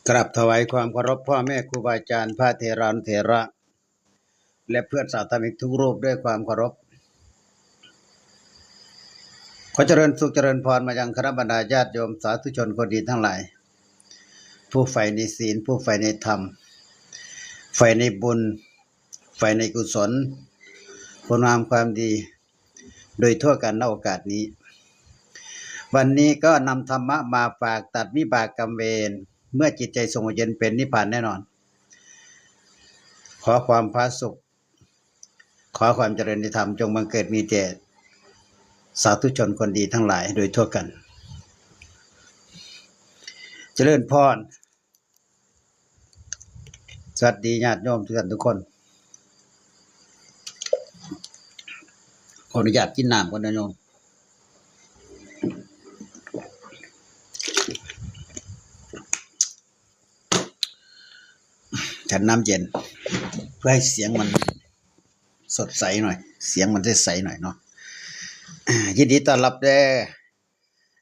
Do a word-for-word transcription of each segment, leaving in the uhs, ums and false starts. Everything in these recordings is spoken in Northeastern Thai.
กราบถวายความเคารพพ่อแม่ครูบาอาจารย์พระเถรานุเถระ และเพื่อนสาธมิกทุกรูปด้วยความเคารพ ขอเจริญสุขเจริญพรมายังคณะบรรดาญาติโยมสาธุชนคนดีทั้งหลาย ผู้ใฝ่ในศีล ผู้ใฝ่ในธรรม ใฝ่ในบุญ ใฝ่ในกุศล คุณงามความดี โดยทั่วกัน ณ โอกาสนี้ วันนี้ก็นำธรรมะมาฝากตัดวิบากกรรมเวร เมื่อจิตใจสงบเย็นเป็นนิพพานแน่นอน ขอความผาสุก ขอความเจริญในธรรมจงบังเกิดมีแก่สาธุชนคนดีทั้งหลายโดยทั่วกัน เจริญพร สวัสดีญาติโยมทุกท่านทุกคน ขออนุญาตกินน้ำก่อนนะโยม ฉันน้ำเย็น เพื่อให้เสียงมันสดใสหน่อย เสียงมันใสๆหน่อยเนาะ อ่า ยินดีต้อนรับเด้อ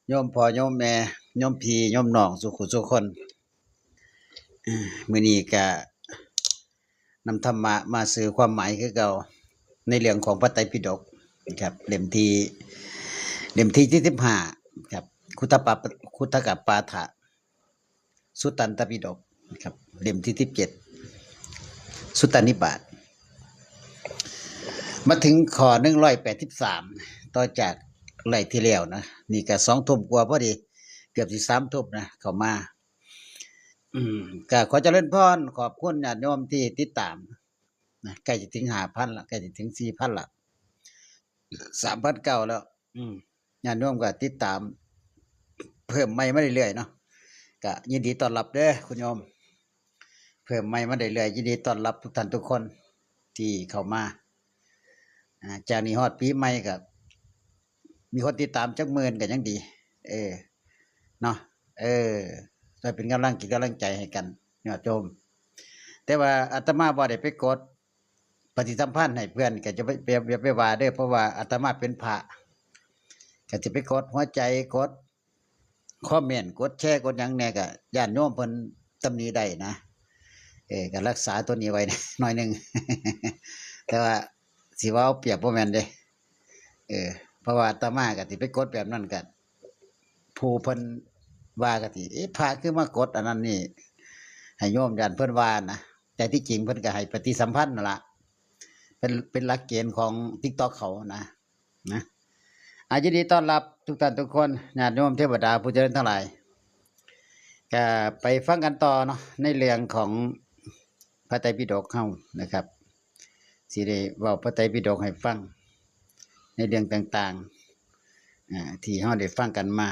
โยมพ่อโยมแม่ โยมพี่โยมน้องสู่ผู้สู่คน อ่า มื้อนี้ก็นำธรรมะมาสื่อความหมายคือเก่า ในเรื่องของพระไตรปิฎกนะครับ เล่มที่ เล่มที่ ที่สิบห้าครับ คุตตะปะ คุตตะกปาฐะ สุตตันตปิฎกนะครับ เล่มที่ สิบเจ็ด สุตตานิบาต มาถึงข้อ หนึ่งร้อยแปดสิบสาม ต่อจากไล่ที่แล้วนะ นี่ก็สองทุ่มกว่าพอดี เกือบสิสามทุ่มนะ เข้ามา อืม ก็ขอเจริญพร ขอบคุณญาติโยมที่ติดตามนะ ใกล้จะถึงห้าพันละ ใกล้จะถึงสี่พันละ สามพันเก้าแล้ว อืม ญาติโยมก็ติดตาม เพิ่มใหม่มาเรื่อยๆเนาะ ก็ยินดีต้อนรับเด้อคุณโยม เพิ่มใหม่มาเรื่อยๆ ยินดีต้อนรับทุกท่านทุกคนที่เข้ามา อ่า จากนี้ฮอดปีใหม่ก็ มีคนติดตามจักหมื่นก็ยังดี เออ เนาะ เออ ช่วยเป็นกำลังจิตกำลังใจให้กัน ญาติโยม แต่ว่าอาตมาบ่ได้ไปกดปฏิสัมพันธ์ให้เพื่อน ก็จะไป อย่า อย่าไปว่าเด้อ เพราะว่าอาตมาเป็นพระ ก็จะไปกดหัวใจ กดคอมเมนต์ กดแชร์ กดหยังแหน่ ก็ย้านโยมเพิ่นตำหนิได้นะ เออ ก็รักษาตัวนี้ไว้หน่อยหนึ่ง แต่ว่าสิว่าเอาเปรียบบ่แม่นเด้ เออ เพราะว่าอาตมาก็สิไปกดแบบนั้นก็ ผู้เพิ่นว่าก็สิ เอ๊ะ พระคือมากดอันนั้นนี่ ให้โยมย้านเพิ่นว่านะ แต่ที่จริงเพิ่นก็ให้ปฏิสัมพันธ์นั่นล่ะ เป็น เป็นหลักเกณฑ์ของ TikTok เขานะ นะ อ่ะ ยินดีต้อนรับทุกท่านทุกคน ญาติโยมเทวดาผู้เจริญทั้งหลาย ก็ไปฟังกันต่อเนาะ ในเรื่องของพระไตรปิฎกเฮานะครับ สิได้เว้าพระไตรปิฎกให้ฟัง ในเรื่องต่างๆ อ่า ที่เฮาได้ฟังกันมา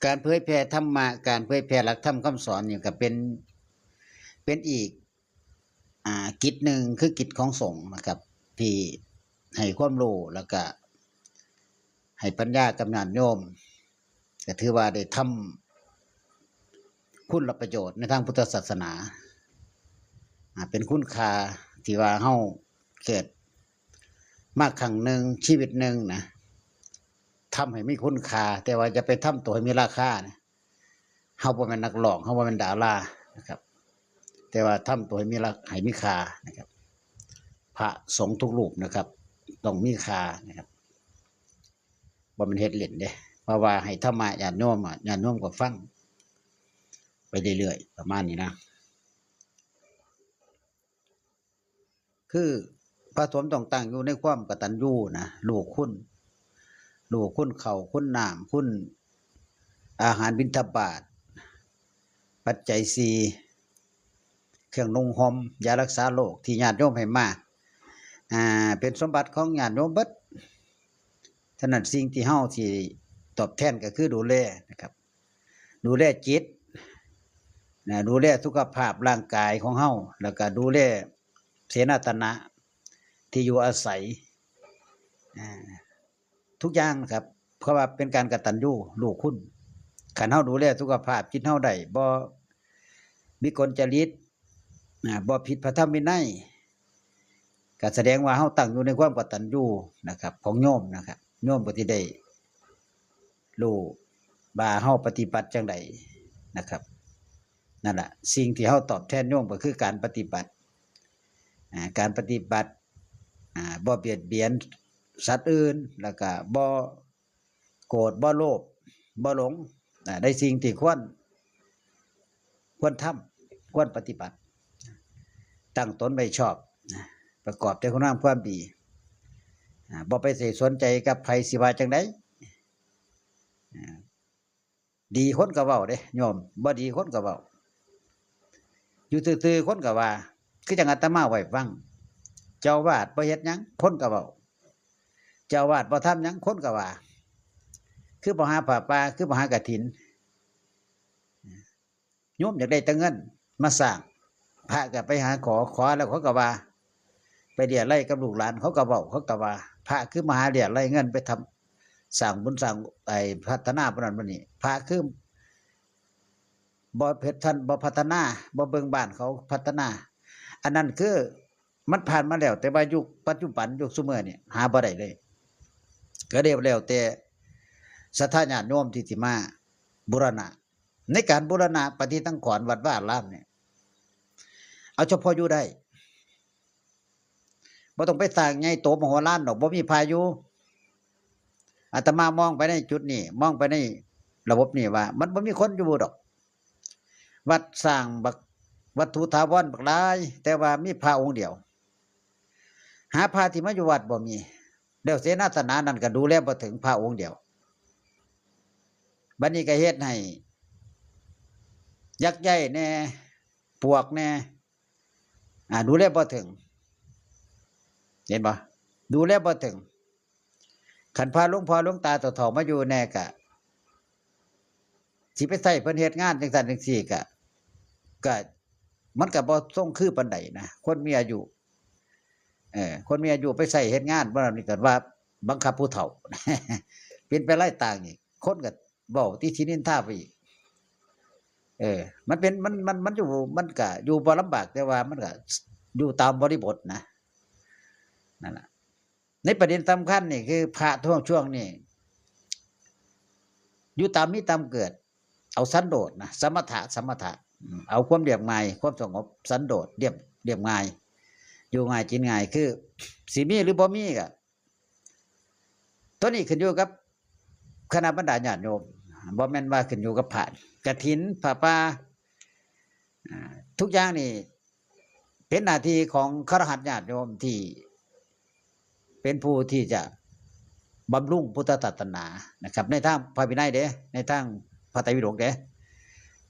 การเผยแผ่ธรรมะ การเผยแผ่หลักธรรมคำสอนนี่ก็เป็น เป็นอีก อ่า กิจหนึ่ง คือกิจของสงฆ์นะครับ ที่ให้ความรู้ แล้วก็ให้ปัญญากับญาติโยม ก็ถือว่าได้ทำคุณประโยชน์ในทางพุทธศาสนา อ่า เป็นคุณค่าที่ว่าเฮาเกิดมาครั้งหนึ่งชีวิตหนึ่งนะ ทำให้มีคุณค่า แต่ว่าอย่าไปทำตัวให้มีราคานะ เฮาบ่แม่นนักร้อง เฮาบ่แม่นดารานะครับ แต่ว่าทำตัวให้มีรา ให้มีค่านะครับ พระสงฆ์ทุกรูปนะครับ ต้องมีค่านะครับ บ่แม่นเฮ็ดเล่นเด้ เพราะว่าให้ธรรมะญาติโยมอะ ญาติโยมก็ฟังไปเรื่อยๆ ประมาณนี้นะ คือพระสงฆ์ต้องตั้งอยู่ในความกตัญญูนะ รู้คุณ รู้คุณข้าว คุณน้ำ คุณอาหารบิณฑบาต ปัจจัยสี่ เครื่องนุ่งห่ม ยารักษาโรคที่ญาติโยมให้มา อ่า เป็นสมบัติของญาติโยมเบิด ฉะนั้นสิ่งที่เฮาสิตอบแทนก็คือดูแลนะครับ ดูแลจิตนะ ดูแลสุขภาพร่างกายของเฮา แล้วก็ดูแลเสนาสนะ ที่อยู่อาศัย อ่า ทุกอย่างครับ เพราะว่าเป็นการกตัญญูรู้คุณ คันเฮาดูแลสุขภาพจิตเฮาได้ บ่วิกลจริต อ่า บ่ผิดพระธรรมวินัย ก็แสดงว่าเฮาตั้งอยู่ในความกตัญญูนะครับ ของโยมนะครับ โยมก็สิได้รู้ว่าเฮาปฏิบัติจั่งใดนะครับ นั่นล่ะ สิ่งที่เฮาตอบแทนโยมก็คือการปฏิบัติ อ่า การปฏิบัติ อ่า บ่เบียดเบียนสัตว์อื่น แล้วก็บ่โกรธ บ่โลภ บ่หลง อ่า ในสิ่งที่ควร ควรทำ ควรปฏิบัติ ตั้งตนไว้ชอบ ประกอบแต่คุณงามความดี อ่า บ่ไปใส่สนใจกับไผสิว่าจั่งใด อ่า ดีคนก็เว้าเด้โยม บ่ดีคนก็เว้า อยู่ซื่อๆคนก็ว่า คือจั่งอาตมาเว้าให้ฟัง เจ้าอาวาสบ่เฮ็ดหยัง คนก็เว้า เจ้าอาวาสบ่ทำหยัง คนก็ว่า คือบ่หาผ้าป่า คือบ่หากฐิน โยมอยากได้แต่เงินมาสร้าง พระก็ไปหาขอ ขอแล้วเขาก็ว่า ไปเรียรายกับลูกหลาน เขาก็เว้า เขาก็ว่า พระคือมาหาเรียรายเงินไปทำ สร้างบุญสร้าง ไอ้ พัฒนาปานนั้นปานนี้ พระคือบ่เฮ็ดทัน บ่พัฒนา บ่เบิ่งบ้านเขาพัฒนา อันนั้นคือมันผ่านมาแล้ว แต่ว่ายุคปัจจุบัน ยุคซุมื้อนี่หาบ่ได้เลย ก็เรียกแล้วแต่ศรัทธาญาติโยมที่สิมาบูรณะ ในการบูรณะปฏิสังขรณ์วัดวาอารามเนี่ย เอาเฉพาะอยู่ได้ บ่ต้องไปสร้างใหญ่โตมโหฬารดอก บ่มีพระอยู่ อาตมามองไปในจุดนี้ มองไปในระบบนี้ว่า มันบ่มีคนอยู่ดอก วัดสร้างบัก วัตถุถาวรบักหลาย แต่ว่ามีพระองค์เดียว หาพระที่มาอยู่วัดบ่มี แล้วเสนาสนะนั่นก็ดูแลบ่ถึงพระองค์เดียว บัดนี้ก็เฮ็ดให้ยักษ์ใหญ่แน่ ปวกแน่ อ่า ดูแลบ่ถึง เห็นบ่ ดูแลบ่ถึง คันพาหลวงพ่อหลวงตาเฒ่าๆมาอยู่แน่ก็ สิไปใช้เพิ่นเฮ็ดงานจั่งซั้นจั่งซี้ก็ ก็ มันก็บ่ทรงคือปานใดนะ คนมีอายุ เออ คนมีอายุไปใช้เฮ็ดงาน บ่นี่ก็ว่าบังคับผู้เฒ่า เป็นไปไล่ต่างอีก คนก็เว้าติฉินนินทาไปอีก เออ มันเป็น มัน มัน มันอยู่ มันก็อยู่บ่ลำบาก แต่ว่ามันก็อยู่ตามบริบทนะ นั่นล่ะ ในประเด็นสำคัญนี่คือพระช่วง ช่วงนี้ อยู่ตามมีตามเกิด เอาสันโดษนะ สมถะ สมถะ อืม เอาความเรียบง่าย ความสงบ สันโดษ เรียบ เรียบง่าย อยู่ง่ายกินง่าย คือสิมีหรือบ่มีก็ ตัวนี้ขึ้นอยู่กับคณะบรรดาญาติโยม บ่แม่นว่าขึ้นอยู่กับพระ กฐิน ผ้าป่า อ่า ทุกอย่างนี่เป็นหน้าที่ของคฤหัสถ์ญาติโยมที่เป็นผู้ที่จะบำรุงพุทธศาสนานะครับ ในทางพระวินัยเด้ ในทางพระไตรปิฎกเด้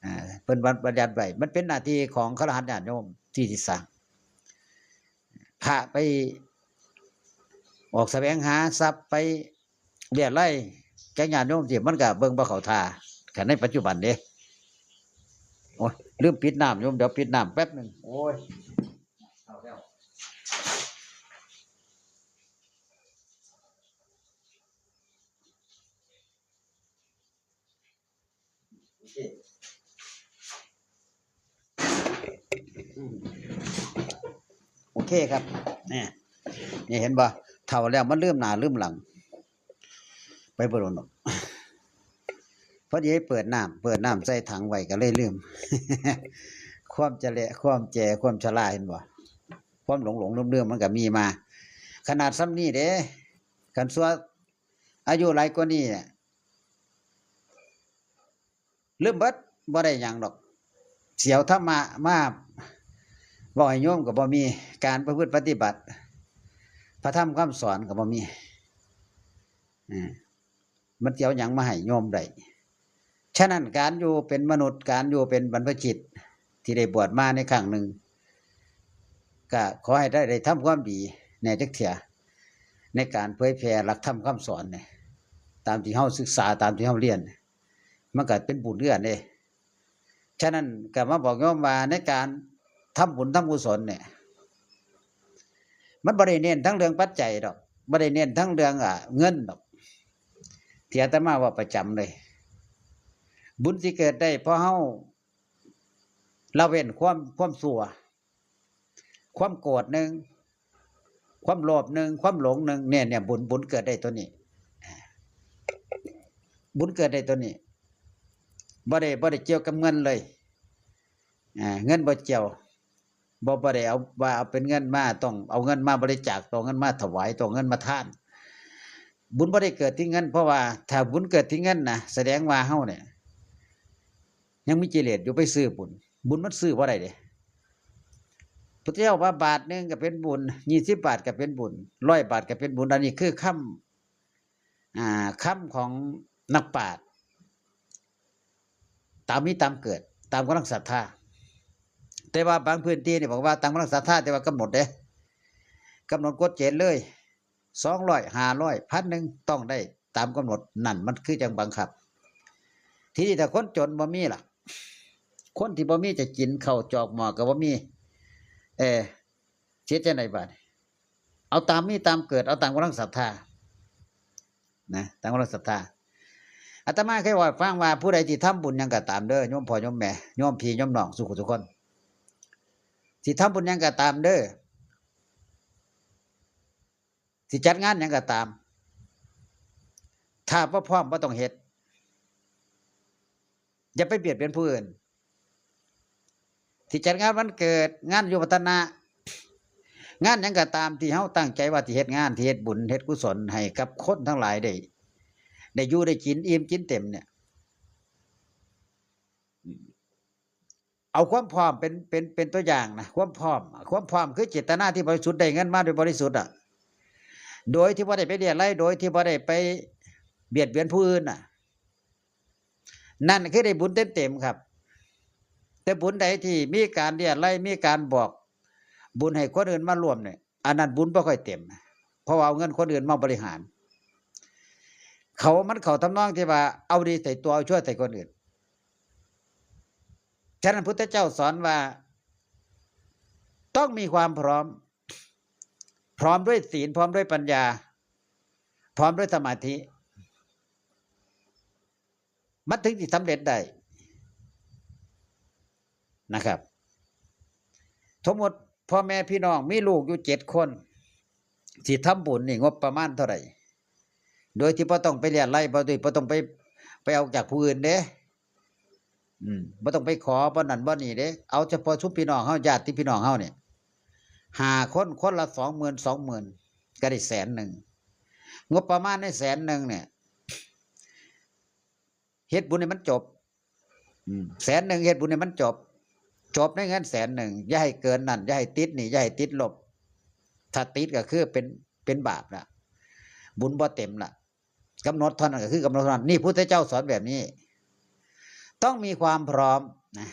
อ่า เพิ่นบัญญัติไว้ มันเป็นหน้าที่ของคฤหัสถ์ญาติโยมที่สิสร้าง พระไปออกแสวงหาทรัพย์ ไปเรียรายแก่ญาติโยมที่มันก็เบิ่งบ่เข้าท่า คันในปัจจุบันเด้ โอ้ย ลืมปิดน้ำโยม เดี๋ยวปิดน้ำแป๊บหนึ่ง โอ้ย เอาแล้ว โอเค อืม โอเคครับ เนี่ย เนี่ยเห็นบ่ เฒ่าแล้วมันลืมหน้าลืมหลัง ไปบ่โดนดอก พอดีเปิดน้ำ เปิดน้ำใส่ถังไว้ก็เลยลืม ความจะและ ความแจ ความชรา เห็นบ่ ความหลงหลงลืมลืมมันก็มีมา ขนาดส่ำนี้เด้ คันซั่วอายุหลายกว่านี้อะ ลืมเบิด บ่ได้หยังดอก สิเอาธรรมะมาเว้าให้โยมก็บ่มี การประพฤติปฏิบัติ พระธรรมคำสอนก็บ่มี อ่า มันสิเอาหยังมาให้โยมได้ ฉะนั้นการอยู่เป็นมนุษย์ การอยู่เป็นบรรพชิตที่ได้บวชมาในครั้งหนึ่ง ก็ขอให้ได้ ได้ทำความดีแหน่จักเทื่อ ในการเผยแผ่หลักธรรมคำสอนเนี่ย ตามที่เฮาศึกษา ตามที่เฮาเรียนเนี่ย มันก็เป็นบุญคือกันเด้ ฉะนั้นก็มาบอกโยมว่าในการทำบุญทำกุศลเนี่ย มันบ่ได้เน้นทั้งเรื่องปัจจัยดอก บ่ได้เน้นทั้งเรื่อง อ่า เงินดอก ที่อาตมาเว้าประจำเลย บุญสิเกิดได้เพราะเฮาละเว้นความ ความชั่ว ความโกรธหนึ่ง ความโลภหนึ่ง ความหลงหนึ่ง เนี่ย เนี่ย บุญ บุญเกิดได้ตัวนี้ บุญเกิดได้ตัวนี้ บ่ได้ บ่ได้เกี่ยวกับเงินเลย อ่า เงินบ่เกี่ยว บ่ บ่ได้เอาว่าเอาเป็นเงินมา ต้องเอาเงินมาบริจาค ต้องเอาเงินมาถวาย ต้องเอาเงินมาทาน บุญบ่ได้เกิดที่เงิน เพราะว่าถ้าบุญเกิดที่เงินนะ แสดงว่าเฮาเนี่ย ยังมีกิเลสอยู่ ไปซื้อบุญ บุญมันซื้อบ่ได้เด้ พุทธเจ้าว่าบาทหนึ่งก็เป็นบุญ ยี่สิบบาทก็เป็นบุญ ร้อยบาทก็เป็นบุญ อันนี้คือคำ อ่า คำของนักปราชญ์ ตามมีตามเกิด ตามกำลังศรัทธา แต่ว่าบางพื้นที่นี่บอกว่าตามกำลังศรัทธา แต่ว่ากำหนดเด้ กำหนดกฎเกณฑ์เลย สองร้อย ห้าร้อย พันหนึ่ง ต้องได้ตามกำหนด นั่นมันคือจั่งบังคับ ทีนี้ถ้าคนจนบ่มีล่ะ คนที่บ่มีจะกินข้าวจอกหม้อก็บ่มี เออ สิเฮ็ดจั่งใดบาดนี้ เอาตามมีตามเกิด เอาตามกำลังศรัทธา นะ ตามกำลังศรัทธา อาตมาเคยเว้าให้ฟังว่า ผู้ใดที่ทำบุญหยังก็ตามเด้อ โยมพ่อโยมแม่ โยมพี่โยมน้อง สู่ผู้สู่คน สิทำบุญหยังก็ตามเด้อ สิจัดงานหยังก็ตาม ถ้าบ่พร้อมบ่ต้องเฮ็ด อย่าไปเบียดเบียนผู้อื่น สิจัดงานวันเกิด งานอายุวัฒนะ งานหยังก็ตามที่เฮาตั้งใจว่าสิเฮ็ดงาน สิเฮ็ดบุญ เฮ็ดกุศลให้กับคนทั้งหลายได้ ได้อยู่ได้กินอิ่มกินเต็มเนี่ย เอาความพร้อมเป็น เป็น เป็นตัวอย่างนะ ความพร้อม ความพร้อมคือเจตนาที่บริสุทธิ์ ได้เงินมาโดยบริสุทธิ์อ่ะ โดยที่บ่ได้ไปเรียราย โดยที่บ่ได้ไปเบียดเบียนผู้อื่นน่ะ นั่นคือได้บุญเต็มๆครับ แต่บุญใดที่มีการเรียราย มีการบอกบุญให้คนอื่นมาร่วมเนี่ย อันนั้นบุญบ่ค่อยเต็ม เพราะว่าเอาเงินคนอื่นมาบริหาร เขา มันเข้าทำนองที่ว่าเอาดีใส่ตัว เอาชั่วใส่คนอื่น ฉะนั้นพุทธเจ้าสอนว่า ต้องมีความพร้อม พร้อมด้วยศีล พร้อมด้วยปัญญา พร้อมด้วยสมาธิ มันถึงสิสำเร็จได้นะครับ สมมติพ่อแม่พี่น้องมีลูกอยู่เจ็ดคน สิทำบุญนี่งบประมาณเท่าใด โดยที่บ่ต้องไปเรียราย บ่ โดยบ่ต้องไป ไปเอาจากผู้อื่นเด้ อืม บ่ต้องไปขอบ่นั่นบ่นี่เด้ เอาเฉพาะชุมพี่น้องเฮา ญาติพี่น้องเฮาเนี่ย ห้าคน คนละสองหมื่น สองหมื่น ก็ได้แสนหนึ่ง งบประมาณในแสนหนึ่งเนี่ย เฮ็ดบุญให้มันจบ อืม แสนหนึ่งเฮ็ดบุญให้มันจบ จบในเงินแสนหนึ่ง อย่าให้เกินนั่น อย่าให้ติดหนี้ อย่าให้ติดลบ ถ้าติดก็คือเป็น เป็นบาปละ บุญบ่เต็มละ กำหนดเท่านั้นก็คือกำหนดเท่านั้น นี่พุทธเจ้าสอนแบบนี้ ต้องมีความพร้อมนะ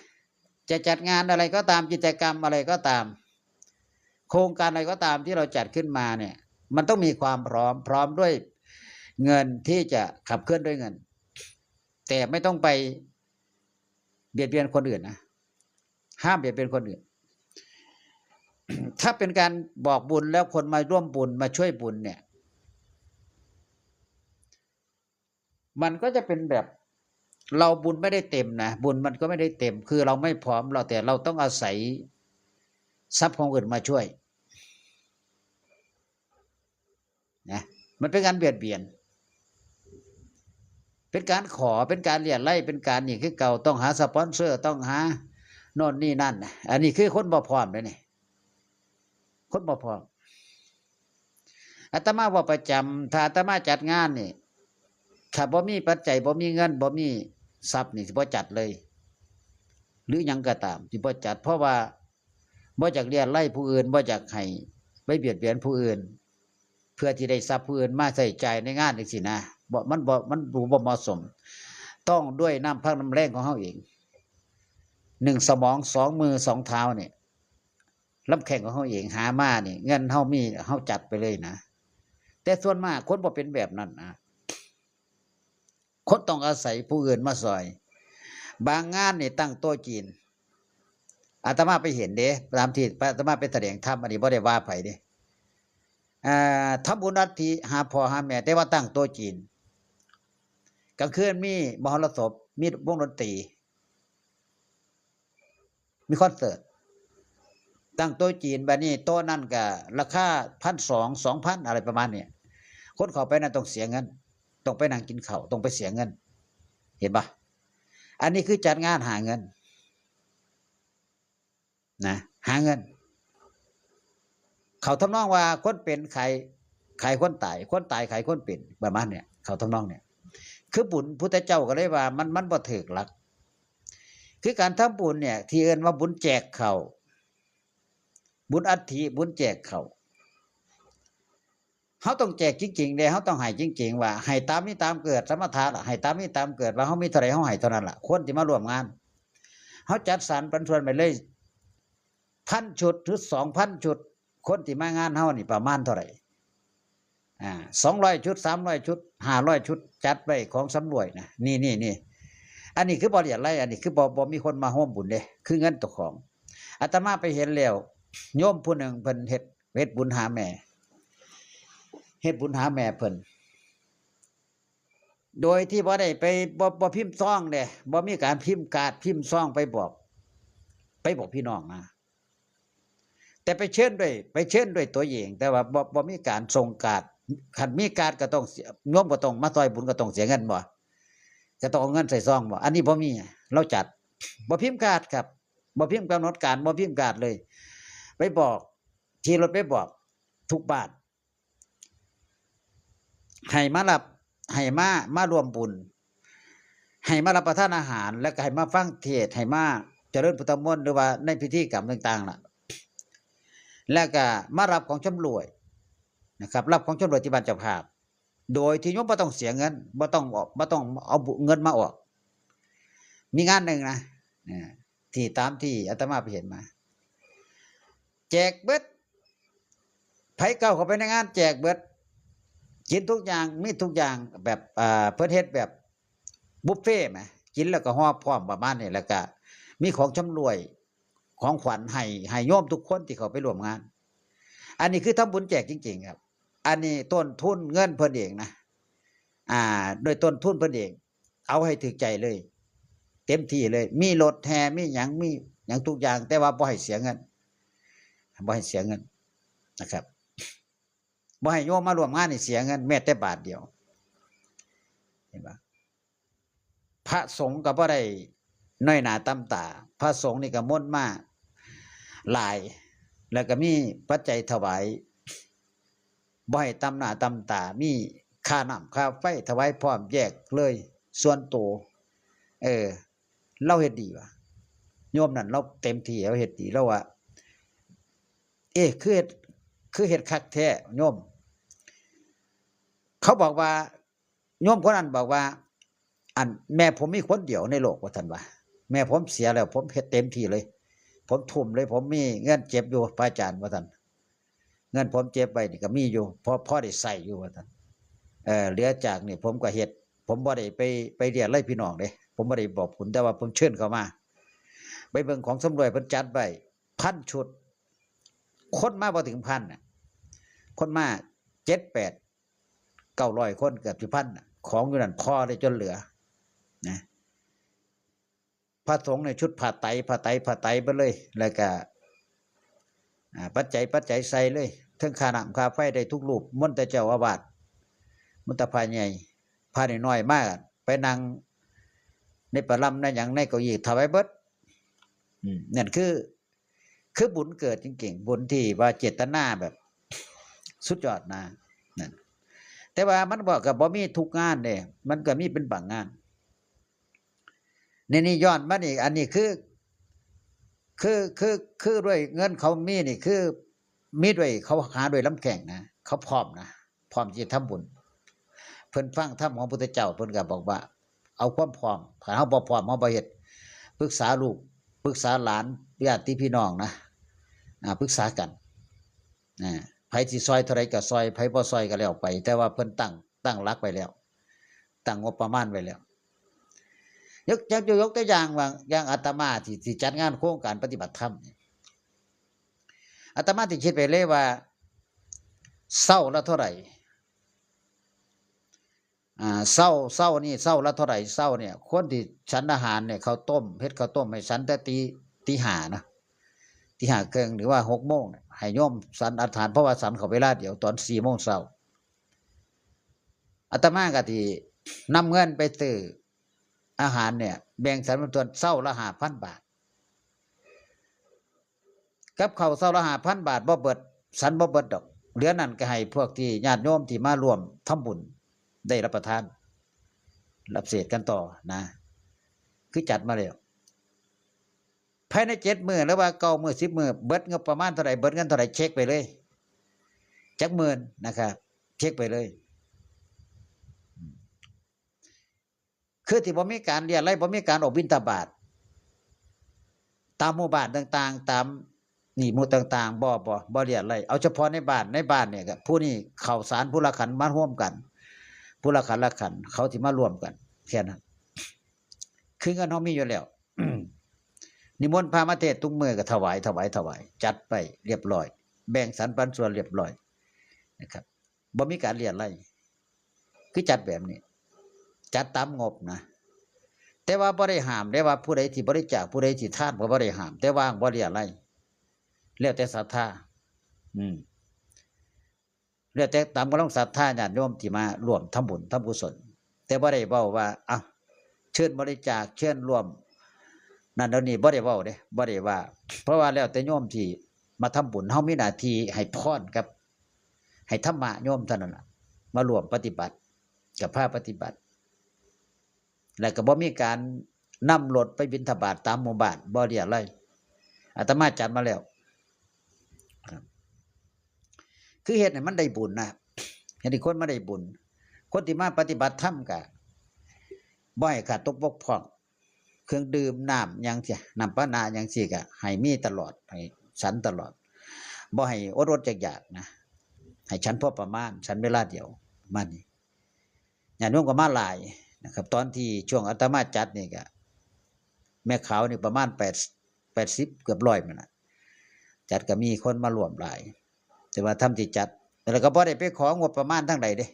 จะจัดงานอะไรก็ตาม กิจกรรมอะไรก็ตาม โครงการอะไรก็ตามที่เราจัดขึ้นมาเนี่ย มันต้องมีความพร้อม พร้อมด้วยเงินที่จะขับเคลื่อนด้วยเงิน แต่ไม่ต้องไปเบียดเบียนคนอื่นนะ ห้ามเบียดเบียนคนอื่น ถ้าเป็นการบอกบุญแล้วคนมาร่วมบุญ มาช่วยบุญเนี่ย มันก็จะเป็นแบบ เราบุญไม่ได้เต็มนะ บุญมันก็ไม่ได้เต็ม คือเราไม่พร้อม เรา แต่เราต้องอาศัยทรัพย์ของอื่นมาช่วยนะ มันเป็นการเบียดเบียน เป็นการขอ เป็นการเรียราย เป็นการนี่คือเก่า ต้องหาสปอนเซอร์ ต้องหาโน่นนี่นั่น อันนี้คือคนบ่พร้อมเลยนี่ คนบ่พร้อม อาตมาเว้าประจำ ถ้าอาตมาจัดงานนี่ ถ้าบ่มีปัจจัย บ่มีเงิน บ่มีทรัพย์นี่ สิบ่จัดเลย หรือหยังก็ตาม สิบ่จัด เพราะว่าบ่อยากเรียรายผู้อื่น บ่อยากให้ไปเบียดเบียนผู้อื่น เพื่อที่ได้ทรัพย์ผู้อื่นมาใช้จ่ายในงานจั่งซี้นะ บ่ มันบ่ มันดูบ่เหมาะสม ต้องด้วยน้ำพักน้ำแรงของเฮาเอง หนึ่งสมอง สองมือ สองเท้าเนี่ย ลำแข้งของเฮาเองหามานี่ เงินเฮามี เฮาจัดไปเลยนะ แต่ส่วนมากคนบ่เป็นแบบนั้นนะ คนต้องอาศัยผู้อื่นมาซอย บางงานนี่ตั้งโต๊ะจีน อาตมาไปเห็นเด้ ตามที่อาตมาไปแสดงธรรม อันนี้บ่ได้ว่าไผเด้ อ่า ทำบุญอัฐิหาพ่อหาแม่ แต่ว่าตั้งโต๊ะจีน กลางคืนมีมหรสพ มีวงดนตรี มีคอนเสิร์ต ตั้งโต๊ะจีน บัดนี้โต๊ะนั่นก็ราคาพันสอง สองพัน อะไรประมาณนี้ คนเข้าไปนั่นต้องเสียเงิน ต้องไปนั่งกินข้าว ต้องไปเสียเงิน เห็นปะ อันนี้คือจัดงานหาเงิน นะ หาเงิน เขาทำนองว่าคนเป็นขาย ขายคนตาย คนตายขายคนเป็น ประมาณเนี่ย เขาทำนองเนี่ย คือบุญพุทธเจ้าก็เลยว่ามัน มันบ่ถืกหลัก คือการทำบุญเนี่ย ที่เอิ้นว่าบุญแจกข้าว บุญอัฐิ บุญแจกข้าว เฮาต้องแจกจริงๆเด้ เฮาต้องให้จริงๆ ว่าให้ตามมีตามเกิด สมถะล่ะ ให้ตามมีตามเกิด ว่าเฮามีเท่าใดเฮาให้เท่านั้นล่ะ คนที่มาร่วมงาน เฮาจัดสรรปันส่วนไปเลย พันชุดหรือ สองพันชุด คนที่มางานเฮานี่ประมาณเท่าใด อ่า สองร้อยชุด สามร้อยชุด ห้าร้อยชุด จัดไว้ของชำร่วยนะ นี่ นี่ นี่ อันนี้คือบ่เรียราย อันนี้คือบ่ บ่มีคนมาร่วมบุญเด้ คือเงินเจ้าของ อาตมาไปเห็นแล้ว โยมผู้หนึ่งเพิ่นเฮ็ด เฮ็ดบุญหาแม่ เฮ็ดบุญหาแม่เพิ่น โดยที่บ่ได้ไป บ่ บ่พิมพ์ซองเด้ บ่มีการพิมพ์การ์ด พิมพ์ซองไปบอก ไปบอกพี่น้องนะ แต่ไปเชิญด้วย ไปเชิญด้วยตัวเอง แต่ว่าบ่ บ่มีการส่งการ์ด คันมีการ์ดก็ต้องเสีย โยมก็ต้องมาซอยบุญก็ต้องเสียเงินบ่ ก็ต้องเอาเงินใส่ซองบ่ อันนี้บ่มี ลาวจัด บ่พิมพ์การ์ดครับ บ่พิมพ์กำหนดการ บ่พิมพ์การ์ดเลย ไปบอก ขี่รถไปบอกทุกบ้าน ให้มารับ ให้มา มาร่วมบุญ ให้มารับประทานอาหาร แล้วก็ให้มาฟังเทศน์ ให้มาเจริญพุทธมนต์ หรือว่าในพิธีกรรมต่างๆล่ะ แล้วก็มารับของชำร่วยนะครับ รับของชำร่วยที่บ้านเจ้าภาพ โดยที่โยมบ่ต้องเสียเงิน บ่ต้องออก บ่ต้องเอาเงินมาออก มีงานหนึ่งนะ อ่า ที่ตามที่อาตมาไปเห็นมา แจกเบิด ไผเก่าเข้าไปในงานแจกเบิด กินทุกอย่าง มีทุกอย่าง แบบ อ่า เพิ่นเฮ็ดแบบบุฟเฟ่ต์แหม กินแล้วก็ห่อพร้อมประมาณนี้ แล้วก็มีของชำร่วย ของขวัญให้ ให้โยมทุกคนที่เข้าไปร่วมงาน อันนี้คือทำบุญแจกจริงๆครับ อันนี้ต้นทุนเงินเพิ่นเองนะ อ่า โดยต้นทุนเพิ่นเอง เอาให้ถืกใจเลย เต็มที่เลย มีรถแห่ มีหยัง มีหยังทุกอย่าง แต่ว่าบ่ให้เสียเงิน บ่ให้เสียเงินนะครับ บ่ให้โยมมาร่วมงานนี่เสียเงินแม้แต่บาทเดียว เห็นปะ พระสงฆ์ก็บ่ได้น้อยหน้าต่ำตา พระสงฆ์นี่ก็มนต์มาหลาย แล้วก็มีปัจจัยถวาย บ่ให้ต่ำหน้าต่ำตา มีค่าน้ำค่าไฟถวายพร้อมแยกเลย ส่วนตัว เออ ลาวเฮ็ดดีว่ะ โยมนั่นลาวเต็มที่ ลาวเฮ็ดดี ลาวว่า เอ๊ะ คือเฮ็ด คือเฮ็ดคักแท้โยม เขาบอกว่า โยมคนนั้นบอกว่า อัน แม่ผมมีคนเดียวในโลก ว่าซั่นว่า แม่ผมเสียแล้ว ผมเฮ็ดเต็มที่เลย ผมทุ่มเลย ผมมีเงินเก็บอยู่ พระอาจารย์ ว่าซั่น เงินผมเก็บไว้นี่ก็มีอยู่ พอ พอได้ใช้อยู่ ว่าซั่น เอ่อ เหลือจากนี่ผมก็เฮ็ด ผมบ่ได้ไป ไปเรียรายพี่น้องเด้ ผมบ่ได้บอกผล แต่ว่าผมเชิญเขามา ไปเบิ่งของชำร่วยเพิ่นจัดไว้ พันชุด คนมาบ่ถึงพันน่ะ คนมาเจ็ดแปด เก้าร้อยคน เกือบสิพันน่ะ ของอยู่นั่นพอได้จนเหลือ นะ พระสงฆ์ในชุดผ้าไตร ผ้าไตร ผ้าไตรเบิดเลย แล้วก็ อ่า ปัจจัย ปัจจัยใส่เลย เทิงค่าน้ำค่าไฟได้ทุกรูป มนต์แต่เจ้าอาวาส มนต์แต่พระใหญ่ พระน้อยๆ มา ไปนั่งในประลำในหยังในเก้าอี้ถวายเบิด อืม นั่นคือ คือบุญเกิดจริงๆ บุญที่ว่าเจตนาแบบ สุดยอดนะ นั่น แต่ว่ามันบ่ ก็บ่มีทุกงานเด้ มันก็มีเป็นบางงาน นี่ นี่ย้อนมานี่ อันนี้คือ คือ คือ คือด้วยเงินเขามีนี่ คือมีด้วย เขาหาด้วยลำแข้งนะ เขาพร้อมนะ พร้อมที่จะทำบุญ เพิ่นฟังธรรมของพุทธเจ้า เพิ่นก็บอกว่า เอาความพร้อม ถ้าเฮาบ่พร้อม เฮาบ่เฮ็ด ปรึกษาลูก ปรึกษาหลาน ญาติพี่น้องนะ อ่า ปรึกษากัน อ่า ไผสิซอยเท่าใดก็ซอย ไผบ่ซอยก็แล้วไป แต่ว่าเพิ่นตั้ง ตั้งหลักไว้แล้ว ตั้งงบประมาณไว้แล้ว ยก ยก ยกตัวอย่างว่า อย่างอาตมาที่ ที่จัดงานโครงการปฏิบัติธรรมนี่ อาตมาที่คิดไปเลยว่า เช้าละเท่าใด อ่า เช้า เช้านี่ เช้าละเท่าใด เช้าเนี่ย คนที่ฉันอาหารเนี่ย ข้าวต้ม เฮ็ดข้าวต้มให้ฉันแต่ตี ตีห้านะ ตีห้าครึ่งหรือว่าหกโมงเนี่ย ให้โยมฉันอาหาร เพราะว่าฉันเข้าเวลาเดียวตอนสี่โมงเช้า อาตมาก็สินำเงินไปซื้ออาหารเนี่ย แบ่งฉันเป็นส่วนเช้าละห้าพันบาท กับข้าวเช้าละห้าพันบาทบ่เบิด ฉันบ่เบิดดอก เหลือนั่นก็ให้พวกที่ญาติโยมที่มาร่วมทำบุญได้รับประทาน รับเศษกันต่อนะ คือจัดมาแล้ว ภายในเจ็ดมื้อหรือว่าเก้ามื้อ สิบมื้อ เบิดงบประมาณเท่าไหร่ เบิดเงินเท่าไหร่ เช็คไปเลย จักหมื่นนะครับ เช็คไปเลย คือที่บ่มีการเรียราย บ่มีการออกบิณฑบาต ตามหมู่บ้านต่างๆ ตามนี่หมู่ต่างๆ บ่ บ่ บ่เรียราย เอาเฉพาะในบ้าน ในบ้านเนี่ยก็ผู้นี้ข้าวสารผู้ละขันมาร่วมกัน ผู้ละขันละขัน เขาสิมาร่วมกัน แค่นั้น คือเงินเฮามีอยู่แล้ว นิมนต์พระมาเทศน์ทุกมื้อก็ถวาย ถวาย ถวาย จัดไปเรียบร้อย แบ่งสรรปันส่วนเรียบร้อยนะครับ บ่มีการเรียราย คือจัดแบบนี้ จัดตามงบนะ แต่ว่าบ่ได้ห้ามเด้ว่าผู้ใดที่บริจาค ผู้ใดที่ทานก็บ่ได้ห้าม แต่ว่าบ่เรียราย แล้วแต่ศรัทธา อืม แล้วแต่ตามกำลังศรัทธาญาติโยมที่มาร่วมทำบุญทำกุศล แต่บ่ได้เว้าว่า อ่ะ เชิญบริจาค เชิญร่วม นั่นเดี๋ยวนี้บ่ได้เว้าเด้ บ่ได้ว่า เพราะว่าแล้วแต่โยมที่มาทำบุญ เฮามีหน้าที่ให้พรกับ ให้ธรรมะโยมเท่านั้นล่ะ มาร่วมปฏิบัติ กับพาปฏิบัติ แล้วก็บ่มีการนำรถไปบิณฑบาตตามหมู่บ้าน บ่เรียราย อาตมาจัดมาแล้ว ครับ คือเฮ็ดให้มันได้บุญนะ เฮ็ดให้คนมาได้บุญ คนที่มาปฏิบัติธรรมก็บ่ให้ขาดตกบกพร่อง เครื่องดื่มน้ำหยังซี้ น้ำปานะหยังซี้ก็ให้มีตลอด ให้ฉันตลอด บ่ให้อดๆอยากๆนะ ให้ฉันพอประมาณ ฉันเวลาเดียว ประมาณนี้ ญาติโยมก็มาหลายนะครับ ตอนที่ช่วงอาตมาจัดนี่ก็ แม่ขาวนี่ประมาณแปด แปดสิบ เกือบร้อยมันน่ะ จัดก็มีคนมาร่วมหลาย แต่ว่าทำที่จัด แล้วก็บ่ได้ไปของบประมาณทางใดเด้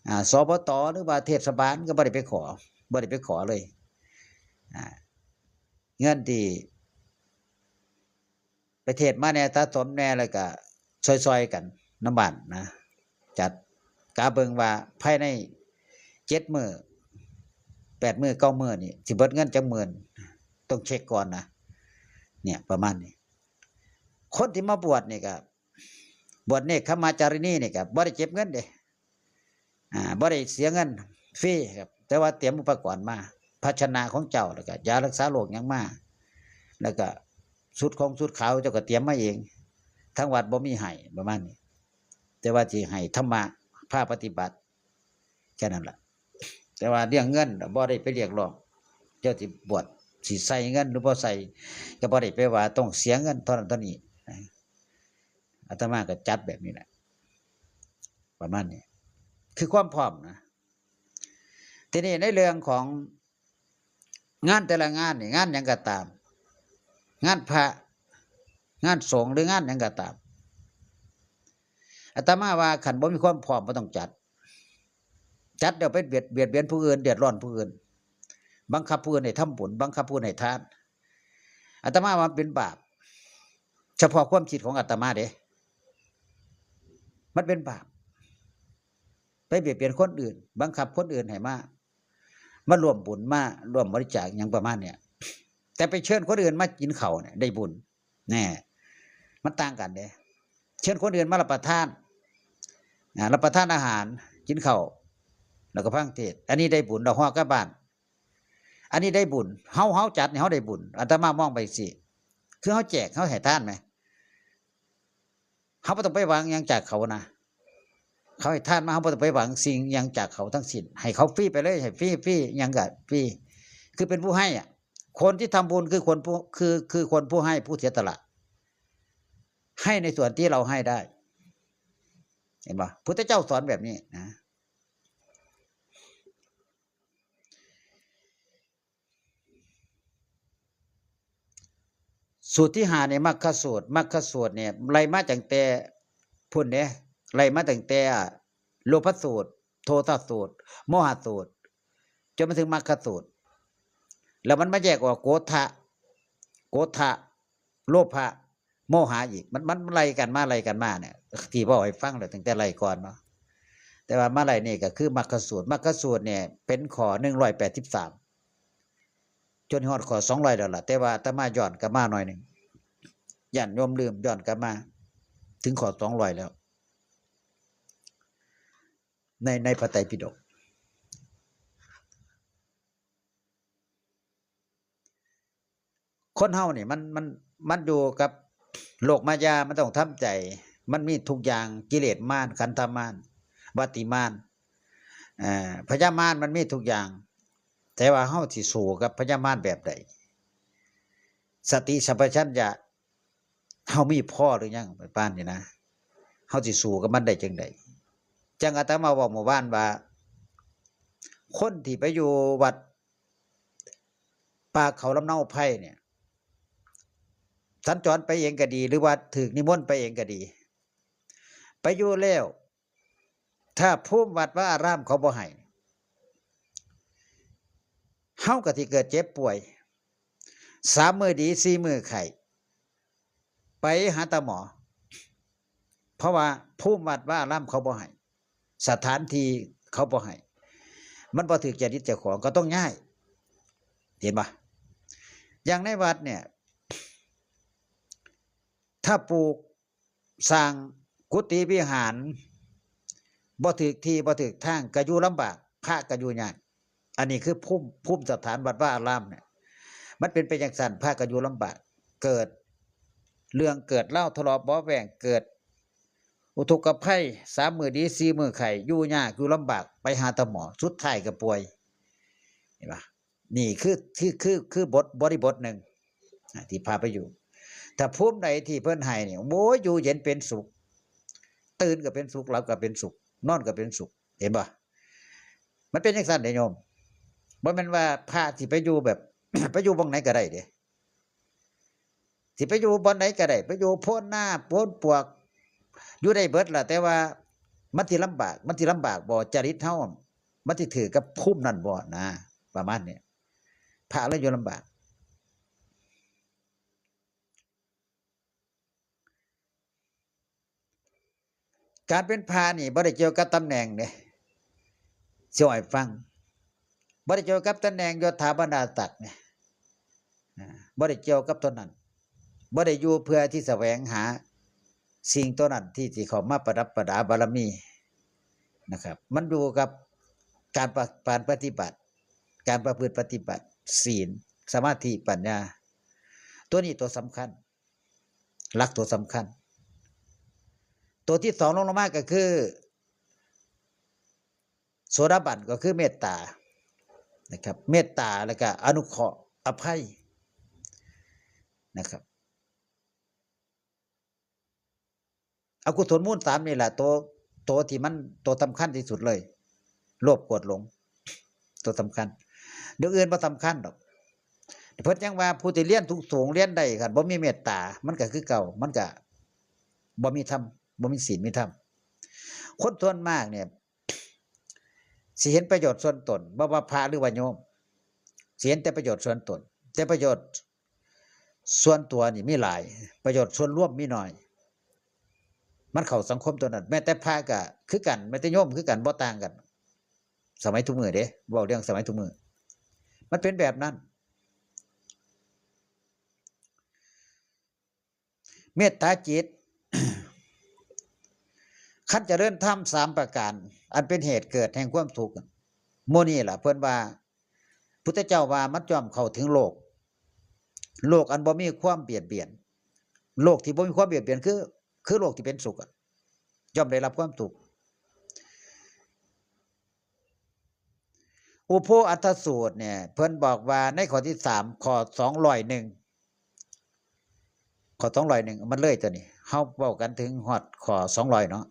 อ่า สปต หรือว่าเทศบาลก็บ่ได้ไปขอ บ่ได้ไปขอเลย อ่า เงินที่ ไปเทศน์มาแหน่ สะสมแหน่ แล้วก็ซอยๆกันนำบ้านนะ จัด กะเบิ่งว่าภายในเจ็ดมื้อ แปดมื้อ เก้ามื้อนี่ สิเบิดเงินจักหมื่น ต้องเช็คก่อนนะ เนี่ย ประมาณนี้ คนที่มาบวชนี่ก็ บวชเนกขมมาจารินีนี่ก็บ่ได้เก็บเงินเด้ อ่า บ่ได้เสียเงิน ฟรีครับ แต่ว่าเตรียมอุปกรณ์มา ภาชนะของเจ้า แล้วก็ยารักษาโรคหยังมา แล้วก็ชุดของชุดขาวเจ้าก็เตรียมมาเอง ทางวัดบ่มีให้ ประมาณนี้ แต่ว่าสิให้ธรรมะ พาปฏิบัติ แค่นั้นล่ะ แต่ว่าเรื่องเงินน่ะบ่ได้ไปเรียกร้อง เจ้าสิบวช สิใส่เงินหรือบ่ใส่ ก็บ่ได้ไปว่าต้องเสียเงินเท่านั้นเท่านี้ อาตมาก็จัดแบบนี้แหละ ประมาณนี้ คือความพร้อมนะ ทีนี้ในเรื่องของงานแต่ละงานนี่ งานหยังก็ตาม งานพระ งานสงฆ์ หรืองานหยังก็ตาม อาตมาว่าคันบ่มีความพร้อมบ่ต้องจัด จัดแล้วไปเบียด เบียดเบียนผู้อื่น เดือดร้อนผู้อื่น บังคับผู้อื่นให้ทำบุญ บังคับผู้อื่นให้ทาน อาตมาว่ามันเป็นบาป เฉพาะความคิดของอาตมาเด้ มันเป็นบาป ไปเบียดเบียนคนอื่น บังคับคนอื่นให้มา มาร่วมบุญ มาร่วมบริจาคหยังประมาณเนี้ย แต่ไปเชิญคนอื่นมากินข้าวเนี่ยได้บุญ แน่ มันต่างกันเด้ เชิญคนอื่นมารับประทาน อ่า รับประทานอาหาร กินข้าว แล้วก็ฟังเทศน์ อันนี้ได้บุญ ดอกฮอกลับบ้าน อันนี้ได้บุญ เฮา เฮาจัดนี่เฮาได้บุญ อาตมามองไปสิ คือเฮาแจก เฮาให้ทานไหม เฮาบ่ต้องไปหวังหยังจากเขานะ เขาให้ทานมา เฮาบ่ต้องไปหวังสิ่งหยังจากเขาทั้งสิ้น ให้เขาฟรีไปเลย ให้ฟรี ฟรี หยังก็ฟรี คือเป็นผู้ให้อะ คนที่ทำบุญคือคนผู้ คือ คือคนผู้ให้ ผู้เสียสละ ให้ในส่วนที่เราให้ได้ เห็นปะ พุทธเจ้าสอนแบบนี้นะ สูตรที่ห้าเนี่ย มัคคสูตร มัคคสูตรเนี่ย ไล่มาตั้งแต่พุ้นเด้ ไล่มาตั้งแต่โลภสูตร โทสสูตร โมหสูตร จนมาถึงมัคคสูตร แล้วมันมาแยกออก โกฏฐะ โกฏฐะ โลภะ โมหะอีก มัน มันไล่กันมา ไล่กันมาเนี่ย ที่เว้าให้ฟังแล้วตั้งแต่ไล่ก่อนเนาะ แต่ว่ามาไล่นี่ก็คือมรรคสูตร มรรคสูตรเนี่ยเป็นข้อหนึ่งร้อยแปดสิบสาม จนฮอดข้อสองร้อยแล้วล่ะ แต่ว่าอาตมาย้อนกลับมาหน่อยหนึ่ง ย้านโยมลืม ย้อนกลับมา ถึงข้อสองร้อยแล้ว ใน ในพระไตรปิฎก คนเฮานี่มัน มัน มันอยู่กับโลกมายา มันต้องทำใจ มันมีทุกอย่าง กิเลสมาร ขันธมาร วัตติมาร เอ่อ พยามาร มันมีทุกอย่าง แต่ว่าเฮาสิสู้กับพยามารแบบใด สติสัมปชัญญะเฮามีพอหรือยัง ปานนี้นะ เฮาสิสู้กับมันได้จั่งใด จั่งอาตมาเว้าเมื่อวานว่า คนที่ไปอยู่วัดป่าเขาลำเนาไพรเนี่ย สัญจรไปเองก็ดี หรือว่าถูกนิมนต์ไปเองก็ดี ไปอยู่แล้ว ถ้าภูมิวัดวาอารามเขาบ่ให้ เฮาก็สิเกิดเจ็บป่วย สามมื้อดี สี่มื้อไข้ ไปหาตาหมอ เพราะว่าภูมิวัดวาอารามเขาบ่ให้ สถานที่เขาบ่ให้ มันบ่ถูกจริตเจ้าของ ก็ต้องย้าย เห็นบ่ อย่างในวัดเนี่ย ถ้าปลูกสร้างกุฏิวิหาร บ่ถูกที่บ่ถูกทาง ก็อยู่ลำบาก พระก็อยู่ยาก อันนี้คือภูมิ ภูมิสถานวัดวาอารามเนี่ย มันเป็นไปจั่งซั้น พระก็อยู่ลำบาก เกิดเรื่องเกิดราวทะเลาะเบาะแว้ง เกิดอุทกภัย สามมื้อดี สี่มื้อไข้ อยู่ยาก อยู่ลำบาก ไปหาตาหมอ สุดท้ายก็ป่วย เห็นบ่ นี่คือ คือ คือ คือบท บริบทหนึ่ง อ่า ที่พาไปอยู่ ถ้าภูมิใดที่เพิ่นให้นี่ โอ้ย อยู่เย็นเป็นสุข ตื่นก็เป็นสุข หลับก็เป็นสุข นอนก็เป็นสุข เห็นบ่ มันเป็นจั่งซั้นเด้โยม บ่แม่นว่าพระสิไปอยู่แบบ ไปอยู่บ่อนไหนก็ได้เด้ สิไปอยู่บ่อนไหนก็ได้ ไปอยู่โพนนา โพนปวก อยู่ได้เบิดล่ะ แต่ว่ามันสิลำบาก มันสิลำบากบ่ จริตเฮา มันสิถือกับภูมินั้นบ่นะ ประมาณนี้ พระเลยอยู่ลำบาก การเป็นพระนี่บ่ได้เกี่ยวกับตำแหน่งเด้ สิเว้าให้ฟัง บ่ได้เกี่ยวกับตำแหน่งยศถาบรรดาศักดิ์เนี่ย อ่า บ่ได้เกี่ยวกับตัวนั้น บ่ได้อยู่เพื่อที่แสวงหาสิ่งตัวนั้นที่ ที่เข้ามาประดับประดาบารมีนะครับ มันอยู่กับการปะ- การปฏิบัติ การประพฤติปฏิบัติ ศีล สมาธิ ปัญญา ตัวนี้ตัวสำคัญ หลักตัวสำคัญ ตัวที่สองลงลงมาก็คือ โสดาบันก็คือเมตตานะครับ เมตตาแล้วก็อนุเคราะห์ อภัยนะครับ อกุศลมูลสามนี่แหละ ตัว ตัวที่มัน ตัวสำคัญที่สุดเลย โลภโกรธหลง ตัวสำคัญ เรื่องอื่นบ่สำคัญดอก เพิ่นจั่งว่าผู้ที่เรียนสูงๆ เรียนได้ คันบ่มีเมตตา มันก็คือเก่า มันก็บ่มีธรรม บ่มีศีลมีธรรม คนส่วนมากเนี่ย สิเห็นประโยชน์ส่วนตน บ่ว่าพระหรือว่าโยม สิเห็นแต่ประโยชน์ส่วนตน แต่ประโยชน์ส่วนตัวนี่มีหลาย ประโยชน์ส่วนรวมมีน้อย มันเข้าสังคมตัวนั้น แม้แต่พระก็คือกัน แม้แต่โยมคือกัน บ่ต่างกัน สมัยทุกมื้อเด้ เว้าเรื่องสมัยทุกมื้อ มันเป็นแบบนั้น เมตตาจิต คันเจริญธรรมสามประการ อันเป็นเหตุเกิดแห่งความสุข หมู่นี้ล่ะ เพิ่นว่า พุทธเจ้าว่ามันย่อมเข้าถึงโลก โลกอันบ่มีความเบียดเบียน โลกที่บ่มีความเบียดเบียนคือ คือโลกที่เป็นสุขอะ ย่อมได้รับความสุข อุโพอัฏฐสูตรเนี่ย เพิ่นบอกว่าในข้อที่สาม ข้อสองร้อยหนึ่ง ข้อสองร้อยหนึ่ง มันเลยตัวนี้ เฮาเว้ากันถึงฮอดข้อสองร้อยเนาะ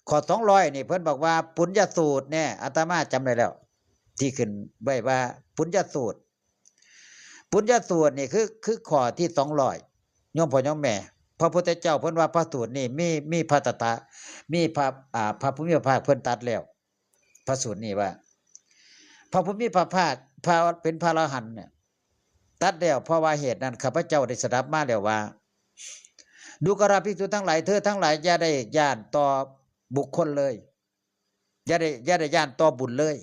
ข้อสองร้อยนี่เพิ่นบอกว่าปุญญสูตรเนี่ย อาตมาจำได้แล้ว ที่ขึ้นไว้ว่าปุญญสูตร ปุญญสูตรนี่คือ คือข้อที่สองร้อย โยมพ่อโยมแม่ พระพุทธเจ้าเพิ่นว่าพระสูตรนี่มี มีพระตถา มีพระ อ่า พระผู้มีพระภาคเพิ่นตรัสแล้ว พระสูตรนี่ว่า พระผู้มีพระภาค พระ เป็นพระอรหันต์เนี่ย ตัดแล้ว เพราะว่าเหตุนั้นข้าพเจ้าได้สดับมาแล้วว่า ดูกราภิกษุทั้งหลาย เธอทั้งหลายอย่าได้ย้านต่อบุคคลเลย อย่าได้อย่าได้ย้านต่อบุญเลย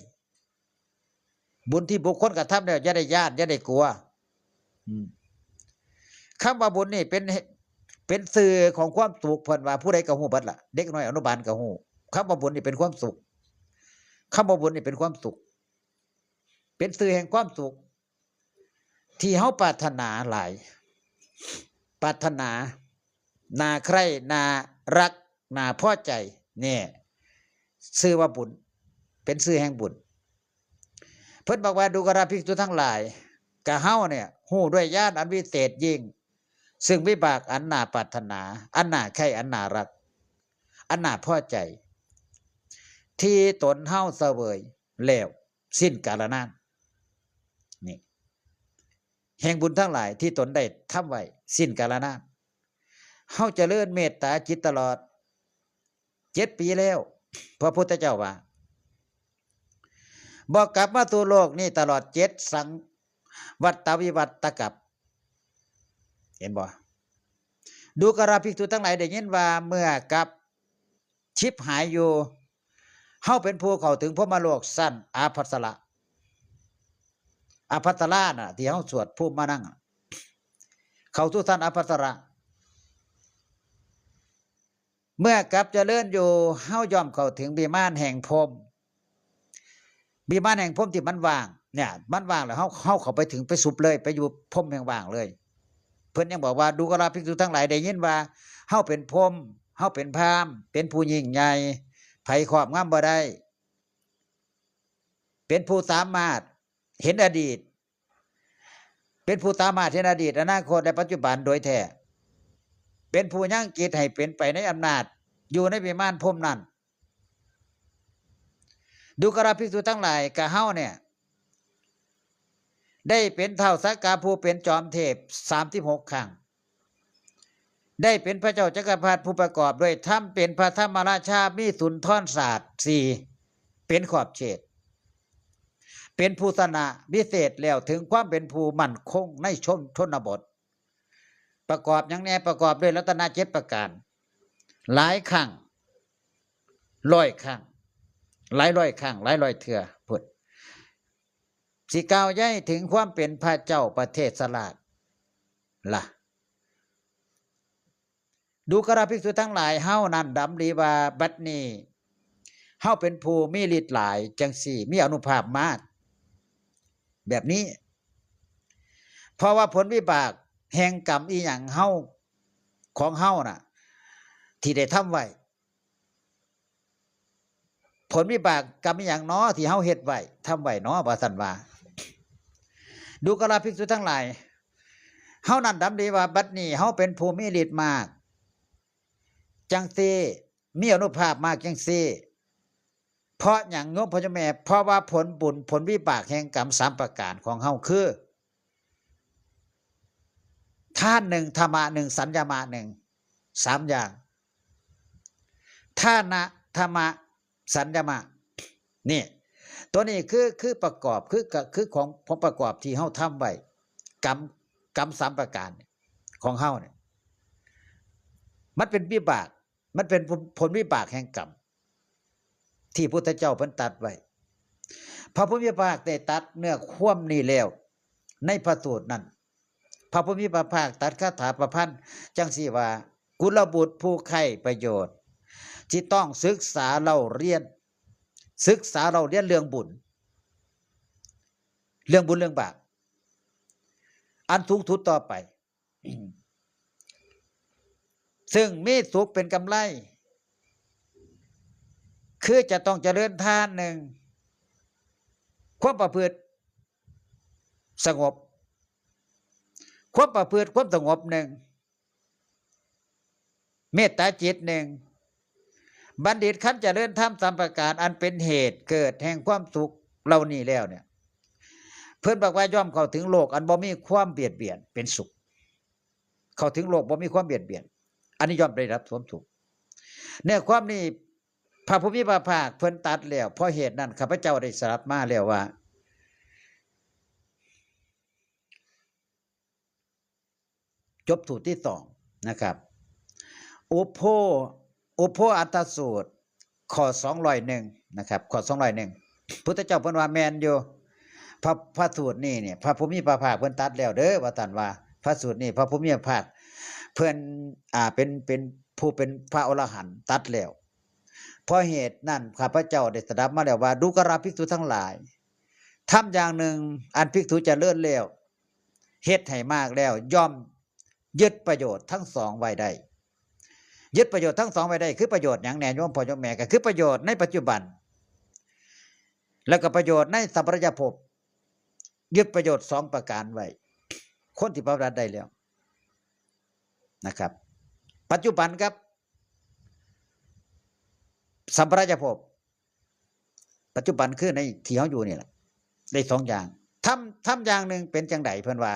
บุญที่บุคคลกระทำแล้วอย่าได้ย้านอย่าได้กลัว อืม คำว่าบุญนี่เป็น เป็นสื่อของความสุข เพิ่นว่าผู้ใดก็ฮู้เบิดล่ะ เด็กน้อยอนุบาลก็ฮู้ คำว่าบุญนี่เป็นความสุข คำว่าบุญนี่เป็นความสุข เป็นสื่อแห่งความสุข ที่เฮาปรารถนาหลาย ปรารถนา น่าใคร่ น่ารัก น่าพอใจ เนี่ย ชื่อว่าบุญ เป็นชื่อแห่งบุญ เพิ่นบอกว่า ดูกราภิกษุทั้งหลาย กะเฮาเนี่ย ฮู้ด้วยญาณอันวิเศษยิ่ง ซึ่งวิบากอันน่าปรารถนา อันน่าใคร่ อันน่ารัก อันน่าพอใจ ที่ตนเฮาเสวยแล้วสิ้นกาลนาน นี่ แห่งบุญทั้งหลายที่ตนได้ทำไว้สิ้นกาลนาน เฮาเจริญเมตตาจิตตลอดเจ็ดปีแล้ว พระพุทธเจ้าว่า บ่กลับมาสู่โลกนี้ตลอดเจ็ดสังวัตวิวัตกับ เห็นบ่ ดูกราภิกษุทั้งหลายได้ยินว่าเมื่อกลับ ชิบหายอยู่ เฮาเป็นผู้เข้าถึงพรหมโลกชั้นอาภัสสระ อาภัสสระน่ะ ที่เฮาสวดภูมิมานั่งอะ เข้าสู่ชั้นอาภัสสระ เมื่อกลับเจริญอยู่ เฮาย่อมเข้าถึงวิมานแห่งพรหม วิมานแห่งพรหมที่มันว่าง เนี่ย มันว่างแล้วเฮา เฮาเข้าไปถึงไปสุบเลย ไปอยู่พรหมแห่งว่างเลย เพิ่นยังบอกว่า ดูกราภิกษุทั้งหลายได้ยินว่า เฮาเป็นพรหม เฮาเป็นพราหมณ์ เป็นผู้ยิ่งใหญ่ ไผครอบงำบ่ได้ เป็นผู้สามารถเห็นอดีต เป็นผู้สามารถเห็นอดีต อนาคต และปัจจุบันโดยแท้ เป็นผู้ยังจิตให้เป็นไปในอำนาจ อยู่ในวิมานพรหมนั้น ดูกราภิกษุทั้งหลาย กะเฮาเนี่ย ได้เป็นท้าวสักกะผู้เป็นจอมเทพสามสิบหกครั้ง ได้เป็นพระเจ้าจักรพรรดิผู้ประกอบด้วยธรรม เป็นพระธรรมราชา มีสุนทรศาสตร์สี่ เป็นขอบเขต เป็นผู้ชนะวิเศษแล้วถึงความเป็นผู้มั่นคงในชน ชนบท ประกอบหยังแน่ ประกอบด้วยรัตนเจ็ดประการ หลายครั้ง ร้อยครั้ง หลายร้อยครั้ง หลายร้อยเทื่อพุ้น สิก้าวย้ายถึงความเป็นพระเจ้าประเทศราชล่ะ ดูกราภิกษุทั้งหลาย เฮานั้นดำริว่าบัดนี้ เฮาเป็นผู้มีฤทธิ์หลายจังซี่ มีอานุภาพมาก แบบนี้ เพราะว่าผลวิบากแห่งกรรมอีหยังเฮา ของเฮาน่ะ ที่ได้ทำไว้ ผลวิบากกรรมอีหยังน้อที่เฮาเฮ็ดไว้ ทำไว้น้อ ว่าซั่นว่า ดูกราภิกษุทั้งหลาย เฮานั้นดำริว่าบัดนี้เฮาเป็นผู้มีฤทธิ์มาก จังซี่ มีอานุภาพมากจังซี่ เพราะหยังโยมพ่อโยมแม่ เพราะว่าผลบุญผลวิบากแห่งกรรมสามประการของเฮาคือ ทานหนึ่ง ธรรมะหนึ่ง สัญญามะหนึ่ง สามอย่าง ทานะ ธรรมะ สัญญามะ นี่ ตัวนี้คือ คือประกอบ คือ คือของ ของประกอบที่เฮาทำไว้ กรรม กรรมสามประการของเฮาเนี่ย มันเป็นวิบาก มันเป็นผล ผลวิบากแห่งกรรม ที่พุทธเจ้าเพิ่นตรัสไว้ พระผู้มีพระภาคได้ตรัสเนื้อความนี้แล้ว ในพระสูตรนั้น พระผู้มีพระภาคตรัสคาถาประพันธ์จังซี่ว่า กุลบุตรผู้ใคร่ประโยชน์ ที่ต้องศึกษาเล่าเรียน ศึกษาเล่าเรียนเรื่องบุญ เรื่องบุญเรื่องบาป อันสูงสุดต่อไป ซึ่งมีสุขเป็นกำไร คือจะต้องเจริญทานหนึ่ง ความประพฤติสงบ ความประพฤติความสงบหนึ่ง เมตตาจิตหนึ่ง บัณฑิตคันเจริญธรรมสามประการ อันเป็นเหตุเกิดแห่งความสุขเหล่านี้แล้วเนี่ย เพิ่นบอกว่าย่อมเข้าถึงโลกอันบ่มีความเบียดเบียนเป็นสุข เข้าถึงโลกบ่มีความเบียดเบียน อันนี้ย่อมได้รับความสุข เนื้อความนี้พระผู้มีพระภาคเพิ่นตรัสแล้ว เพราะเหตุนั้นข้าพเจ้าได้สดับมาแล้วว่า จบสูตรที่สองนะครับ อุโพ อุโพอัตตสูตร ข้อสองร้อยหนึ่งนะครับ ข้อสองร้อยหนึ่ง พุทธเจ้าเพิ่นว่าแม่นอยู่ พระ พระสูตรนี้เนี่ย พระผู้มีพระภาคเพิ่นตรัสแล้วเด้อ ว่าซั่นว่า พระสูตรนี้พระผู้มีพระภาคเพิ่น อ่า เป็น เป็นผู้เป็นพระอรหันต์ตรัสแล้ว เพราะเหตุนั้นข้าพเจ้าได้สดับมาแล้วว่า ดูกราภิกษุทั้งหลาย ธรรมอย่างหนึ่งอันภิกษุเจริญแล้ว เฮ็ดให้มากแล้ว ย่อมยึดประโยชน์ทั้งสองไว้ได้ ยึดประโยชน์ทั้งสองไว้ได้ คือประโยชน์หยังแหน่ โยมพ่อโยมแม่ ก็คือประโยชน์ในปัจจุบัน แล้วก็ประโยชน์ในสัมปรายภพ ยึดประโยชน์สองประการไว้ คนที่ปฏิบัติได้แล้วนะครับ ปัจจุบันครับ สัมปรายภพ ปัจจุบันคือในที่เฮาอยู่นี่แหละ ได้สองอย่าง ธรรม ธรรมอย่างหนึ่งเป็นจังใด เพิ่นว่า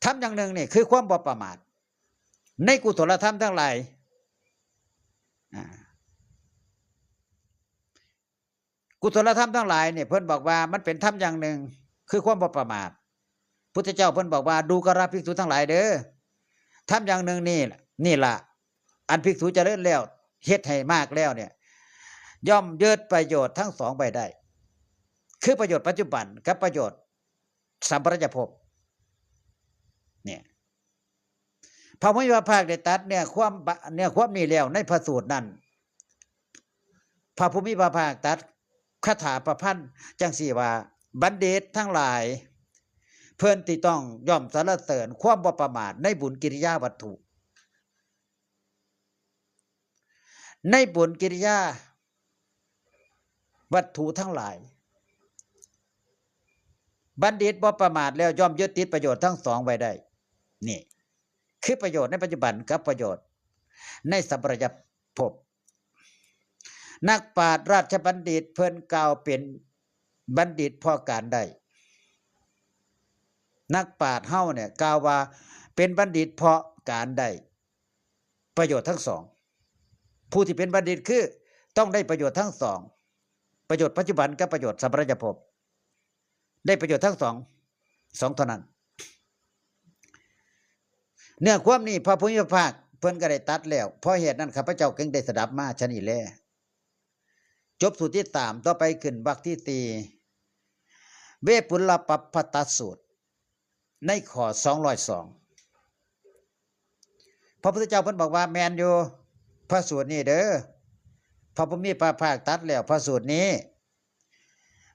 ธรรมอย่างหนึ่งนี่คือความบ่ประมาท ในกุศลธรรมทั้งหลาย อ่า กุศลธรรมทั้งหลายเนี่ย เพิ่นบอกว่ามันเป็นธรรมอย่างหนึ่ง คือความบ่ประมาท พุทธเจ้าเพิ่นบอกว่า ดูกราภิกษุทั้งหลายเด้อ ธรรมอย่างหนึ่งนี่ นี่ล่ะ อันภิกษุเจริญแล้ว เฮ็ดให้มากแล้วเนี่ย ย่อมยึดประโยชน์ทั้งสองไว้ได้ คือประโยชน์ปัจจุบันกับประโยชน์สัมปรายภพ เนี่ย พระผู้มีพระภาคได้ตรัสเนื้อความบะ เนื้อความนี้แล้วในพระสูตรนั้น พระผู้มีพระภาคตรัสคาถาประพันธ์จังซี่ว่า บัณฑิตทั้งหลาย เพิ่นที่ต้องย่อมสรรเสริญความบ่ประมาทในบุญกิริยาวัตถุ ในบุญกิริยาวัตถุทั้งหลาย บัณฑิตบ่ประมาทแล้วย่อมยึดติดประโยชน์ทั้งสองไว้ได้ นี่ คือประโยชน์ในปัจจุบันกับประโยชน์ในสัมปรายภพ นักปราชญ์ราชบัณฑิตเพิ่นกล่าวเป็นบัณฑิตเพราะการได้ นักปราชญ์เฮาเนี่ยกล่าวว่าเป็นบัณฑิตเพราะการได้ประโยชน์ทั้งสอง ผู้ที่เป็นบัณฑิตคือต้องได้ประโยชน์ทั้งสอง ประโยชน์ปัจจุบันกับประโยชน์สัมปรายภพ ได้ประโยชน์ทั้งสอง สองเท่านั้น เนื้อความนี้พระผู้มีพระภาคเพิ่นก็ได้ตรัสแล้ว เพราะเหตุนั้นข้าพเจ้าจึงได้สดับมาชะนี้แล จบสูตรที่สาม ต่อไปขึ้นวรรคที่สี่ เวปุลปัปปตสูตร ในข้อสองร้อยสอง พระพุทธเจ้าเพิ่นบอกว่าแม่นอยู่ พระสูตรนี้เด้อ พระผู้มีพระภาคตรัสแล้วพระสูตรนี้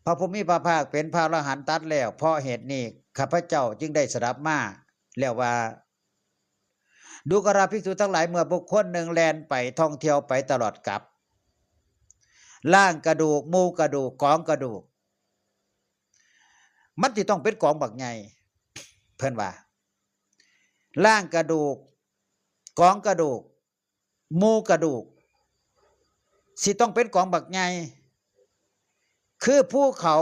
พระผู้มีพระภาคเป็นพระอรหันต์ตรัสแล้ว เพราะเหตุนี้ข้าพเจ้าจึงได้สดับมาแล้วว่า ดูกราภิกษุทั้งหลาย เมื่อบุคคลหนึ่งแล่นไปท่องเที่ยวไปตลอดกลับ ล่างกระดูก มูกระดูก กองกระดูก มันสิต้องเป็นกองบักใหญ่ เพิ่นว่า ล่างกระดูก กองกระดูก มูกระดูก สิต้องเป็นกองบักใหญ่ คือภูเขา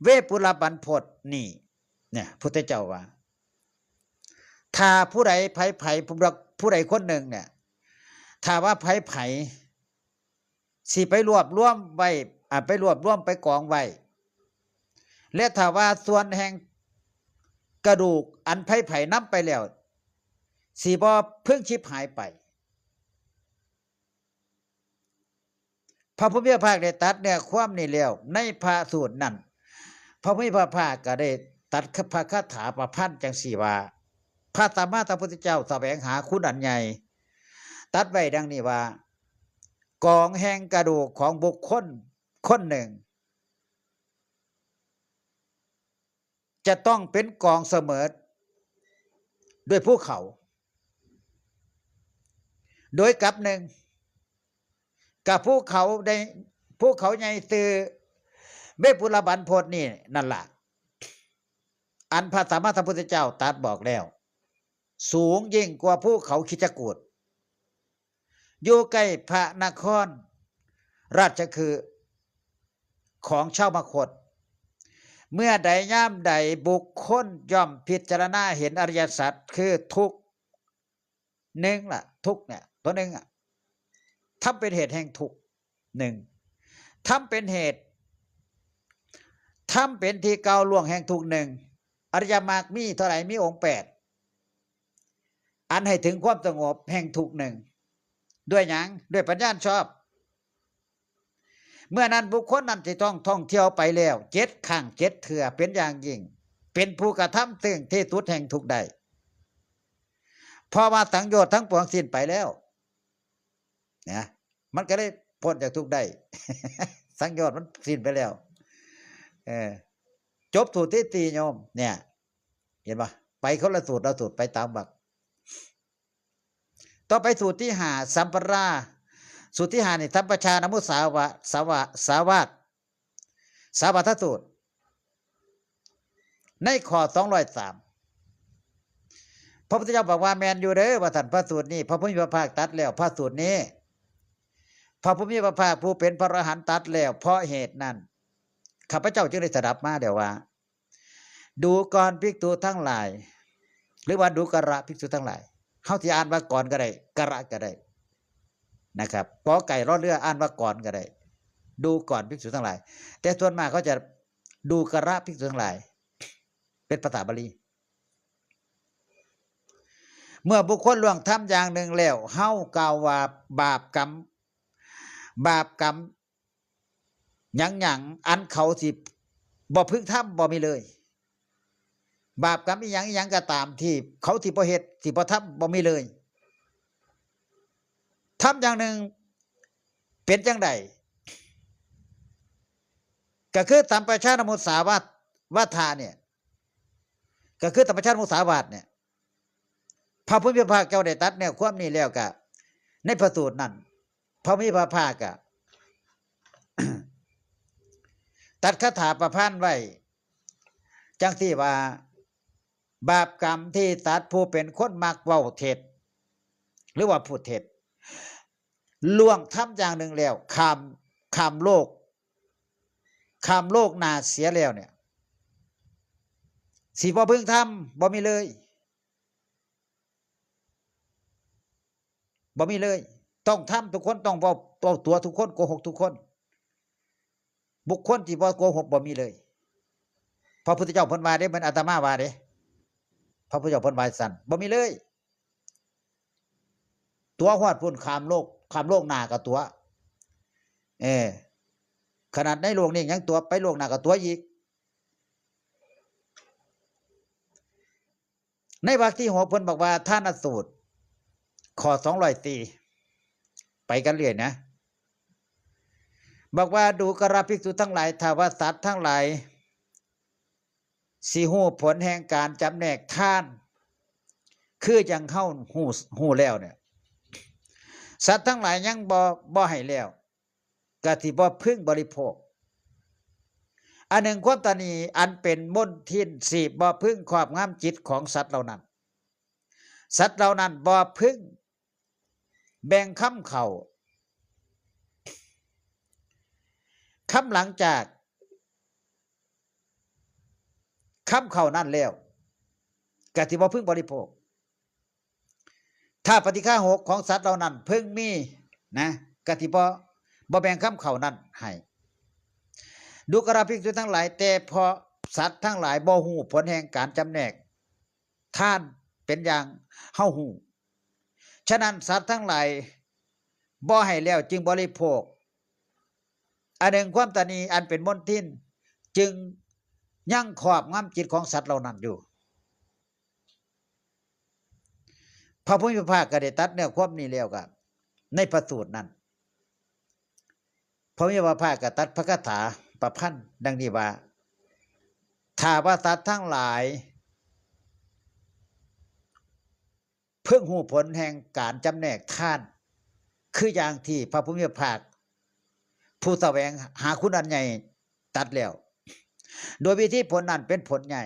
เวปุลบันพตนี่ เนี่ย พุทธเจ้าว่า ถ้าผู้ใดไผไผ ผู้ใด ผู้ใดคนหนึ่งเนี่ย ถ้าว่าไผไผ สิไปรวบรวมไว้ อ่า ไปรวบรวมไปกองไว้ และถ้าว่าส่วนแห่งกระดูกอันไผไผนำไปแล้ว สิบ่เพิ่งชิบหายไป พระผู้มีพระภาคได้ตรัสเนื้อความนี้แล้ว ในพระสูตรนั้น พระผู้มีพระภาคก็ได้ตรัสพระคาถาประพันธ์จังซี่ว่า พระสัมมาสัมพุทธเจ้าแสวงหาคุณอันใหญ่ ตรัสไว้ดังนี้ว่า กองแห่งกระดูกของบุคคลคนหนึ่ง จะต้องเป็นกองเสมอด้วยภูเขา โดยกับหนึ่ง กับภูเขาใน ภูเขาใหญ่ซื่อเวปุลบันพตนี่นั่นล่ะ อันพระสัมมาสัมพุทธเจ้าตรัสบอกแล้ว สูงยิ่งกว่าภูเขาคิจกูฏ อยู่ใกล้พระนครราชคฤห์ของชาวมคธ เมื่อใดยามใดบุคคลย่อมพิจารณาเห็นอริยสัจคือทุกข์ หนึ่งล่ะ ทุกข์เนี่ย ตัวหนึ่งอ่ะ ทำเป็นเหตุแห่งทุกข์หนึ่ง ทำเป็นเหตุ ทำเป็นที่ก้าวล่วงแห่งทุกข์หนึ่ง อริยมรรคมีเท่าไหร่ มีองค์แปด อันให้ถึงความสงบแห่งทุกข์หนึ่ง ด้วยหยัง ด้วยปัญญาอันชอบ เมื่อนั้นบุคคลนั้นจะต้องท่องเที่ยวไปแล้วเจ็ดครั้งเจ็ดเทื่อเป็นอย่างยิ่ง เป็นผู้กระทำซึ่งที่สุดแห่งทุกข์ได้ เพราะว่าสังโยชน์ทั้งปวงสิ้นไปแล้วนะ มันก็เลยพ้นจากทุกข์ได้ สังโยชน์มันสิ้นไปแล้ว เออ จบสูตรที่สี่โยม เนี่ย เห็นปะ ไปคนละสูตรละสูตรไปตามวรรค ต่อไปสูตรที่ห้า สัมปรา สูตรที่ห้านี่ สัมปชานมุสาวา สาวา สาวาท สาวัตถสูตร ในข้อสองร้อยสาม พระพุทธเจ้าบอกว่า แม่นอยู่เด้อ ว่าท่าน พระสูตรนี้ พระผู้มีพระภาคตรัสแล้ว พระสูตรนี้ พระผู้มีพระภาคผู้เป็นพระอรหันต์ตรัสแล้ว เพราะเหตุนั้น ข้าพเจ้าจึงได้สดับมาแล้วว่า ดูก่อนภิกษุทั้งหลาย หรือว่าดูกระภิกษุทั้งหลาย เขาที่อ่านว่ากรก็ได้ กระก็ได้นะครับ กอไก่รอเรืออ่านว่ากรก็ได้ ดูก่อนภิกษุทั้งหลาย แต่ส่วนมากเขาจะดูกระภิกษุทั้งหลาย เป็นภาษาบาลี เมื่อบุคคลล่วงธรรมอย่างหนึ่งแล้ว เฮากล่าวว่าบาปกรรม บาปกรรม หยังหยังอันเขาสิบ่พึงทำบ่มีเลย บาปกรรมอีหยังอีหยังก็ตามที่เขาสิบ่เฮ็ดสิบ่ทำบ่มีเลย ทำอย่างหนึ่งเป็นจังใด ก็คือสัมปชานมุสาวาท วาทาเนี่ย ก็คือสัมปชานมุสาวาทเนี่ย พระผู้มีพระภาคเจ้าได้ตรัสแนวความนี้แล้วก็ ในพระสูตรนั้น พระผู้มีพระภาคก็ ตรัสคาถาประพันธ์ไว้ จังซี่ว่า บาปกรรมที่สัตว์ผู้เป็นคนมักเว้าเท็จ หรือว่าพูดเท็จ ล่วงธรรมอย่างหนึ่งแล้ว ข้าม ข้ามโลก ข้ามโลกหน้าเสียแล้วเนี่ย สิบ่พึงทำบ่มีเลย บ่มีเลย ต้องทำทุกคน ต้องเว้า เว้าตั๋วทุกคน โกหกทุกคน บุคคลที่บ่โกหกบ่มีเลย พระพุทธเจ้าเพิ่นว่าเด้ เหมือนอาตมาว่าเด้ พระพุทธเจ้าเพิ่นว่าซั่น บ่มีเลย ตั๋วฮอดพุ้น ข้ามโลก ข้ามโลกหน้าก็ตั๋ว เออ ขนาดในโลกนี้ยังตั๋ว ไปโลกหน้าก็ตั๋วอีก ในวรรคที่หกเพิ่นบอกว่า ทานสูตร ข้อสองร้อยสี่ ไปกันเรื่อยนะ บอกว่า ดูกระภิกษุทั้งหลาย ถ้าว่าสัตว์ทั้งหลาย สิฮู้ผลแห่งการจำแนกทาน คือจั่งเฮาฮู้ ฮู้แล้วเนี่ย สัตว์ทั้งหลายยังบ่ บ่ให้แล้ว ก็สิบ่พึงบริโภค อันหนึ่งความตนีอันเป็นมลทินสิบ่พึงครอบงำจิตของสัตว์เหล่านั้น สัตว์เหล่านั้นบ่พึงแบ่งคำข้าว คำหลังจาก คำข้าวนั้นแล้ว ก็สิบ่พึงบริโภค ถ้าปฏิฆาหกของสัตว์เหล่านั้นเพิ่งมีนะ ก็สิบ่ บ่แบ่งคำข้าวนั้นให้ ดูกระภิกษุทั้งหลาย แต่เพราะสัตว์ทั้งหลายบ่ฮู้ผลแห่งการจำแนกทานเป็นอย่างเฮาฮู้ ฉะนั้นสัตว์ทั้งหลายบ่ให้แล้วจึงบริโภค อันหนึ่งความตนีอันเป็นมลทินจึงยังครอบงำจิตของสัตว์เหล่านั้นอยู่ พระผู้มีพระภาคก็ได้ตรัสเนื้อความนี้แล้วก็ ในพระสูตรนั้น พระผู้มีพระภาคก็ตรัสพระคาถาประพันธ์ดังนี้ว่า ถ้าว่าสัตว์ทั้งหลาย เพิ่งฮู้ผลแห่งการจำแนกทาน คืออย่างที่พระผู้มีพระภาค ผู้แสวงหาคุณอันใหญ่ตรัสแล้ว โดยวิธีผลนั้นเป็นผลใหญ่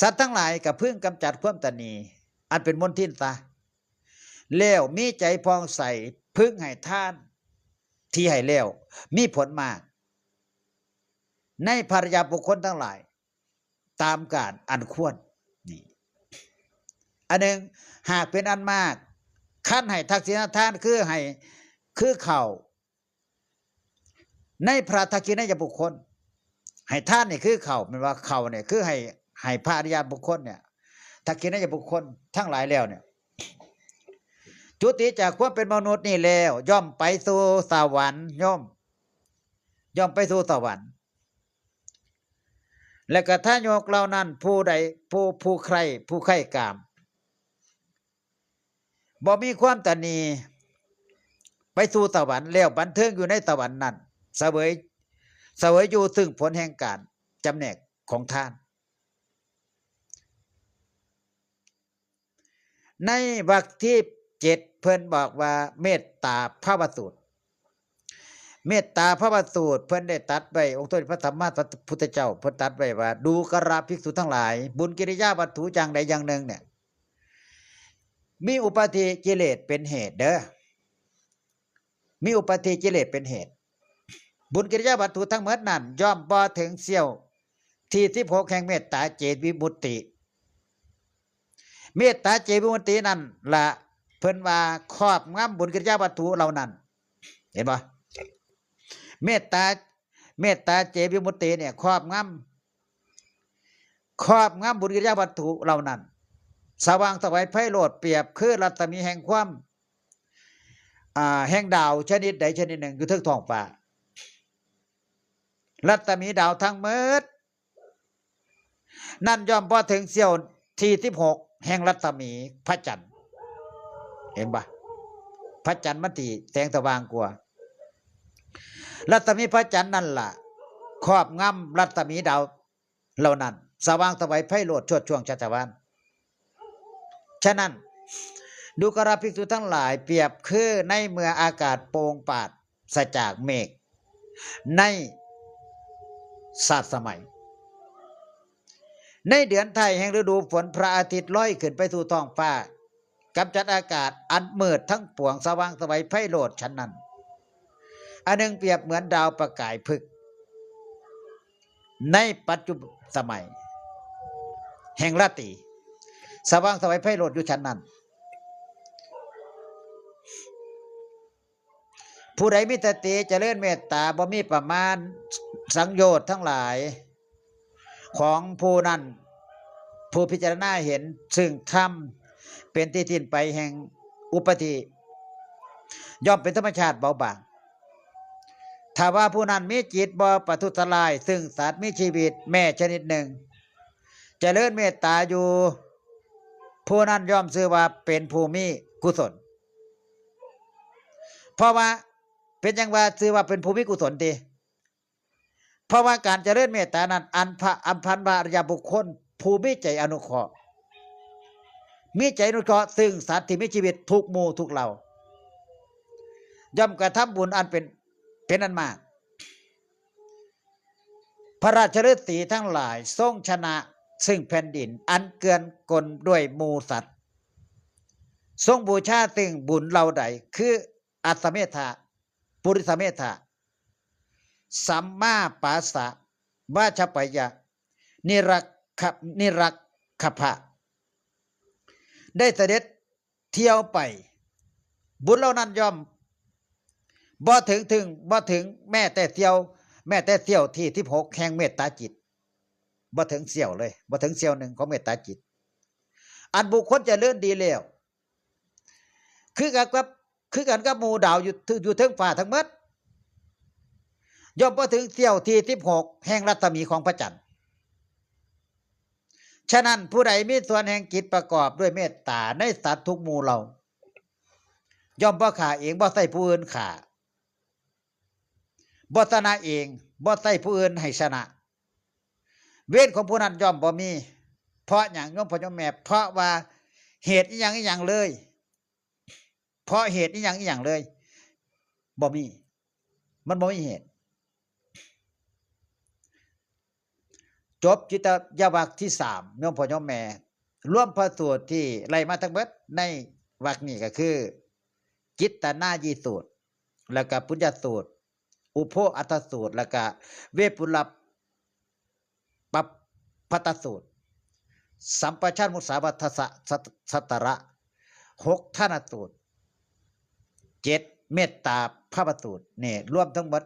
สัตว์ทั้งหลายก็พึงกำจัดความตนีอันเป็นมลทินซะ แล้วมีใจผ่องใสพึงให้ทานที่ให้แล้วมีผลมาก ในภริยาบุคคลทั้งหลาย ตามกาลอันควร นี่ อันหนึ่ง หากเป็นอันมาก คันให้ทักษิณทานคือให้ คือข้าว ในพระทักษิณายบุคคล ให้ทานนี่คือข้าว แม่นว่าข้าวเนี่ยคือให้ ให้พระอริยบุคคลเนี่ย ทักขิณายบุคคลทั้งหลายแล้วเนี่ย จุติจากความเป็นมนุษย์นี่แล้ว ย่อมไปสู่สวรรค์ ย่อม ย่อมไปสู่สวรรค์ และกะทายกเหล่านั้นผู้ใด ผู้ ผู้ใคร่ ผู้ใคร่กาม บ่มีความตระหนี่ ไปสู่สวรรค์แล้วบันเทิงอยู่ในสวรรค์นั้น เสวย เสวยอยู่ซึ่งผลแห่งการจำแนกของทาน ในวรรคที่เจ็ดเพิ่นบอกว่าเมตตาภาวสูตร เมตตาภาวสูตรเพิ่นได้ตรัสไว้ องค์สมเด็จพระสัมมาสัมพุทธเจ้าเพิ่นตรัสไว้ว่า ดูกราภิกษุทั้งหลาย บุญกิริยาวัตถุอย่างใดอย่างหนึ่งเนี่ย มีอุปาทิกิเลสเป็นเหตุเด้อ มีอุปาทิกิเลสเป็นเหตุ บุญกิริยาวัตถุทั้งหมดนั้น ย่อมบ่ถึงเสี้ยวที่สิบหกแห่งเมตตาเจตวิมุตติ เมตตาเจตวิมุตตินั่นละเพิ่นว่าครอบงำบุญกิริยาวัตถุเหล่านั้น เห็นบ่ เมตตา เมตตาเจตวิมุตติเนี่ยครอบงำ ครอบงำบุญกิริยาวัตถุเหล่านั้น สว่างไสวไพโรจน์เปรียบคือรัศมีแห่งความ อ่า แห่งดาวชนิดใดชนิดหนึ่งอยู่เทิงท้องฟ้า รัศมีดาวทั้งหมด นั่นย่อมบ่ถึงเสี้ยวที่สิบหกแห่งรัศมีพระจันทร์ เห็นบ่ พระจันทร์มันสิแสงสว่างกว่า รัศมีพระจันทร์นั่นล่ะ ครอบงำรัศมีดาวเหล่านั้น สว่างไสวไพโรจน์โชติช่วงชัชวาล ฉะนั้น ดูกราภิกษุทั้งหลาย เปรียบคือในเมื่ออากาศโปร่งปราศจากเมฆ ในสาสมัย ในเดือนไทยแห่งฤดูฝนพระอาทิตย์ลอยขึ้นไปสู่ท้องฟ้า กำจัดอากาศอันมืดทั้งปวง สว่างไสวไพโรจน์ฉันนั้น อันหนึ่งเปรียบเหมือนดาวประกายพฤกษ์ ในปัจจุบันสมัย แห่งราตรี สว่างไสวไพโรจน์อยู่ฉันนั้น ผู้ใดมีสติเจริญเมตตาบ่มีประมาณ สังโยชน์ทั้งหลาย ของผู้นั้น ผู้พิจารณาเห็นซึ่งธรรมเป็นที่สิ้นไปแห่งอุปาทิ ย่อมเป็นธรรมชาติเบาบาง ถ้าว่าผู้นั้นมีจิตบ่ประทุษร้ายซึ่งสัตว์มีชีวิตแม้ชนิดหนึ่ง เจริญเมตตาอยู่ ผู้นั้นย่อมชื่อว่าเป็นผู้มีกุศล เพราะว่าเป็นหยังว่าชื่อว่าเป็นผู้มีกุศลติ เพราะว่าการเจริญเมตตานั้น อันพระ อันพันว่าอริยบุคคล ผู้มีใจอนุเคราะห์ มีใจอนุเคราะห์ซึ่งสัตว์ที่มีชีวิตทุกหมู่ทุกเหล่า ย่อมกระทำบุญอันเป็น เป็นอันมาก พระราชฤๅษีทั้งหลายทรงชนะซึ่งแผ่นดินอันเกื่อนกลด้วยหมู่สัตว์ ทรงบูชาซึ่งบุญเหล่าใด คืออัสสเมทะ ปุริสเมทะ สัมมาปาสะ วาชปยะ นิรักขะ นิรักขะพะ ได้เสด็จเที่ยวไป บุญเหล่านั้นย่อมบ่ถึง ถึง บ่ถึงแม้แต่เสี้ยว แม้แต่เสี้ยวที่สิบหกแห่งเมตตาจิต บ่ถึงเสี้ยวเลย บ่ถึงเสี้ยวหนึ่งของเมตตาจิต อันบุคคลเจริญดีแล้ว คือกันกับ คือกันกับหมู่ดาวอยู่ อยู่เทิงฟ้าทั้งหมด ย่อมบ่ถึงเสี้ยวที่สิบหกแห่งรัศมีของพระจันทร์ ฉะนั้นผู้ใดมีส่วนแห่งจิตประกอบด้วยเมตตาในสัตว์ทุกหมู่เหล่า ย่อมบ่ฆ่าเอง บ่ใช้ผู้อื่นฆ่า บ่ชนะเอง บ่ใช้ผู้อื่นให้ชนะ เวรของผู้นั้นย่อมบ่มี เพราะหยังโยมพ่อโยมแม่ เพราะว่าเหตุอิหยังอิหยังเลย เพราะเหตุอิหยังอิหยังเลย บ่มี มันบ่มีเหตุ จบจิตยวัคที่สาม โยมพ่อโยมแม่ รวมพระสูตรที่ไล่มาทั้งหมดในวรรคนี้ก็คือ จิตตนายีสูตร แล้วก็ปุญญสูตร อุโพอัตถสูตร แล้วก็เวปุลปัปปตสูตร สัมปชัญญมุสาวัทสะ สัตตระ หกทานสูตร เจ็ดเมตตาภาวสูตร นี่รวมทั้งหมด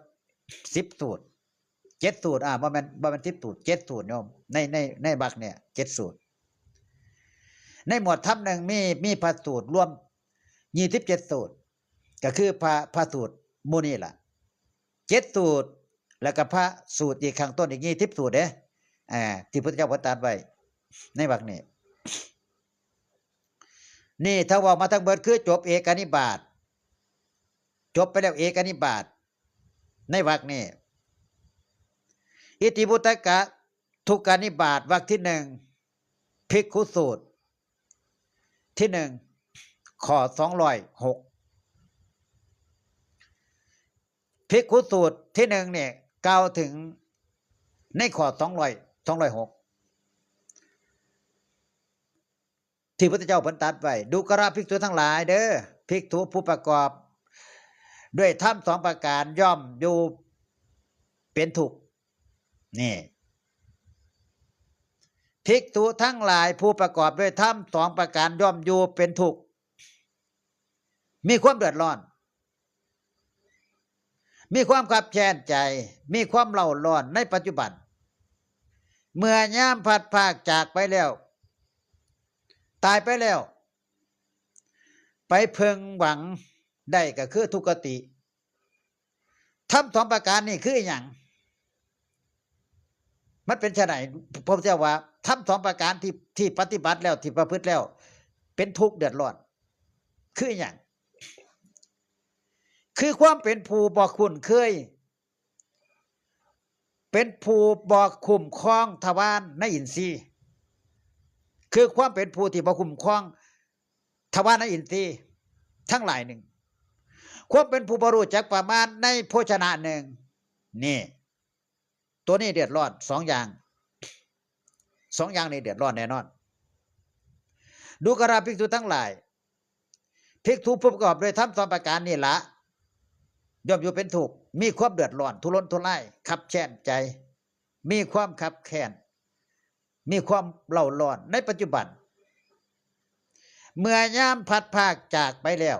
สิบสูตร เจ็ดสูตร อ่า บ่แม่น บ่แม่นสิบสูตร เจ็ดสูตรโยม ใน ใน ในวรรคเนี่ย เจ็ดสูตร ในหมวดธรรมหนึ่งมีมีพระสูตรรวมยี่สิบเจ็ดสูตร ก็คือพระพระสูตรหมู่นี้ล่ะเจ็ดสูตร แล้วก็พระสูตรอีกข้างต้นอีกยี่สิบสูตรเด้อ่าที่พุทธเจ้าเพิ่นตรัสไว้ในวรรคนี้ นี่ถ้าเว้ามาทั้งเบิดคือจบเอกานิบาต จบไปแล้วเอกานิบาต ในวรรคนี้ อิติวุตกะทุกกานิบาต วรรคที่หนึ่ง ภิกขุสูตร ที่หนึ่ง ข้อสองร้อยหก ภิกขุสูตรที่หนึ่งเนี่ยกล่าวถึงในข้อสองร้อย สองร้อยหก ที่พุทธเจ้าเพิ่นตรัสไว้ ดูกราภิกษุทั้งหลายเด้อ ภิกษุผู้ประกอบ ด้วยธรรมสองประการย่อมอยู่เป็นทุกข์ นี่ ภิกษุทั้งหลายผู้ประกอบด้วยธรรมสองประการย่อมอยู่เป็นทุกข์ มีความเดือดร้อน มีความคับแค้นใจ มีความเร่าร้อนในปัจจุบัน เมื่อยามพลัดพรากจากไปแล้ว ตายไปแล้ว ไปเพิ่งหวังได้ก็คือทุกขติ ธรรมสองประการนี่คืออหย่าง มันเป็นไฉน พระพุทธเจ้าว่าธรรมสองประการที่ที่ปฏิบัติแล้วที่ประพฤติแล้ว เป็นทุกข์เดือดร้อน คืออหย่าง คือความเป็นผู้บ่คุ้นเคย เป็นผู้บ่คุ้มครองทวารในอินทรีย์ คือความเป็นผู้ที่บ่คุ้มครองทวารในอินทรีย์ทั้งหลายหนึ่ง ความเป็นผู้บ่รู้จักประมาณในโภชนะหนึ่ง นี่ ตัวนี้เดือดร้อนสองอย่าง สองอย่างนี้เดือดร้อนแน่นอน ดูกราภิกษุทั้งหลาย ภิกษุผู้ประกอบด้วยธรรมสองประการนี่ละ ย่อมอยู่เป็นทุกข์ มีความเดือดร้อน ทุรนทุราย คับแค้นใจ มีความคับแค้น มีความเร่าร้อนในปัจจุบัน เมื่อยามพลัดพรากจากไปแล้ว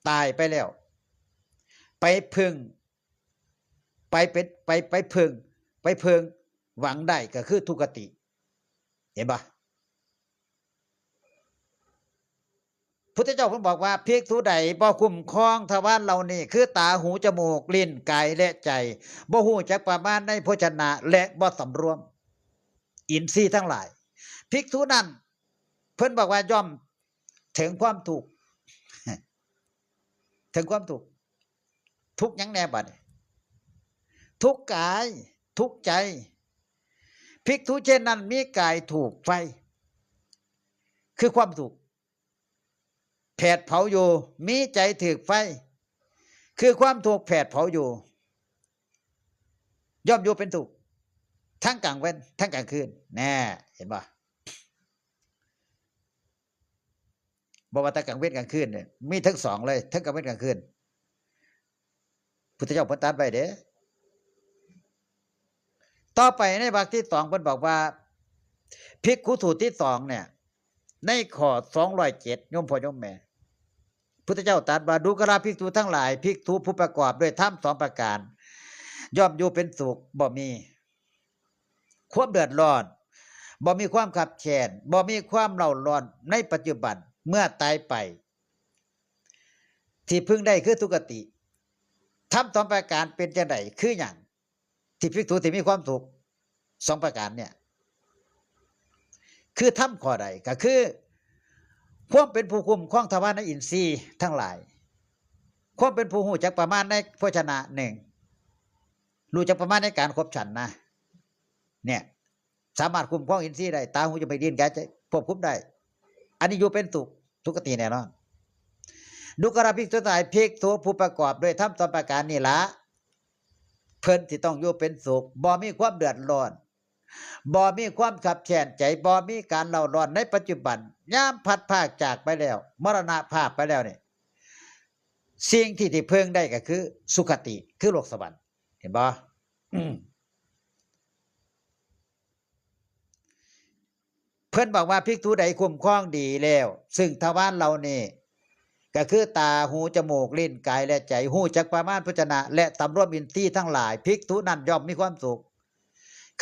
ตายไปแล้ว ไปเพิ่ง ไปเป็น ไป ไปเพิ่ง ไปเพิ่งหวังได้ก็คือทุกขติ เห็นปะ พุทธเจ้าเพิ่นบอกว่า ภิกษุใดบ่คุ้มครองทวารเหล่านี้ คือตา หู จมูก ลิ้น กาย และใจ บ่ฮู้จักประมาณในโภชนะ และบ่สำรวม อินทรีย์ทั้งหลาย ภิกษุนั้น เพิ่นบอกว่าย่อมถึงความทุกข์ ถึงความทุกข์ ทุกข์หยังแน่บัดนี้ ทุกข์กาย ทุกข์ใจ ภิกษุเช่นนั้นมีกายถูกไฟ คือความทุกข์ แผดเผาอยู่ มีใจถูกไฟ คือความทุกข์แผดเผาอยู่ ย่อมอยู่เป็นทุกข์ ทั้งกลางวัน ทั้งกลางคืน แน่ เห็นปะ บ่ว่าแต่กลางเว็นกลางคืนเนี่ย มีทั้งสองเลย ทั้งกลางเว็นกลางคืน พุทธเจ้าเพิ่นตรัสไว้เด้ ต่อไปในวรรคที่สองเพิ่นบอกว่า ภิกขุสูตรที่สองเนี่ย ในข้อสองร้อยเจ็ด โยมพ่อโยมแม่ พุทธเจ้าตรัสว่า ดูกราภิกษุทั้งหลาย ภิกษุผู้ประกอบด้วยธรรมสองประการ ย่อมอยู่เป็นสุข บ่มีความเดือดร้อน บ่มีความคับแค้น บ่มีความเร่าร้อนในปัจจุบัน เมื่อตายไป ที่พึ่งได้คือทุกขติ ธรรมสองประการเป็นจังได คือหยัง ที่ภิกษุที่มีความสุขสองประการเนี่ย คือธรรมข้อใด ก็คือ ความเป็นผู้คุ้มครองทวารในอินทรีย์ทั้งหลาย ความเป็นผู้รู้จักประมาณในโภชนะหนึ่ง รู้จักประมาณในการคบฉันนะ เนี่ย สามารถคุ้มครองอินทรีย์ได้ ตา หู จมูก ลิ้น กาย ใจ ควบคุมได้ อันนี้อยู่เป็นสุข ทุกขติแน่นอน ดูกราภิกษุทั้งหลาย ภิกษุผู้ประกอบด้วยธรรมสองประการนี่ละ เพิ่นสิต้องอยู่เป็นสุข บ่มีความเดือดร้อน บ่มีความคับแค้นใจ บ่มีการเร่าร้อนในปัจจุบัน ยามพลัดพรากจากไปแล้ว มรณภาพไปแล้วนี่ สิ่งที่ที่เพิ่งได้ก็คือสุคติ คือโลกสวรรค์ เห็นบ่ อืม เพิ่นบอกว่าภิกษุใดคุ้มครองดีแล้ว ซึ่งทวารเหล่านี้ ก็คือตา หู จมูก ลิ้น กาย และใจ ฮู้จักประมาณโภชนะ และสำรวมอินทรีย์ทั้งหลาย ภิกษุนั้นย่อมมีความสุข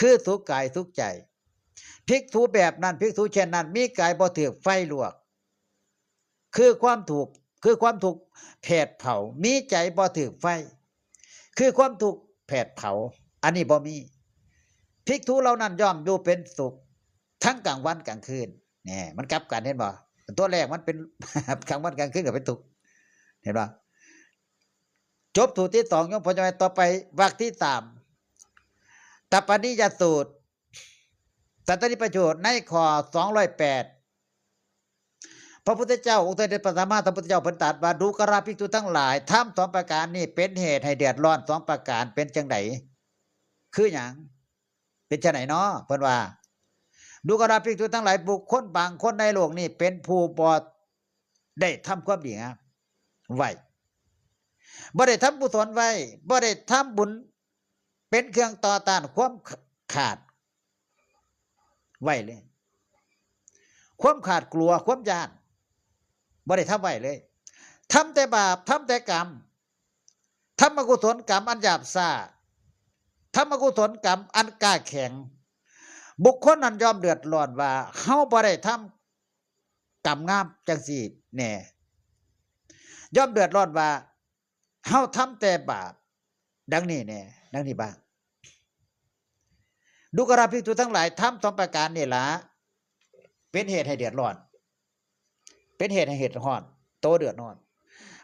คือสุขกายสุขใจ ภิกษุแบบนั้น ภิกษุเช่นนั้น มีกายบ่ถูกไฟลวก คือความถูก คือความถูกแผดเผา มีใจบ่ถูกไฟ คือความถูกแผดเผา อันนี้บ่มี ภิกษุเหล่านั้นย่อมอยู่เป็นสุข ทั้งกลางวันกลางคืน เนี่ย มันกลับกัน เห็นบ่ ตัวแรกมันเป็น กลางวันกลางคืนก็เป็นทุกข์ เห็นบ่ จบสูตรที่สอง โยมพ่อโยมแม่ ต่อไปวรรคที่สาม ตปนิยสูตร สันตนิปโยชน์ ในข้อสองร้อยแปด พระพุทธเจ้า องค์สมเด็จพระสัมมาสัมพุทธเจ้าเพิ่นตรัสว่า ดูกราภิกษุทั้งหลาย ธรรมสองประการนี้เป็นเหตุให้เดือดร้อนสองประการ เป็นจังได คือหยัง เป็นจังไดเนาะ เพิ่นว่า ดูกราภิกษุทั้งหลาย บุคคลบางคนในโลกนี้เป็นผู้บ่ได้ทำความดีงามไว้ บ่ได้ทำกุศลไว้ บ่ได้ทำบุญเป็นเครื่องต่อต้านความขาดไว้เลย ความขาดกลัว ความย้าน บ่ได้ทำไว้เลย ทำแต่บาป ทำแต่กรรม ทำอกุศลกรรมอันหยาบช้า ทำอกุศลกรรมอันกล้าแข็ง บุคคลนั้นย่อมเดือดร้อนว่า เฮาบ่ได้ทำกรรมงามจังซี่แน่ ย่อมเดือดร้อนว่า เฮาทำแต่บาป ดังนี้แน่ ดังนี้บ้าง ดูกราภิกษุทั้งหลาย ธรรมสองประการนี่ละ เป็นเหตุให้เดือดร้อน เป็นเหตุให้เดือดร้อน โตเดือดร้อน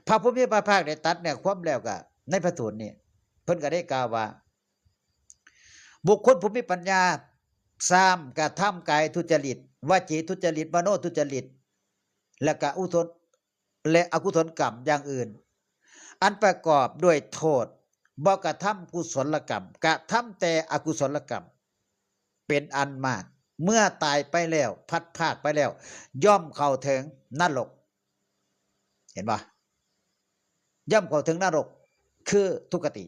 พระผู้มีพระภาคได้ตรัสเนื้อความแล้วก็ ในพระสูตรนี่ เพิ่นก็ได้กล่าวว่า บุคคลผู้มีปัญญา สาม กระทำกายทุจริต วจีทุจริต มโนทุจริต และก็อกุศล และอกุศลกรรมอย่างอื่น อันประกอบด้วยโทษ บ่กระทำกุศลกรรม กระทำแต่อกุศลกรรม เป็นอันมาก เมื่อตายไปแล้ว พลัดพรากไปแล้ว ย่อมเข้าถึงนรก เห็นบ่ ย่อมเข้าถึงนรก คือทุกขติ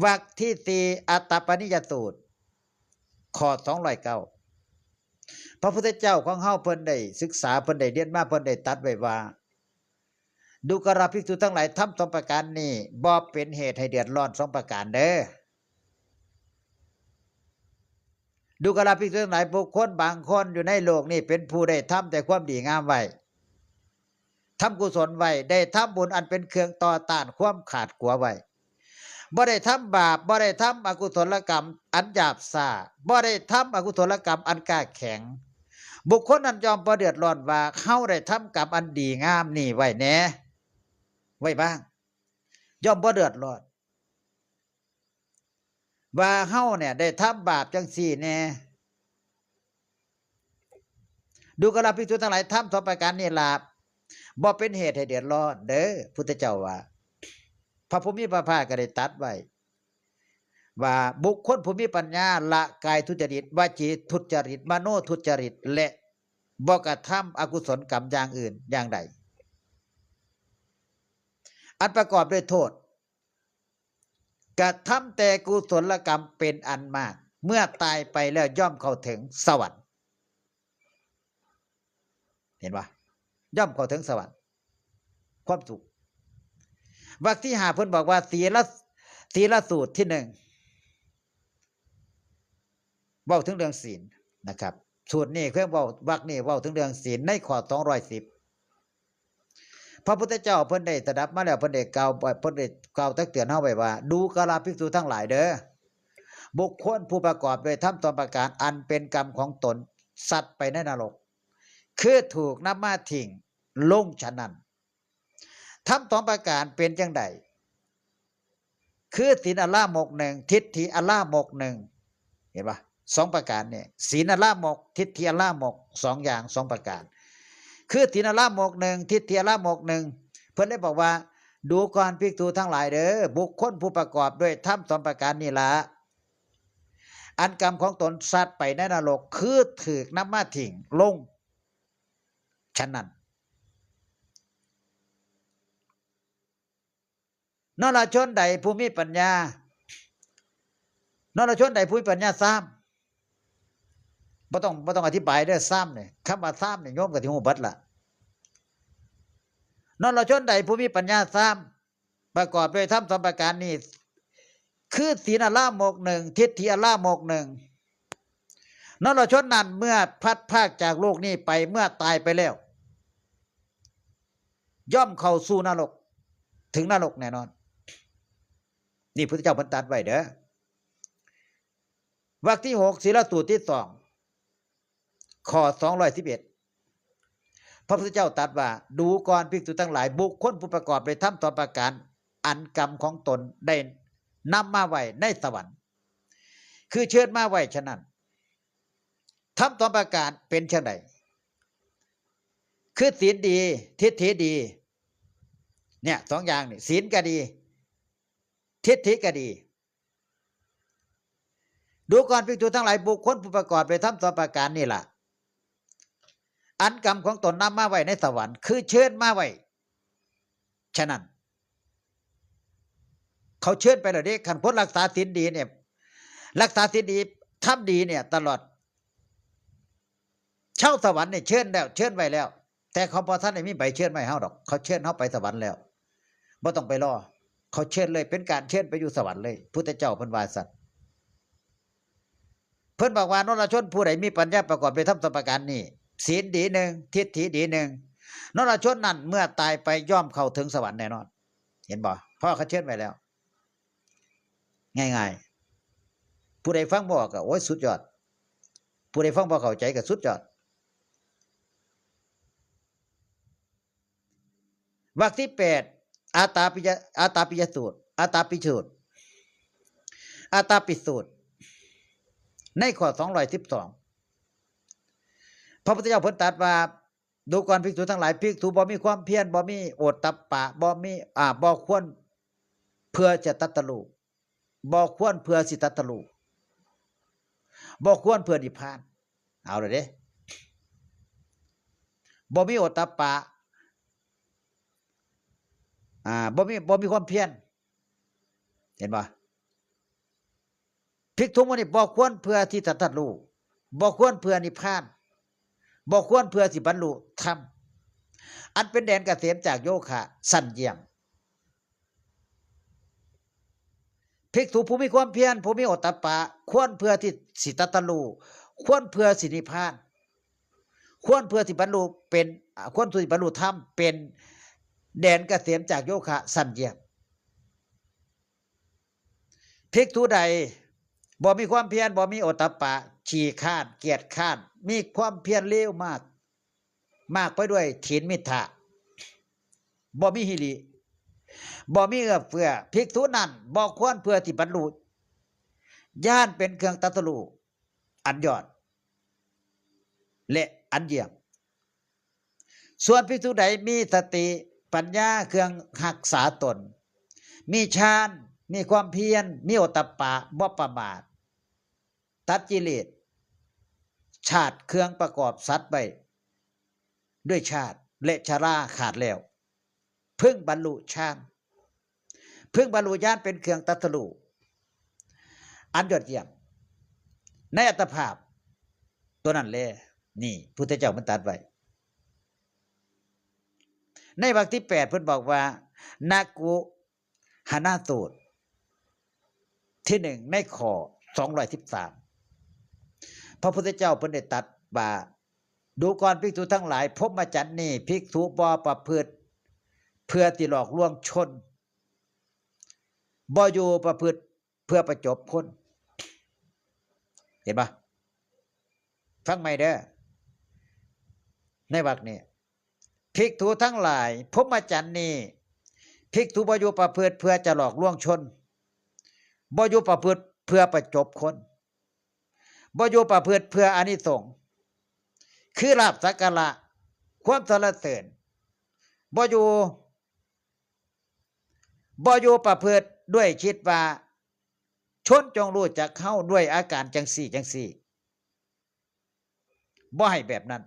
วรรคที่สี่ อัตตปนิยสูตร ข้อสองร้อยเก้า พระพุทธเจ้าของเฮาเพิ่นได้ศึกษา เพิ่นได้เรียนมา เพิ่นได้ตรัสไว้ว่า ดูกราภิกษุทั้งหลาย ธรรมสองประการนี้บ่เป็นเหตุให้เดือดร้อนสองประการเด้อ ดูกราภิกษุทั้งหลาย บุคคลบางคนอยู่ในโลกนี้เป็นผู้ได้ทำแต่ความดีงามไว้ ทำกุศลไว้ ได้ทำบุญอันเป็นเครื่องต่อต้านความขาดกลัวไว้ บ่ได้ทำบาป บ่ได้ทำอกุศลกรรมอันหยาบช้า บ่ได้ทำอกุศลกรรมอันกล้าแข็ง บุคคลนั้นย่อมบ่เดือดร้อนว่า เฮาได้ทำกรรมอันดีงามนี้ไว้แหน่ ไว้บ้าง ย่อมบ่เดือดร้อน ว่าเฮาเนี่ยได้ทำบาปจังซี่แหน่ ดูกราภิกษุทั้งหลาย ธรรมสองประการนี้ล่ะ บ่เป็นเหตุให้เดือดร้อนเด้อ พุทธเจ้าว่า พระผู้มีพระภาคก็ได้ตรัสไว้ ว่าบุคคลผู้มีปัญญาละกายทุจริต วจีทุจริต มโนทุจริต และบ่กระทำอกุศลกรรมอย่างอื่นอย่างใด อันประกอบด้วยโทษ กระทำแต่กุศลกรรมเป็นอันมาก เมื่อตายไปแล้วย่อมเข้าถึงสวรรค์ เห็นปะ ย่อมเข้าถึงสวรรค์ ความสุข วรรคที่ห้าเพิ่นบอกว่า ศีล ศีลสูตรที่หนึ่ง เว้าถึงเรื่องศีลนะครับ สูตรนี้เพิ่นเว้า วรรคนี้เว้าถึงเรื่องศีลในข้อสองร้อยสิบ พระพุทธเจ้าเพิ่นได้ตรัสมาแล้ว เพิ่นได้กล่าว เพิ่นได้กล่าวตักเตือนเฮาไว้ว่า ดูกราภิกษุทั้งหลายเด้อ บุคคลผู้ประกอบด้วยธรรมสองประการอันเป็นกรรมของตน สัตว์ไปในนรก คือถูกนำมาทิ้งลงฉะนั้น ธรรมสองประการเป็นจังใด คือศีลอลามกหนึ่ง ทิฏฐิอลามกหนึ่ง เห็นปะ สองประการเนี่ย ศีลอลามก ทิฏฐิอลามก สองอย่าง สองประการ คือศีลอลามกหนึ่ง ทิฏฐิอลามกหนึ่ง เพิ่นเลยบอกว่า ดูก่อนภิกษุทั้งหลายเด้อ บุคคลผู้ประกอบด้วยธรรมสองประการนี่ละ อันกรรมของตนสัตว์ไปในนรก คือถูกนำมาทิ้งลง ฉะนั้น นรชนใดผู้มีปัญญา นรชนใดผู้มีปัญญา สาม บ่ต้อง บ่ต้องอธิบายเด้อ สาม เนี่ย คำว่า สาม เนี่ย โยมก็สิฮู้เบิดละ นรชนใดผู้มีปัญญา สาม ประกอบด้วยธรรมสองประการนี้ คือศีลลามกหนึ่ง ทิฏฐิลามกหนึ่ง นรชนนั้นเมื่อพลัดพรากจากโลกนี้ไป เมื่อตายไปแล้ว ย่อมเข้าสู่นรก ถึงนรกแน่นอน นี่พุทธเจ้าเพิ่นตรัสไว้เด้อ วรรคที่หก ศีลสูตรที่สอง ข้อสองร้อยสิบเอ็ด พระพุทธเจ้าตรัสว่า ดูก่อนภิกษุทั้งหลาย บุคคลผู้ประกอบด้วยธรรมสองประการ อันกรรมของตนได้นำมาไว้ในสวรรค์ คือเชิญมาไว้ฉะนั้น ธรรมสองประการเป็นเช่นใด คือศีลดี ทิฏฐิดี เนี่ย สองอย่างนี่ ศีลก็ดี ทิฏฐิก็ดี ดูก่อนภิกษุทั้งหลาย บุคคลผู้ประกอบด้วยธรรมสองประการนี่ล่ะ อันกรรมของตนนำมาไว้ในสวรรค์ คือเชิญมาไว้ ฉะนั้น เขาเชิญไปแล้วเด้ คันคนรักษาศีลดีเนี่ย รักษาศีลดี ทำดีเนี่ย ตลอด ชาวสวรรค์เนี่ยเชิญแล้ว เชิญไว้แล้ว แต่เขาบ่ทันได้มีใบเชิญไว้เฮาดอก เขาเชิญเฮาไปสวรรค์แล้ว บ่ต้องไปรอ เขาเชิญเลย เป็นการเชิญไปอยู่สวรรค์เลย พุทธเจ้าเพิ่นว่าซั่น เพิ่นบอกว่า นรชนผู้ใดมีปัญญาประกอบด้วยธรรมสองประการนี้ ศีลดีหนึ่ง ทิฏฐิดีหนึ่ง นรชนนั้นเมื่อตายไปย่อมเข้าถึงสวรรค์แน่นอน เห็นบ่ เพราะเขาเชิญไว้แล้ว ง่ายๆ ผู้ใดฟังบ่ออกก็ โอ้ย สุดยอด ผู้ใดฟังบ่เข้าใจก็สุดยอด วรรคที่แปด อาตาปิยะ อาตาปิยสูตร อาตาปิสูตร อาตาปิสูตร ในข้อสองร้อยสิบสอง พระพุทธเจ้าเพิ่นตรัสว่า ดูก่อนภิกษุทั้งหลาย ภิกษุบ่มีความเพียร บ่มีโอตตัปปะ บ่มี อ่า บ่ควรเพื่อจะตรัสรู้ บ่ควรเพื่อสิตรัสรู้ บ่ควรเพื่อนิพพาน เอาเลยเด้ บ่มีโอตตัปปะ อ่า บ่มี บ่มีความเพียร เห็นบ่ ภิกษุหมู่นี้บ่ควรเพื่อที่จะตรัสรู้ บ่ควรเพื่อนิพพาน บ่ควรเพื่อสิบรรลุธรรม อันเป็นแดนเกษมจากโยคะสั้นเยี่ยม ภิกษุผู้มีความเพียร ผู้มีโอตตัปปะ ควรเพื่อที่สิตรัสรู้ ควรเพื่อสินิพพาน ควรเพื่อสิบรรลุเป็น อ่า ควรเพื่อสิบรรลุธรรม เป็นแดนเกษมจากโยคะสั้นเยี่ยม ภิกษุใดบ่มีความเพียร บ่มีโอตตัปปะ ขี้คร้าน เกียจคร้าน มีความเพียรเลวมาก มากไปด้วยถีนมิทธะ บ่มีหิริ บ่มีเอื้อเฟื้อ ภิกษุนั้นบ่ควรเพื่อที่บรรลุญาณเป็นเครื่องตรัสรู้อันยอด และอันเยี่ยม ส่วนภิกษุใดมีสติปัญญาเครื่องรักษาตน มีฌาน มีความเพียร มีโอตตัปปะ บ่ประมาท ตัดกิเลส ชาติเครื่องประกอบสัตว์ไว้ด้วยชาติและชราขาดแล้ว เพิ่งบรรลุฌาน เพิ่งบรรลุญาณเป็นเครื่องตรัสรู้อันยอดเยี่ยม ในอัตภาพตัวนั้นแล นี่พุทธเจ้ามันตรัสไว้ ในวรรคที่แปดเพิ่นบอกว่า นากุหนาสูตร ที่หนึ่ง ในข้อสองร้อยสิบสาม พระพุทธเจ้าเพิ่นได้ตรัสว่า ดูก่อนภิกษุทั้งหลาย พรหมจรรย์นี้ภิกษุบ่ประพฤติเพื่อที่หลอกลวงชน บ่อยู่ประพฤติเพื่อประจบคน เห็นปะ ฟังใหม่เด้อ ในวรรคนี้ ภิกษุทั้งหลาย พรหมจรรย์นี้ ภิกษุบ่อยู่ประพฤติเพื่อจะหลอกลวงชน บ่อยู่ประพฤติเพื่อประจบคน บ่อยู่ประพฤติเพื่ออานิสงส์ คือลาภสักการะ ความสรรเสริญ บ่อยู่ บ่อยู่ประพฤติด้วยคิดว่า ชนจงรู้จักเฮาด้วยอาการจังซี่จังซี่ บ่ให้แบบนั้น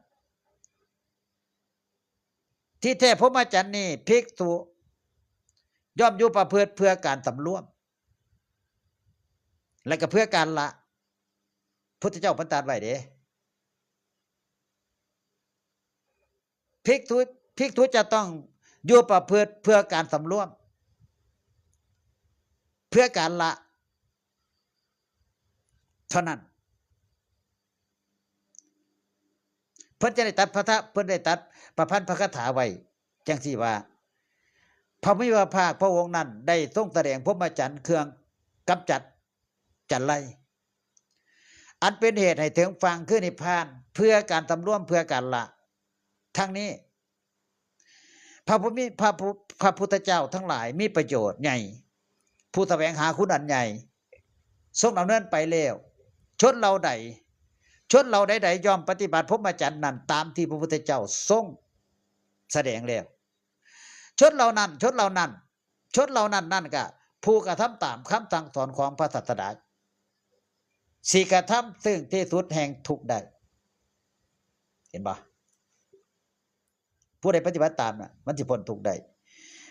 ที่แท้พรหมจรรย์นี่ภิกษุย่อมอยู่ประพฤติเพื่อการสำรวม และก็เพื่อการละ พุทธเจ้าเพิ่นตรัสไว้เด้ ภิกษุ ภิกษุจะต้องอยู่ประพฤติเพื่อการสำรวม เพื่อการละ เท่านั้น เพิ่นจะได้ตัดพระทะ เพิ่นได้ตัดประพันธ์พระคาถาไว้จังซี่ว่า พระผู้มีพระภาคพระองค์นั้นได้ทรงแสดงพรหมจรรย์เครื่องกำจัดจันไร อันเป็นเหตุให้ถึงฝั่งคือนิพพาน เพื่อการสำรวม เพื่อการละ ทั้งนี้ พระผู้มี พระผู้ พระพุทธเจ้าทั้งหลายมีประโยชน์ใหญ่ ผู้แสวงหาคุณอันใหญ่ ทรงดำเนินไปแล้ว ชนเหล่าใด ชนเหล่าใดๆย่อมปฏิบัติพรหมจรรย์นั้นตามที่พระพุทธเจ้าทรงแสดงแล้ว ชนเหล่านั้น ชนเหล่านั้น ชนเหล่านั้นนั่นก็ผู้กระทำตามคำสั่งสอนของพระศาสดา สิกระทำซึ่งที่สุดแห่งทุกข์ได้ เห็นบ่ ผู้ใดปฏิบัติตามน่ะ มันสิพ้นทุกข์ได้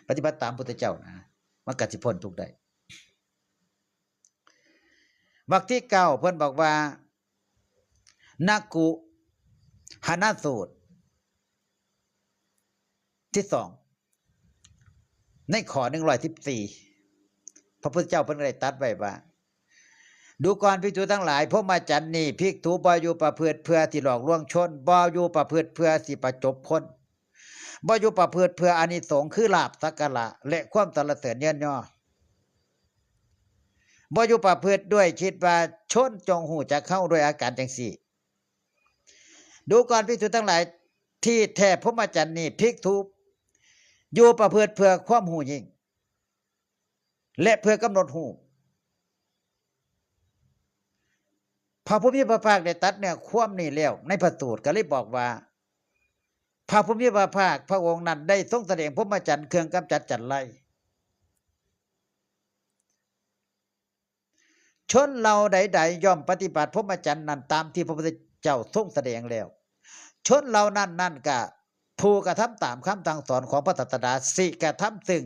ปฏิบัติตามพุทธเจ้านะ มันก็สิพ้นทุกข์ได้ วรรคที่เก้า เพิ่นบอกว่า นักกุหนสูตร ที่สอง ในข้อหนึ่งร้อยสิบสี่ พระพุทธเจ้าเพิ่นได้ตรัสไว้ว่า ดูก่อนภิกษุทั้งหลาย พรหมจรรย์นี้ภิกษุบ่อยู่ประพฤติเพื่อสิหลอกลวงชน บ่อยู่ประพฤติเพื่อสิประจบคน บ่อยู่ประพฤติเพื่ออานิสงส์คือลาภสักการะ และความสรรเสริญเยินยอ บ่อยู่ประพฤติด้วยคิดว่าชนจงฮู้จักเฮาด้วยอาการจังซี่ ดูก่อนภิกษุทั้งหลาย ที่แท้พรหมจรรย์นี้ภิกษุอยู่ประพฤติเพื่อความฮู้ยิ่ง และเพื่อกำหนดฮู้ พระผู้มีพระภาคได้ตรัสเนื้อความนี้แล้วในพระสูตร ก็เลยบอกว่า พระผู้มีพระภาคพระองค์นั้นได้ทรงแสดงพรหมจรรย์เครื่องกำจัดจันไร ชนเหล่าใดๆย่อมปฏิบัติพรหมจรรย์นั้นตามที่พระพุทธเจ้าทรงแสดงแล้ว ชนเหล่านั้นนั่นก็ผู้กระทำตามคำสั่งสอนของพระศาสดา สิกระทำซึ่ง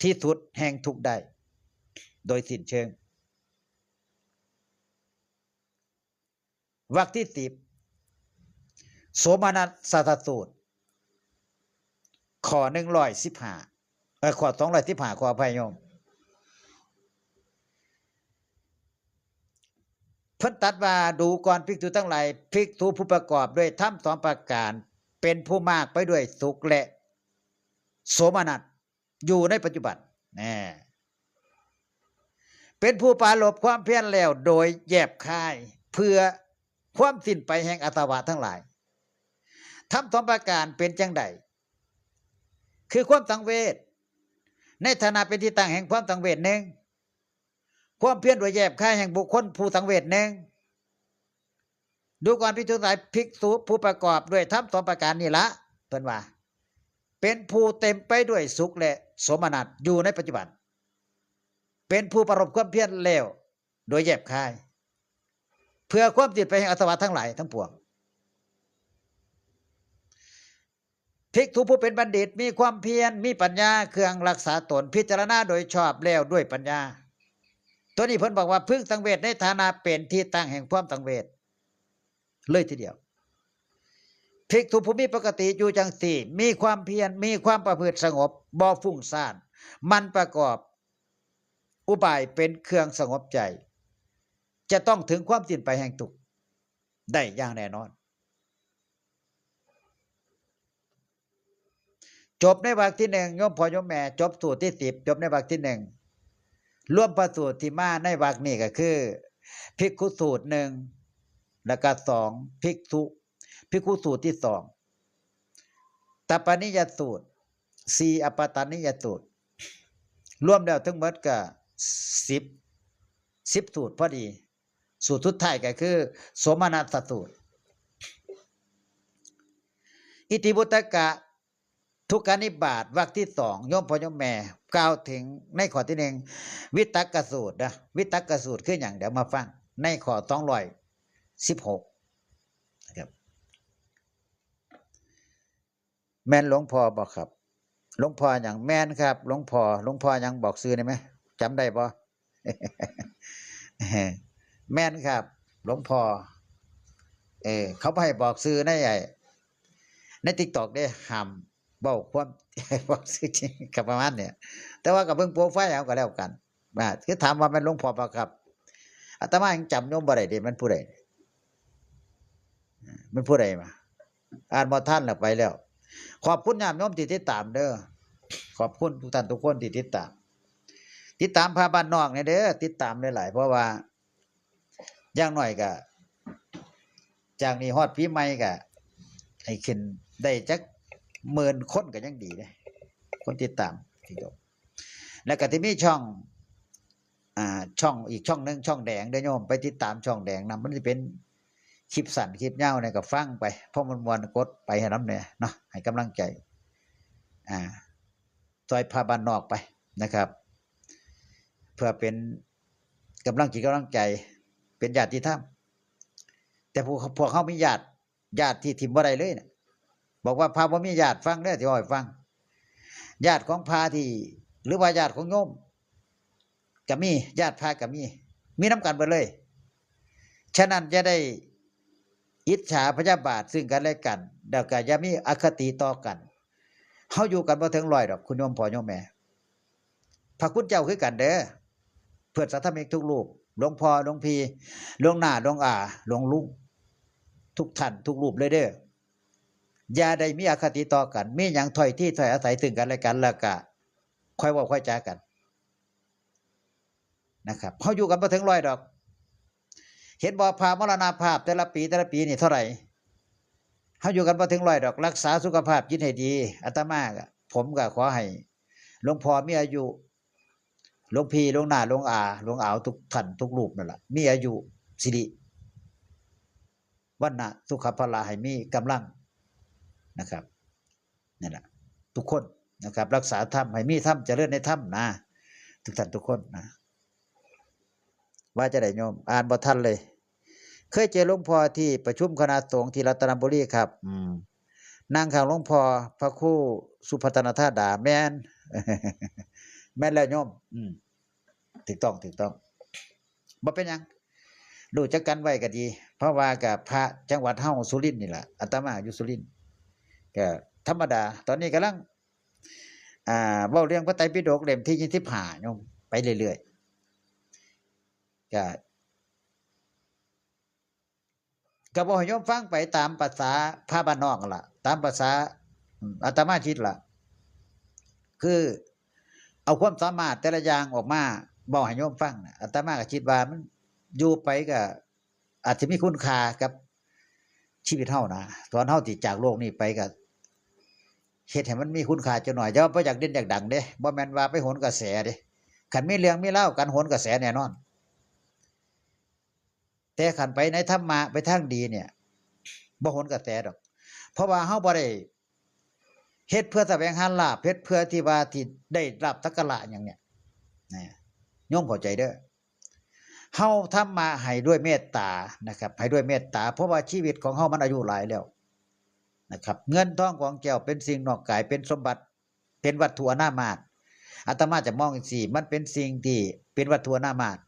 ที่สุดแห่งทุกข์ได้ โดยสิ้นเชิง วรรคที่สิบ โสมนัสสสูตร ข้อหนึ่งร้อยสิบห้า เอ่อ ข้อสองร้อยสิบห้า ขออภัยโยม เพิ่นตรัสว่า ดูก่อนภิกษุทั้งหลาย ภิกษุผู้ประกอบด้วยธรรมสองประการ เป็นผู้มากไปด้วยสุขและโสมนัส อยู่ในปัจจุบัน แน่ เป็นผู้ปรารภความเพียรแล้วโดยแยบคาย เพื่อความสิ้นไปแห่งอาสวะทั้งหลาย ธรรมสองประการเป็นจังใด คือความสังเวช ในฐานะเป็นที่ตั้งแห่งความสังเวชหนึ่ง ความเพียรโดยแยบคายแห่งบุคคลผู้สังเวชหนึ่ง ดูก่อนภิกษุทั้งหลาย ภิกษุผู้ประกอบด้วยธรรมสองประการนี้ละ เพิ่นว่า เป็นผู้เต็มไปด้วยสุขและโสมนัสอยู่ในปัจจุบัน เป็นผู้ปรารภความเพียรแล้วโดยแยบคาย เพื่อความสิ้นไปแห่งอาสวะทั้งหลายทั้งปวง ภิกษุผู้เป็นบัณฑิตมีความเพียร มีปัญญาเครื่องรักษาตน พิจารณาโดยชอบแล้วด้วยปัญญา ตัวนี้เพิ่นบอกว่าพึงสังเวชในฐานะเป็นที่ตั้งแห่งความสังเวชเลยทีเดียว ภิกษุผู้มีปกติอยู่จังสี่ มีความเพียร มีความประพฤติสงบ บ่ฟุ้งซ่าน มันประกอบอุบายเป็นเครื่องสงบใจ จะต้องถึงความสิ้นไปแห่งทุกข์ได้อย่างแน่นอน จบในวรรคที่หนึ่ง โยมพ่อโยมแม่ จบสูตรที่สิบ จบในวรรคที่หนึ่ง รวมพระสูตรที่มาในวรรคนี้ก็คือ ภิกขุสูตรหนึ่ง แล้วก็สอง ภิกษุ ภิกขุสูตรที่สอง ตัปปนิยสูตร สี่ อัปปตานิยสูตร รวมแล้วทั้งหมดก็สิบ สิบสูตรพอดี สูตรสุดท้ายก็คือ โสมนัสสูตร อิติวุตตกะ ทุกขานิบาต วรรคที่สอง โยมพ่อโยมแม่ กล่าวถึงในข้อที่หนึ่ง วิตกสูตรนะ วิตกสูตรคือหยัง เดี๋ยวมาฟังในข้อสองร้อยสิบหก นะครับ แม่นหลวงพ่อบ่ครับ หลวงพ่อหยัง แม่นครับ หลวงพ่อ หลวงพ่อหยัง บอกชื่อได้ไหม จำได้บ่ แม่นครับ หลวงพ่อ เออ เขาบ่ให้บอกชื่อในไอ้ ใน ติ๊กต็อก เด้ ห้ามเว้าความ บอกชื่อจริง ก็ประมาณเนี่ย แต่ว่าก็เบิ่งโปรไฟล์เอาก็แล้วกัน อ่า คือถามว่าแม่นหลวงพ่อบ่ครับ อาตมายังจำโยมบ่ได้เด้ มันผู้ใด มันผู้ใดมา อ่านบ่ทันแล้วไปแล้ว ขอบคุณญาติโยมที่ติดตามเด้อ ขอบคุณทุกท่านทุกคนที่ติดตาม ติดตามพระบ้านนอกเนี่ยเด้อ ติดตามหลายๆ เพราะว่า อย่างน้อยก็ จากนี้ฮอดปีใหม่ก็ ให้ขึ้นได้จักหมื่นคนก็ยังดีเด้ คนติดตามที่จบ แล้วก็ที่มีช่อง อ่า ช่องอีกช่องหนึ่ง ช่องแดงเด้อโยม ไปติดตามช่องแดงนำ มันสิเป็นคลิปสั้นคลิปยาวเนี่ยก็ฟังไป เพราะมันม่วนกดไปให้นำเนี่ยเนาะ ให้กำลังใจ อ่า ซอยพระบ้านนอกไปนะครับ เพื่อเป็นกำลังจิตกำลังใจ เป็นญาติธรรม แต่พวก พวกเฮามีญาติ ญาติที่ถิ่มบ่ได้เลยน่ะ บอกว่าพระบ่มีญาติ ฟังเด้อ สิเว้าให้ฟัง ญาติของพระที่ หรือว่าญาติของโยม ก็มี ญาติพระก็มี มีนำกันเบิดเลย ฉะนั้นอย่าได้อิจฉาพยาบาทซึ่งกันและกัน แล้วก็อย่ามีอคติต่อกัน เฮาอยู่กันบ่ถึงร้อยดอก คุณโยมพ่อโยมแม่ พระคุณเจ้าคือกันเด้อ เพื่อนสัทธมิกทุกรูป หลวงพ่อ หลวงพี่ หลวงน้า หลวงอา หลวงลุง ทุกท่านทุกรูปเลยเด้อ อย่าได้มีอคติต่อกัน มีหยังถ้อยทีถ้อยอาศัยซึ่งกันและกัน แล้วก็ค่อยเว้าค่อยจากัน นะครับ เฮาอยู่กันบ่ถึงร้อยดอก เห็นบ่ พระมรณภาพแต่ละปี แต่ละปีนี่เท่าไหร่ เฮาอยู่กันบ่ถึงร้อยดอก รักษาสุขภาพจิตให้ดี อาตมาก็ ผมก็ขอให้หลวงพ่อมีอายุ หลวงพี่ หลวงน้า หลวงอา หลวงอาว ทุกท่านทุกรูปนั่นล่ะ มีอายุ สิริ วรรณะ สุขะ พละ ให้มีกำลังนะครับ นั่นล่ะ ทุกคนนะครับ รักษาธรรม ให้มีธรรม เจริญในธรรมนะ ทุกท่านทุกคนนะ ว่าจะได้โยม อ่านบ่ทันเลย เคยเจอหลวงพ่อที่ประชุมคณะสงฆ์ที่รัตนบุรีครับ อืม นั่งข้างหลวงพ่อพระครูสุพัฒนธาดา แม่น แม่นแล้วโยม อืม ถูกต้อง ถูกต้อง บ่เป็นหยัง รู้จักกันไว้ก็ดี เพราะว่ากับพระจังหวัดเฮาสุรินทร์นี่ล่ะ อาตมาอยู่สุรินทร์ ก็ธรรมดา ตอนนี้กำลัง อ่า เว้าเรื่องพระไตรปิฎกเล่มที่ยี่สิบห้าโยม ไปเรื่อยๆ ก็ ก็บอกให้โยมฟังไปตามภาษาพระบ้านนอกนั่นล่ะ ตามภาษา อืม อาตมาคิดล่ะ คือเอาความสามารถแต่ละอย่างออกมาบอกให้โยมฟังน่ะ อาตมาก็คิดว่ามันอยู่ไปก็อาจจะมีคุณค่ากับชีวิตเฮานะ ตอนเฮาสิจากโลกนี้ไปก็เฮ็ดให้มันมีคุณค่าจักหน่อย แต่ว่าบ่อยากเด่นอยากดังเด้ บ่แม่นว่าไปโหนกระแสเด้ คันมีเรื่องมีราวกันโหนกระแสแน่นอน แต่คันไปในธรรมะ ไปทางดีเนี่ย บ่โหนกระแสดอก เพราะว่าเฮาบ่ได้เฮ็ดเพื่อแสวงหาลาภ เฮ็ดเพื่อที่ว่าที่ได้ลาภสักการะหยังเนี่ย นะ โยมเข้าใจเด้อ เฮาธรรมะให้ด้วยเมตตานะครับ ให้ด้วยเมตตา เพราะว่าชีวิตของเฮามันอายุหลายแล้วนะครับ เงินทองของแก้วเป็นสิ่งนอกกาย เป็นสมบัติ เป็นวัตถุอนามาตย์ อาตมาจะมองจั่งซี้ มันเป็นสิ่งที่เป็นวัตถุอนามาตย์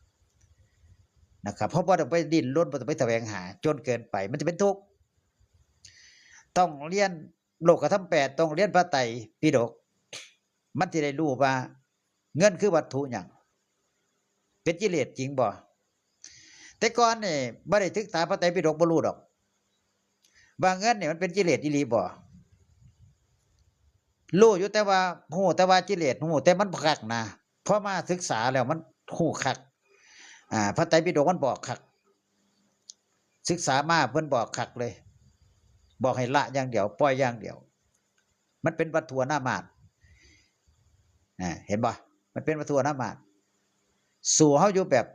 นะครับ เพราะบ่ต้องไปดิ้นรน บ่ต้องไปแสวงหาจนเกินไป มันจะเป็นทุกข์ ต้องเรียนโลกธรรมแปด ต้องเรียนพระไตรปิฎก มันสิได้รู้ว่าเงินคือวัตถุหยัง เป็นกิเลสจริงบ่ แต่ก่อนนี่บ่ได้ศึกษาพระไตรปิฎก บ่รู้ดอก ว่าเงินนี่มันเป็นกิเลสอีหลีบ่ รู้อยู่แต่ว่า ฮู้แต่ว่ากิเลส ฮู้แต่มันบ่คักนะ พอมาศึกษาแล้วมันฮู้คัก อ่า พระไตรปิฎกมันบอกคัก ศึกษามาเพิ่นบอกคักเลย บอกให้ละอย่างเดียว ปล่อยอย่างเดียว มันเป็นวัตถุอนามาตย์ อ่า เห็นบ่ มันเป็นวัตถุอนามาตย์ สู่เฮาอยู่แบบ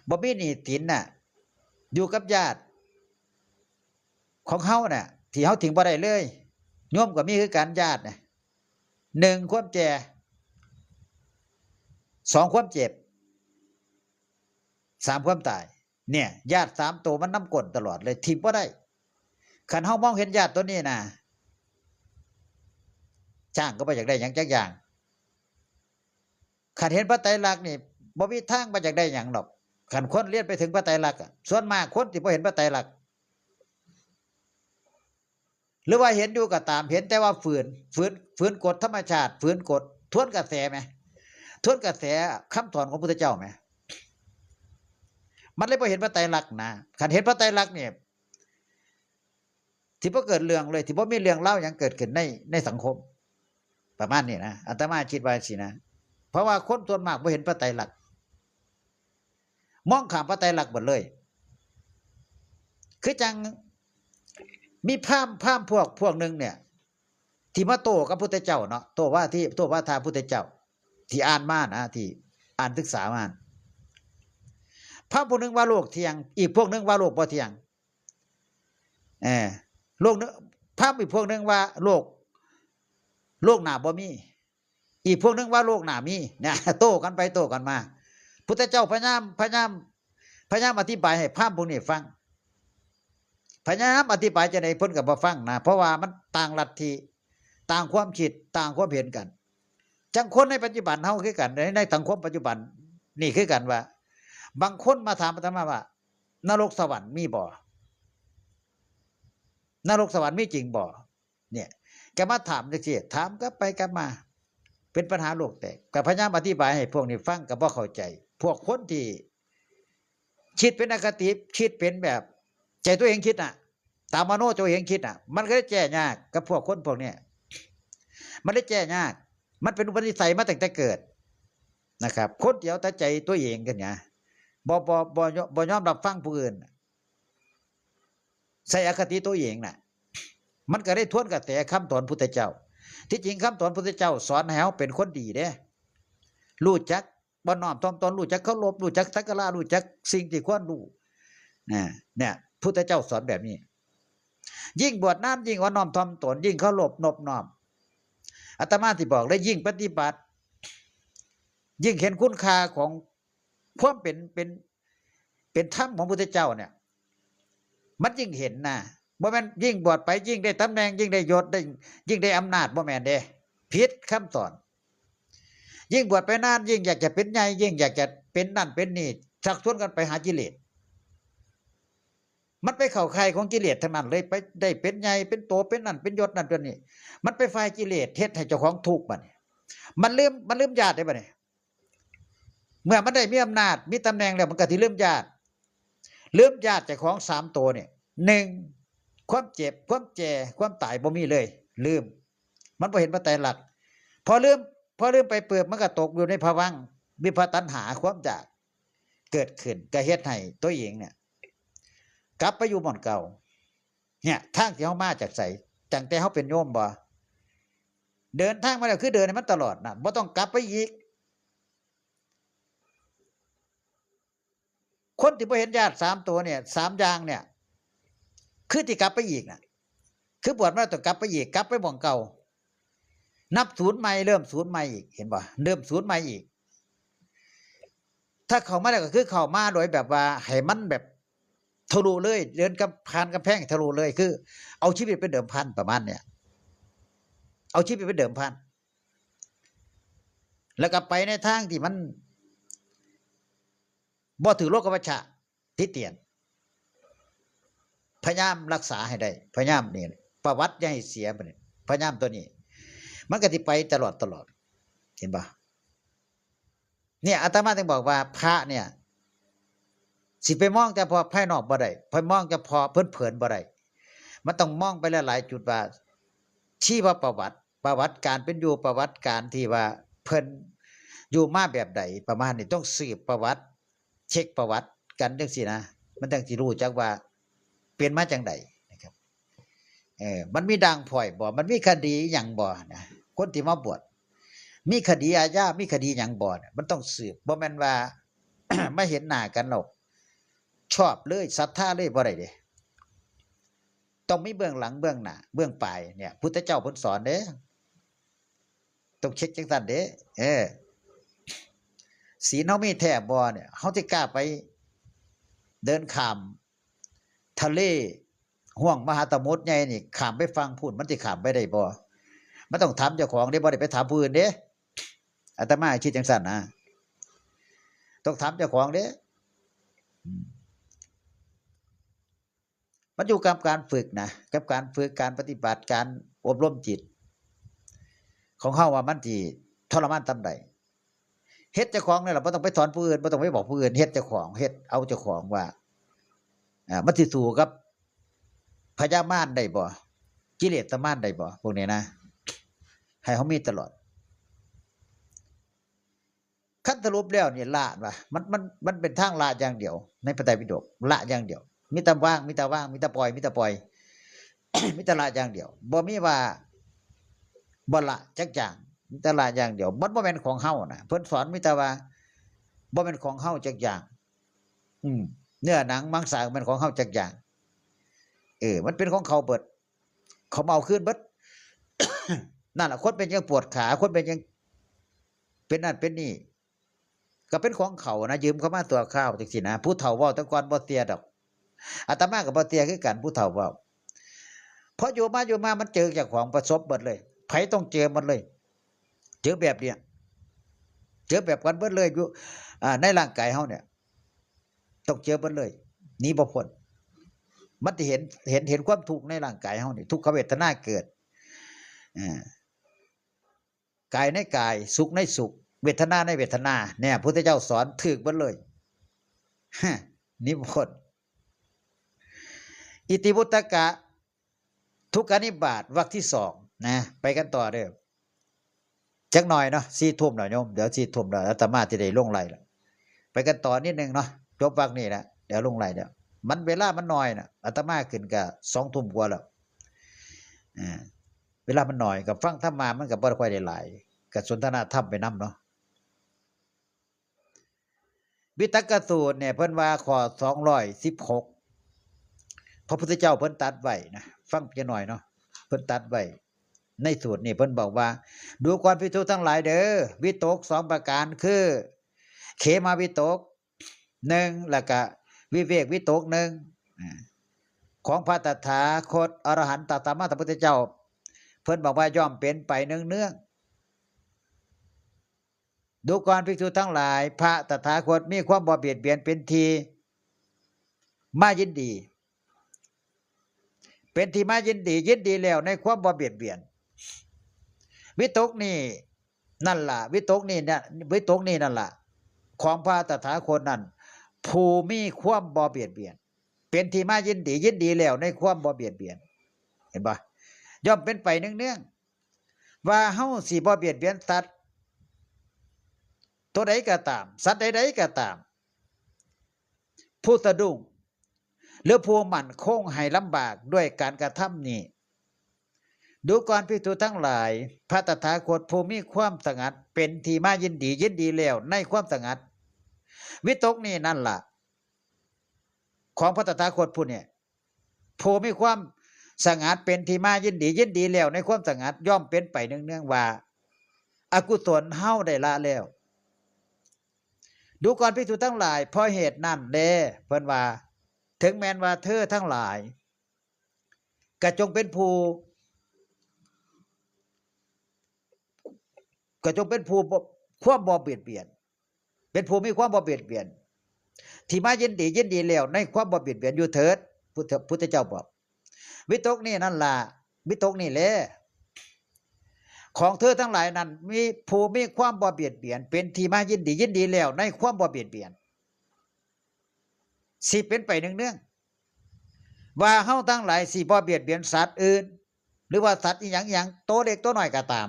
บ่มีหนี้สินน่ะ อยู่กับญาติของเฮาน่ะ ที่เฮาทิ้งบ่ได้เลย โยมก็มีคือกัน ญาติน่ะ หนึ่ง ความแก่ สอง ความเจ็บ สาม ความตาย เนี่ย ญาติสามตัวมันนำก้นตลอดเลย ทิ้งบ่ได้ คันเฮามองเห็นญาติตัวนี้น่ะ ช้างก็บ่อยากได้หยังจักอย่าง คันเห็นพระไตรลักษณ์นี่ บ่มีทางบ่อยากได้หยังดอก คันคนเรียนไปถึงพระไตรลักษณ์อะ ส่วนมากคนที่บ่เห็นพระไตรลักษณ์ หรือว่าเห็นอยู่ก็ตาม เห็นแต่ว่าฝืน ฝืน ฝืนกฎธรรมชาติ ฝืนกฎ ทวนกระแสแหม ทวนกระแสคำสอนของพุทธเจ้าแหม มันเลยบ่เห็นพระไตรลักษณ์นะ คันเห็นพระไตรลักษณ์เนี่ย ที่บ่เกิดเรื่องเลย ที่บ่มีเรื่องราวหยังเกิดขึ้นใน ในสังคม ประมาณนี้นะ อาตมาคิดว่าสินะ เพราะว่าคนส่วนมากบ่เห็นพระไตรลักษณ์ มองข้ามพระไตรลักษณ์หมดเลย คือจังมีพราหมณ์ พราหมณ์พวก พวกหนึ่งเนี่ย ที่มาโต้กับพุทธเจ้าเนาะ โต้ว่าที่ โต้ว่าทาพุทธเจ้า ที่อ่านมานะ ที่อ่านศึกษามา พราหมณ์พวกหนึ่งว่าโลกเที่ยง อีกพวกหนึ่งว่าโลกบ่เที่ยง เออ โลกหนึ่ง พราหมณ์อีกพวกหนึ่งว่าโลก โลกหน้าบ่มี อีกพวกหนึ่งว่าโลกหน้ามี เนี่ย โต้กันไปโต้กันมา พุทธเจ้าพยายาม พยายาม พยายามอธิบายให้พราหมณ์พวกนี้ฟัง พยายามอธิบายจั่งใดเพิ่นก็บ่ฟังนะ เพราะว่ามันต่างลัทธิ ต่างความคิด ต่างความเห็นกัน จั่งคนในปัจจุบันเฮาคือกัน ใน ในสังคมปัจจุบันนี่คือกันว่า บางคนมาถามอาตมาว่า นรกสวรรค์มีบ่ นรกสวรรค์มีจริงบ่ เนี่ย ก็มาถามจั่งซี้ ถามกลับไปกลับมา เป็นปัญหาโลกแตก ก็พยายามอธิบายให้พวกนี้ฟัง ก็บ่เข้าใจ พวกคนที่คิดเป็นอคติ คิดเป็นแบบ ใจตัวเองคิดน่ะ ตามมโนตัวเองคิดน่ะ มันก็เลยแก้ยากกับพวกคนพวกเนี้ย มันเลยแก้ยาก มันเป็นอุปนิสัยมาตั้งแต่เกิดนะครับ คนเดียวแต่ใจตัวเองกันเนี่ย บ่ บ่ บ่ บ่ยอมรับฟังผู้อื่นน่ะ ใส่อคติตัวเองน่ะ มันก็ได้ทวนกระแสคำสอนพุทธเจ้า ที่จริงคำสอนพุทธเจ้าสอนให้เราเป็นคนดีเด้ รู้จักบ่นอบถ่อมตน รู้จักเคารพ รู้จักสักการะ รู้จักสิ่งที่ควรรู้ นะ เนี่ย พุทธเจ้าสอนแบบนี้ ยิ่งบวชนานยิ่งอ่อนน้อมถ่อมตน ยิ่งเคารพนอบน้อม อาตมาสิบอกเลย ยิ่งปฏิบัติ ยิ่งเห็นคุณค่าของความเป็น เป็น เป็นธรรมของพุทธเจ้าเนี่ย มันยิ่งเห็นนะ บ่แม่นยิ่งบวชไปยิ่งได้ตำแหน่ง ยิ่งได้ยศ ได้ ยิ่งได้อำนาจ บ่แม่นเด้ ผิดคำสอน ยิ่งบวชไปนานยิ่งอยากจะเป็นใหญ่ ยิ่งอยากจะเป็นนั่นเป็นนี่ ชักชวนกันไปหากิเลส มันไปเข้าข่ายของกิเลสทั้งนั้นเลย ไปได้เป็นใหญ่ เป็นโต เป็นนั่น เป็นยศนั่นเป็นนี่ มันไปฝ่ายกิเลส เฮ็ดให้เจ้าของทุกข์บัดนี้ มันลืม มันลืมญาติได้บัดนี้ เมื่อมันได้มีอำนาจ มีตำแหน่งแล้ว มันก็สิลืมญาติ ลืมญาติเจ้าของสามตัวเนี่ย หนึ่ง ความเจ็บ ความแก่ ความตายบ่มีเลย ลืม มันบ่เห็นพระไตรลักษณ์ พอลืม พอลืมไปปุ๊บ มันก็ตกอยู่ในภวังค์ มีภวะตัณหา ความอยากเกิดขึ้น ก็เฮ็ดให้ตัวเองเนี่ย กลับไปอยู่หม่องเก่า เนี่ย ทางที่เฮามาจากไส ตั้งแต่เฮาเป็นโยมบ่ เดินทางมาแล้วคือเดินให้มันตลอดน่ะ บ่ต้องกลับไปอีก คนที่บ่เห็นญาติสามตัวเนี่ย สามอย่างเนี่ย คือที่กลับไปอีกน่ะ คือบวชมาแล้วต้องกลับไปอีก กลับไปหม่องเก่า นับศูนย์ใหม่ เริ่มศูนย์ใหม่อีก เห็นบ่ เริ่มศูนย์ใหม่อีก ถ้าเข้ามาแล้วก็คือเข้ามาโดยแบบว่าให้มันแบบทะลุเลย เดินกับ ผ่านกำแพงทะลุเลย คือเอาชีวิตเป็นเดิมพันประมาณเนี่ย เอาชีวิตเป็นเดิมพัน แล้วก็ไปในทางที่มันบ่ถือโลกวัชชะ ติเตียน พยายามรักษาให้ได้ พยายามนี่ ประวัติอย่าให้เสียบัดนี้ พยายามตัวนี้ มันก็สิไปตลอดตลอด เห็นบ่ เนี่ย อาตมาถึงบอกว่าพระเนี่ย สิไปมองแต่พอภายนอกบ่ได้ ไปมองแต่พอเผินๆบ่ได้ มันต้องมองไปหลายๆจุดว่า ชีวประวัติ ประวัติการเป็นอยู่ ประวัติการที่ว่าเพิ่นอยู่มาแบบใด ประมาณนี้ ต้องสืบประวัติ เช็คประวัติกันจั่งซี้นะ มันจั่งสิรู้จักว่าเป็นมาจั่งใดนะครับ เออ มันมีด่างพร้อยบ่ มันมีคดีอิหยังบ่นะ คนที่มาบวช มีคดีอาญา มีคดีหยังบ่เนี่ย มันต้องสืบ บ่แม่นว่า มาเห็นหน้ากันแล้วชอบเลย ศรัทธาเลย บ่ได้เด้ ต้องมีเบื้องหลังเบื้องหน้า เบื้องปลายเนี่ย พุทธเจ้าเพิ่นสอนเด้ ต้องเช็คจั่งซั้นเด้ เออ ศีลเฮามีแท้บ่เนี่ย เฮาสิกล้าไปเดินข้ามทะเล ห้วงมหาสมุทรใหญ่นี่ ข้ามไปฝั่งพู้น มันสิข้ามไปได้บ่ มันต้องถามเจ้าของเด้ บ่ได้ไปถามผู้อื่นเด้ อาตมาคิดจั่งซั้นนะ ต้องถามเจ้าของเด้ อืม มันอยู่กับการฝึกนะ กับการฝึก การปฏิบัติ การอบรมจิต ของเฮาว่ามันสิทรมานส่ำใด เฮ็ดเจ้าของนี่แหละ บ่ต้องไปสอนผู้อื่น บ่ต้องไปบอกผู้อื่น เฮ็ดเจ้าของ เฮ็ดเอาเจ้าของว่า อ่า มันสิสู้กับพยามารได้บ่ กิเลสมารได้บ่ พวกนี้นะ ให้เฮามีตลอด คันสรุปแล้วนี่ละว่า มัน มัน มันเป็นทางละอย่างเดียว ในพระไตรปิฎก ละอย่างเดียว มีแต่วาง มีแต่วาง มีแต่ปล่อย มีแต่ปล่อย มีแต่ละอย่างเดียว บ่มีว่าบ่ละจักอย่าง มีแต่ละอย่างเดียว มันบ่แม่นของเฮานะ เพิ่นสอนมีแต่ว่า บ่แม่นของเฮาจักอย่าง อืม เนื้อหนังมังสาบ่แม่นของเฮาจักอย่าง เออ มันเป็นของเขาเบิด เขามาเอาคืนเบิด นั่นล่ะ คนเป็นหยังปวดขา คนเป็นหยังเป็นนั่นเป็นนี่ ก็เป็นของเขานะ ยืมเขามาชั่วคราวจังซี้นะ ผู้เฒ่าเว้าแต่ก่อนบ่เชื่อดอก อาตมาก็บ่เชื่อคือกัน ผู้เฒ่าเว้า พออยู่มาอยู่มามันเจอเจ้าของประสบเบิดเลย ไผต้องเจอหมดเลย เจอแบบเนี้ย เจอแบบกันเบิดเลย อยู่ อ่า ในร่างกายเฮาเนี่ย ต้องเจอเบิดเลย หนีบ่พ้น มันสิเห็น เห็น เห็นความทุกข์ในร่างกายเฮานี่ ทุกขเวทนาเกิด อ่า กายในกาย สุขในสุข เวทนาในเวทนา เนี่ย พุทธเจ้าสอนถืกเบิดเลย ฮะ หนีบ่พ้น อิติวุตตกะ ทุกขนิบาต วรรคที่สอง นะ ไปกันต่อเด้อ จักหน่อยเนาะ สี่ทุ่มแล้วโยม เดี๋ยวสี่ทุ่มแล้ว อาตมาสิได้ลงไลฟ์แล้ว ไปกันต่อนิดนึงเนาะ จบวรรคนี้แล้ว เดี๋ยวลงไลฟ์แล้ว มันเวลามันน้อยน่ะ อาตมาขึ้นก็สองทุ่มกว่าแล้ว อ่า เวลามันน้อย ก็ฟังธรรมะมันก็บ่ค่อยได้หลาย ก็สนทนาธรรมไปนำเนาะ วิตกสูตรเนี่ย เพิ่นว่าข้อสองร้อยสิบหก พระพุทธเจ้าเพิ่นตรัสไว้นะ ฟังจักหน่อยเนาะ เพิ่นตรัสไว้ ในสูตรนี่เพิ่นบอกว่า ดูก่อนภิกษุทั้งหลายเด้อ วิตกสองประการคือ เขมวิตกหนึ่ง แล้วก็วิเวกวิตกหนึ่ง อ่า ของพระตถาคตอรหันตสัมมาสัมพุทธเจ้า เพิ่นบอกว่าย่อมเป็นไปเนืองๆ ดูก่อนภิกษุทั้งหลาย พระตถาคตมีความบ่เบียดเบียนเป็นที่มายินดี เป็นที่มายินดี ยินดีแล้วในความบ่เบียดเบียน วิตกนี่นั่นล่ะ วิตกนี่เนี่ย วิตกนี่นั่นล่ะ ของพระตถาคตนั่น ผู้มีความบ่เบียดเบียน เป็นที่มายินดี ยินดีแล้วในความบ่เบียดเบียน เห็นบ่ ย่อมเป็นไปเนืองๆ ว่าเฮาสิบ่เบียดเบียนสัตว์ ตัวใดก็ตาม สัตว์ใดๆก็ตาม ผู้สะดุ้ง หรือผู้มั่นคงให้ลำบากด้วยการกระทำนี้ ดูก่อนภิกษุทั้งหลาย พระตถาคตผู้มีความสงัดเป็นที่มายินดี ยินดีแล้วในความสงัด วิตกนี่นั่นล่ะ ของพระตถาคตผู้เนี่ย ผู้มีความสงัดเป็นที่มายินดี ยินดีแล้วในความสงัด ย่อมเป็นไปเนืองๆว่า อกุศลเฮาได้ละแล้ว ดูก่อนภิกษุทั้งหลาย เพราะเหตุนั้นแล เพิ่นว่า ถึงแม้นว่าเธอทั้งหลาย ก็จงเป็นผู้ ก็จงเป็นผู้บ่ ความบ่เบียดเบียน เป็นผู้มีความบ่เบียดเบียน ที่มายินดี ยินดีแล้วในความบ่เบียดเบียนอยู่เถิด พุทธ พุทธเจ้าบอก วิตกนี่นั่นล่ะ วิตกนี่แหละ ของเธอทั้งหลายนั้น มีผู้มีความบ่เบียดเบียน เป็นที่มายินดี ยินดีแล้วในความบ่เบียดเบียน สิเป็นไปเนืองๆ ว่าเฮาทั้งหลายสิบ่เบียดเบียนสัตว์อื่น หรือว่าสัตว์อีหยังๆ ตัวเล็กตัวน้อยก็ตาม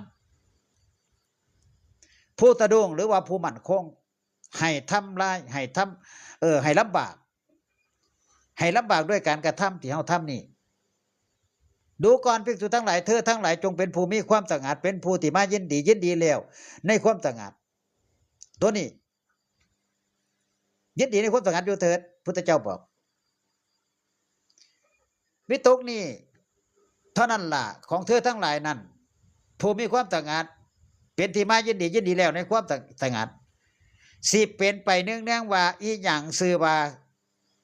ผู้สะดุ้งหรือว่าผู้มั่นคง ให้ทำลาย ให้ทำ เออ ให้ลำบาก ให้ลำบากด้วยการกระทำที่เฮาทำนี่ ดูก่อนภิกษุทั้งหลาย เธอทั้งหลายจงเป็นผู้มีความสงัด เป็นผู้ที่มายินดี ยินดีแล้วในความสงัด ตัวนี้ ยินดีในความสงัดอยู่เถิด พุทธเจ้าบอก วิตกนี่เท่านั้นล่ะ ของเธอทั้งหลายนั้น ผู้มีความสงัด เป็นที่มายินดี ยินดีแล้วในความสงัด สิเป็นไปเนืองๆว่า อีหยังชื่อว่า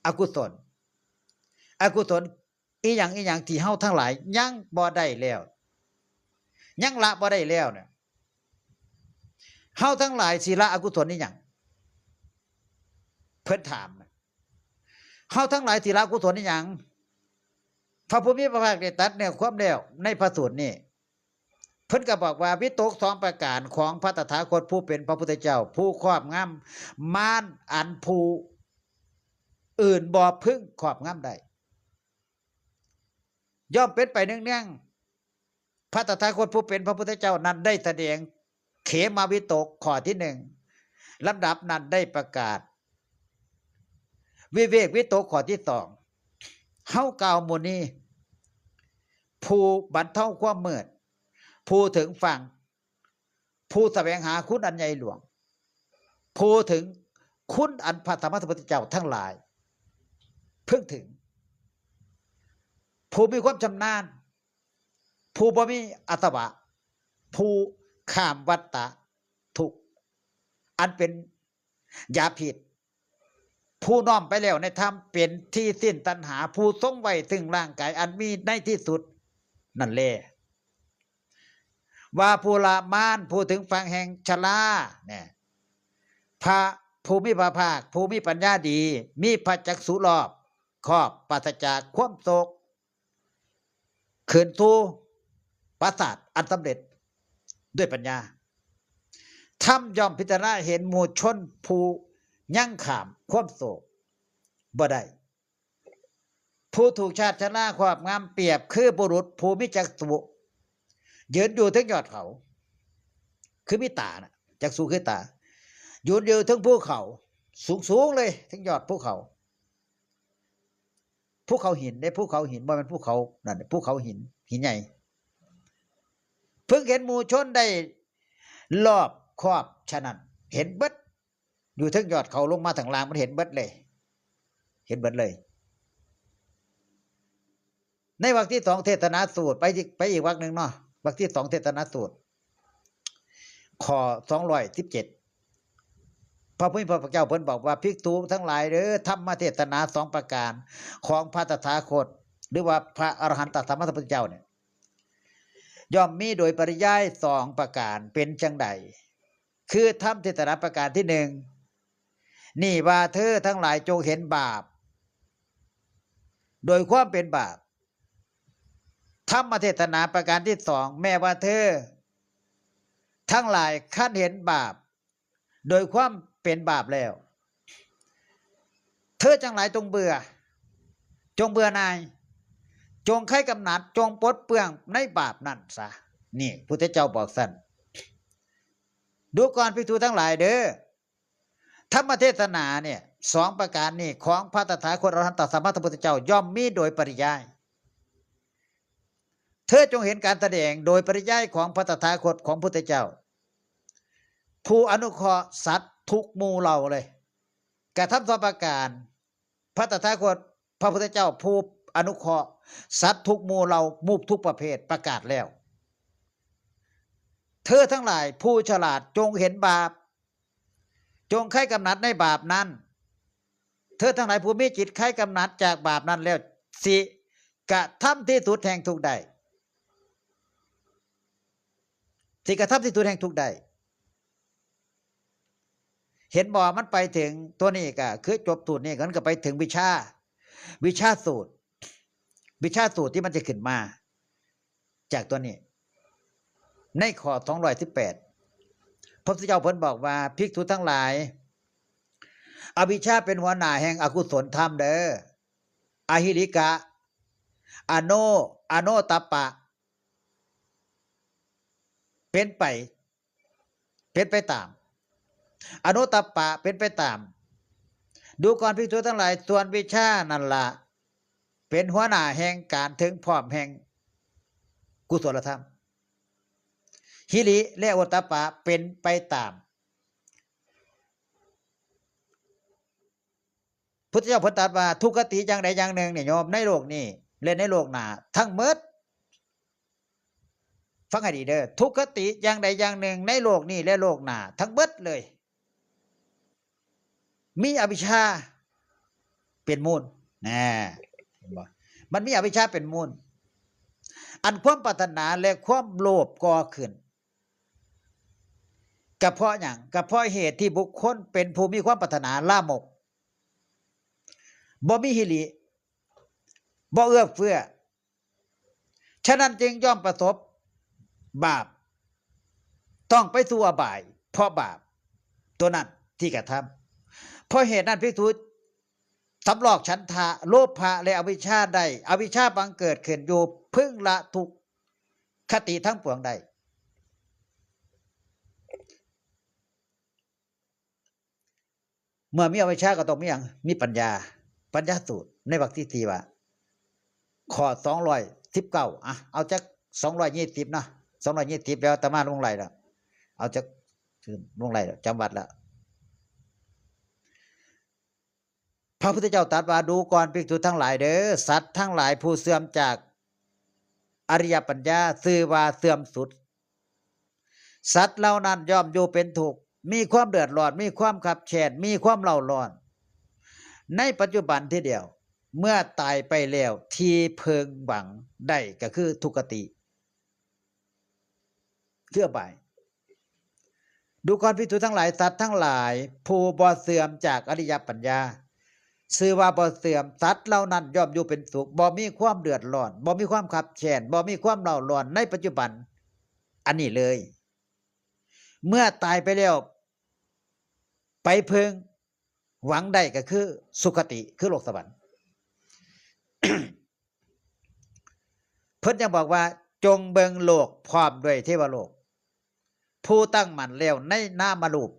อกุศล อกุศล อีหยังอีหยังที่เฮาทั้งหลายยังบ่ได้แล้ว ยังละบ่ได้แล้วเนี่ย เฮาทั้งหลายสิละอกุศลอีหยัง เพิ่นถามนะ เฮาทั้งหลายสิละอกุศลอีหยัง พระผู้มีพระภาคได้ตรัสเนื้อความแล้วในพระสูตรนี้ เพิ่นก็บอกว่าวิตกสองประการของพระตถาคตผู้เป็นพระพุทธเจ้า ผู้ครอบงำมารอันผู้อื่นบ่พึงครอบงำได้ ย่อมเป็นไปเนืองๆ พระตถาคตผู้เป็นพระพุทธเจ้านั้นได้แสดงเขมวิตกข้อที่หนึ่ง ลำดับนั้นได้ประกาศ วิเวกวิตกข้อที่สอง เฮากล่าวหมู่นี้ ผู้บรรเทาความมืด ผู้ถึงฝั่ง ผู้แสวงหาคุณอันใหญ่หลวง ผู้ถึงคุณอันพระสัมมาสัมพุทธเจ้าทั้งหลาย เพิ่งถึง ผู้มีความชำนาญ ผู้บ่มีอาสวะ ผู้ข้ามวัฏฏะทุกข์ อันเป็นยาพิษ ผู้น้อมไปแล้วในธรรมเป็นที่สิ้นตัณหา ผู้ทรงไว้ซึ่งร่างกายอันมีในที่สุดนั่นแล ว่าผู้ละมานผู้ถึงฝั่งแห่งชราเนี่ย พระผู้มีพระภาค ผู้มีปัญญาดี มีพระจักษุรอบคอบ ปราศจากความโศก ขึ้นสู่ปราสาทอันสำเร็จด้วยปัญญา ธรรมย่อมพิจารณาเห็นหมู่ชนผู้ยังข้ามความโศกบ่ได้ ผู้ถูกชาติชราครอบงำเปรียบคือบุรุษผู้มีจักษุยืนอยู่เทิงยอดเขา คือมีตาน่ะ จักษุคือตา ยืนอยู่เทิงภูเขา สูงๆเลยเทิงยอดภูเขา ภูเขาหินเด้ ภูเขาหิน บ่แม่นภูเขานั่น ภูเขาหิน หินใหญ่ เพิ่งเห็นหมู่ชนได้รอบคอบฉะนั้น เห็นเบิด อยู่เทิงยอดเขาลงมาทางล่างมันเห็นเบิดเลย เห็นเบิดเลย ในวรรคที่สองเทศนาสูตร ไปอีก ไปอีกวรรคหนึ่งเนาะ วรรคที่สองเทศนาสูตร ข้อสองร้อยสิบเจ็ด พระผู้มีพระภาคเจ้าเพิ่นบอกว่า ภิกษุทั้งหลายเด้อ ธรรมเทศนาสองประการของพระตถาคต หรือว่าพระอรหันตสัมมาสัมพุทธเจ้าเนี่ย ย่อมมีโดยปริยายสองประการ เป็นจังใด คือธรรมเทศนาประการที่หนึ่ง นี่ว่าเธอทั้งหลายจงเห็นบาป โดยความเป็นบาป ธรรมเทศนาประการที่สอง แม้ว่าเธอ ทั้งหลายคันเห็นบาป โดยความเป็นบาปแล้ว เธอทั้งหลายจงเบื่อ จงเบื่อหน่าย จงคลายกำหนัด จงปลดเปลื้องในบาปนั่นซะ นี่พุทธเจ้าบอกซั่น ดูก่อนภิกษุทั้งหลายเด้อ ธรรมเทศนาเนี่ยสองประการนี้ของพระตถาคตอรหันตสัมมาสัมพุทธเจ้าย่อมมีโดยปริยาย เธอจงเห็นการแสดงโดยปริยายของพระตถาคตของพุทธเจ้า ผู้อนุเคราะห์สัตว์ทุกหมู่เหล่าเลย กระทำสองประการ พระตถาคตพระพุทธเจ้าผู้อนุเคราะห์สัตว์ทุกหมู่เหล่าหมู่ทุกประเภทประกาศแล้ว เธอทั้งหลายผู้ฉลาดจงเห็นบาป จงคลายกำหนัดในบาปนั้น เธอทั้งหลายผู้มีจิตคลายกำหนัดจากบาปนั้นแล้ว สิกระทำที่สุดแห่งทุกข์ได้ สิกระทำที่สุดแห่งทุกข์ได้ เห็นบ่ มันไปถึงตัวนี้ก็คือจบสูตรนี้ มันก็ไปถึงวิชา วิชาสูตร วิชาสูตรที่มันจะขึ้นมา จากตัวนี้ ในข้อสองร้อยสิบแปด พระพุทธเจ้าเพิ่นบอกว่า ภิกษุทั้งหลาย อวิชชาเป็นหัวหน้าแห่งอกุศลธรรมเด้อ อหิริกะ อโน อโนตัปปะ เป็นไป เป็นไปตาม อโนตัปปะเป็นไปตาม ดูก่อนภิกษุทั้งหลาย ส่วนวิชานั่นละ เป็นหัวหน้าแห่งการถึงพร้อมแห่งกุศลธรรม หิริและโอตตัปปะเป็นไปตาม พุทธเจ้าเพิ่นตรัสว่าทุกขติอย่างใดอย่างหนึ่งเนี่ยโยม ในโลกนี้และในโลกหน้าทั้งหมด ฟังให้ดีเด้อ ทุกขติอย่างใดอย่างหนึ่งในโลกนี้และโลกหน้าทั้งหมดเลย มีอวิชชาเป็นมูลนะ เห็นบ่ มันมีอวิชชาเป็นมูล อันความปรารถนาและความโลภก่อขึ้น ก็เพราะหยัง ก็เพราะเหตุที่บุคคลเป็นผู้มีความปรารถนาลามก บ่มีหิริ บ่เอื้อเฟื้อ ฉะนั้นจึงย่อมประสบบาป ต้องไปสู่อบาย เพราะบาปตัวนั้นที่กระทำ เพราะเหตุนั้นภิกษุสำรอกฉันทะ โลภะ และอวิชชาได้ อวิชชาบังเกิดขึ้นอยู่ พึงละทุกขติทั้งปวงได้ เมื่อมีอวิชชาก็ต้องมีหยัง มีปัญญา ปัญญาสูตรในวรรคที่สี่ว่า ข้อสองร้อยสิบเก้า อ่ะ เอาจักสองร้อยยี่สิบเนาะ สองร้อยยี่สิบ แล้วอาตมาลงไล่แล้ว เอาจักลงไล่แล้ว จำวัดแล้ว พระพุทธเจ้าตรัสว่า ดูก่อนภิกษุทั้งหลายเด้อ สัตว์ทั้งหลายผู้เสื่อมจากอริยปัญญา ชื่อว่าเสื่อมสุด สัตว์เหล่านั้นย่อมอยู่เป็นทุกข์ มีความเดือดร้อน มีความคับแค้น มีความเร่าร้อน ในปัจจุบันทีเดียว เมื่อตายไปแล้วที่เพิ่งหวังได้ก็คือทุกขติ คืออบาย ดูก่อนภิกษุทั้งหลาย สัตว์ทั้งหลาย ผู้บ่เสื่อมจากอริยปัญญา ชื่อว่าบ่เสื่อม สัตว์เหล่านั้นย่อมอยู่เป็นสุข บ่มีความเดือดร้อน บ่มีความคับแค้น บ่มีความเร่าร้อนในปัจจุบัน อันนี้เลย เมื่อตายไปแล้ว ไปเพิ่งหวังได้ก็คือสุคติ คือโลกสวรรค์ เพิ่นยังบอกว่า จงเบิ่งโลกพร้อมด้วยเทวโลก ผู้ตั้งมั่นแล้วในนามรูป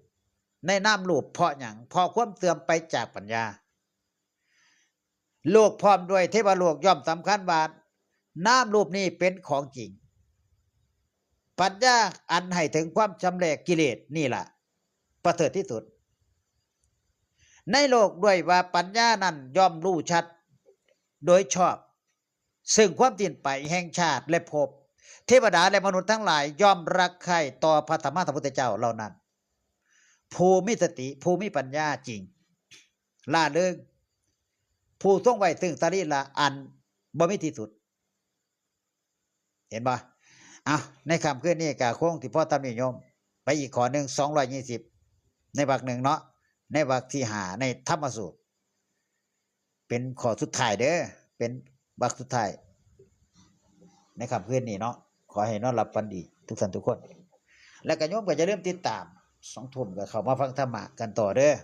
ในนามรูป เพราะหยัง เพราะความเสื่อมไปจากปัญญา โลกพร้อมด้วยเทวโลกย่อมสำคัญว่า นามรูปนี้เป็นของจริง ปัญญาอันให้ถึงความชำระกิเลสนี่ล่ะ ประเสริฐที่สุด ในโลกด้วยว่าปัญญานั้นย่อมรู้ชัด โดยชอบ ซึ่งความสิ้นไปแห่งชาติและภพ เทวดาและมนุษย์ทั้งหลายย่อมรักใคร่ต่อพระสัมมาสัมพุทธเจ้าเหล่านั้น ผู้มีสติ ผู้มีปัญญาจริง ร่าเริง ผู้ทรงไว้ซึ่งสรีระอันบ่มีที่สุด เห็นบ่ เอา ในค่ำคืนนี้ก็คงสิพอส่ำนี้โยม ไปอีกข้อหนึ่ง สองร้อยยี่สิบ ในวรรคหนึ่งเนาะ ในวรรคที่ห้า ในธรรมสูตร เป็นข้อสุดท้ายเด้อ เป็นวรรคสุดท้าย ในค่ำคืนนี้เนาะ ขอให้นอนหลับฝันดีทุกท่านทุกคน และก็โยมก็อย่าลืมติดตาม สองทุ่มก็เข้ามาฟังธรรมะกันต่อเด้อ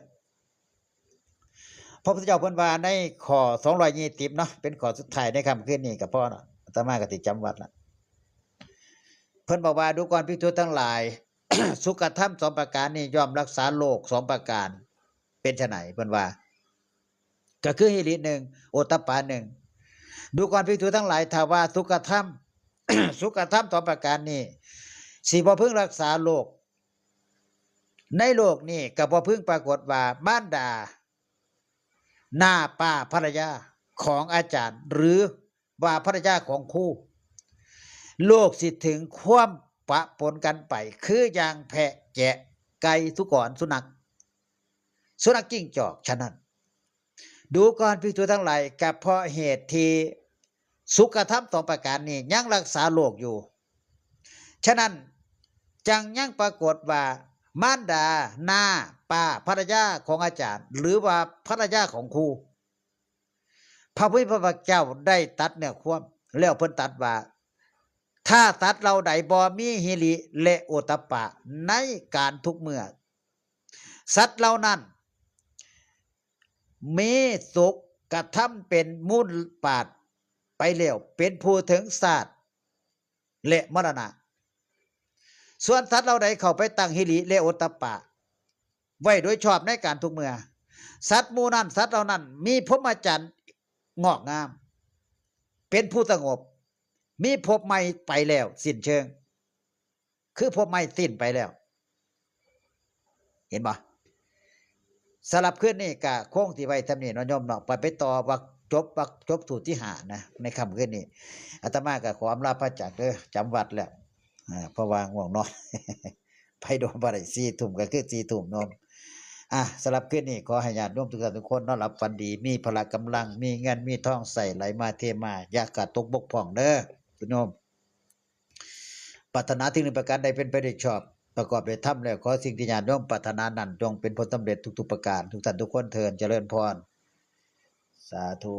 พระพุทธเจ้าเพิ่นว่าในข้อสองร้อยยี่สิบเนาะ เป็นข้อสุดท้ายในค่ำคืนนี้ก็พอเนาะ อาตมาก็สิจำวัดละ เพิ่นบอกว่า ดูก่อนภิกษุทั้งหลาย สุขธรรมสองประการนี้ย่อมรักษาโลกสองประการ เป็นไฉน เพิ่นว่า ก็คือหิริหนึ่ง โอตตัปปะหนึ่ง ดูก่อนภิกษุทั้งหลาย ถ้าว่าสุขธรรม สุขธรรมสองประการนี้ สิบ่พึงรักษาโลก ในโลกนี้ก็บ่พึงปรากฏว่ามารดา หน้าป้าภรรยาของอาจารย์ หรือว่าภรรยาของครู โลกสิถึงความปะปนกันไป คืออย่างแพะแกะไก่สุกรสุนัข สุนัขจิ้งจอกฉะนั้น ดูก่อนภิกษุทั้งหลาย ก็เพราะเหตุที่สุขธรรมสองประการนี้ยังรักษาโลกอยู่ ฉะนั้นจังยังปรากฏว่ามารดา หน้าป้าภรรยาของอาจารย์ หรือว่าภรรยาของครู พระผู้มีพระภาคเจ้าได้ตัดเนื้อความ แล้วเพิ่นตัดว่า ถ้าสัตว์เหล่าใดบ่มีหิริและโอตตัปปะในการทุกเมื่อ สัตว์เหล่านั้น มีสุขกระทำเป็นมูลปาดไปแล้ว เป็นผู้ถึงชาติและมรณะ ส่วนสัตว์เหล่าใดเข้าไปตั้งหิริและโอตตัปปะ ไว้โดยชอบในการทุกเมื่อ สัตว์หมู่นั้น สัตว์เหล่านั้นมีพรหมจรรย์งอกงาม เป็นผู้สงบ มีภพใหม่ไปแล้วสิ้นเชิง คือภพใหม่สิ้นไปแล้ว เห็นบ่ สำหรับคืนนี้ก็คงสิไว้ส่ำนี้เนาะโยมเนาะ ไป ไปต่อวรรคจบ วรรคจบสูตรที่ห้านะ ในค่ำคืนนี้ อาตมาก็ขออำลาพระจากเด้อ จำวัดแล้ว อ่า เพราะว่าง่วงนอน ไปโดนบ่ได้ สี่ทุ่มก็คือสี่ทุ่มโยม อ่ะ สำหรับคืนนี้ขอให้ญาติโยมทุกท่านทุกคนนอนหลับฝันดี มีพละกำลัง มีเงินมีทองใช้ไหลมาเทมา อย่าขาดตกบกพร่องเด้อ คุณโยม ปรารถนาสิ่งหนึ่งประการใดเป็นไปโดยชอบ ประกอบด้วยธรรมแล้ว ขอสิ่งที่ญาติโยมปรารถนานั้นจงเป็นผลสำเร็จทุกๆประการ ทุกท่านทุกคนเทอญ เจริญพร สาธุ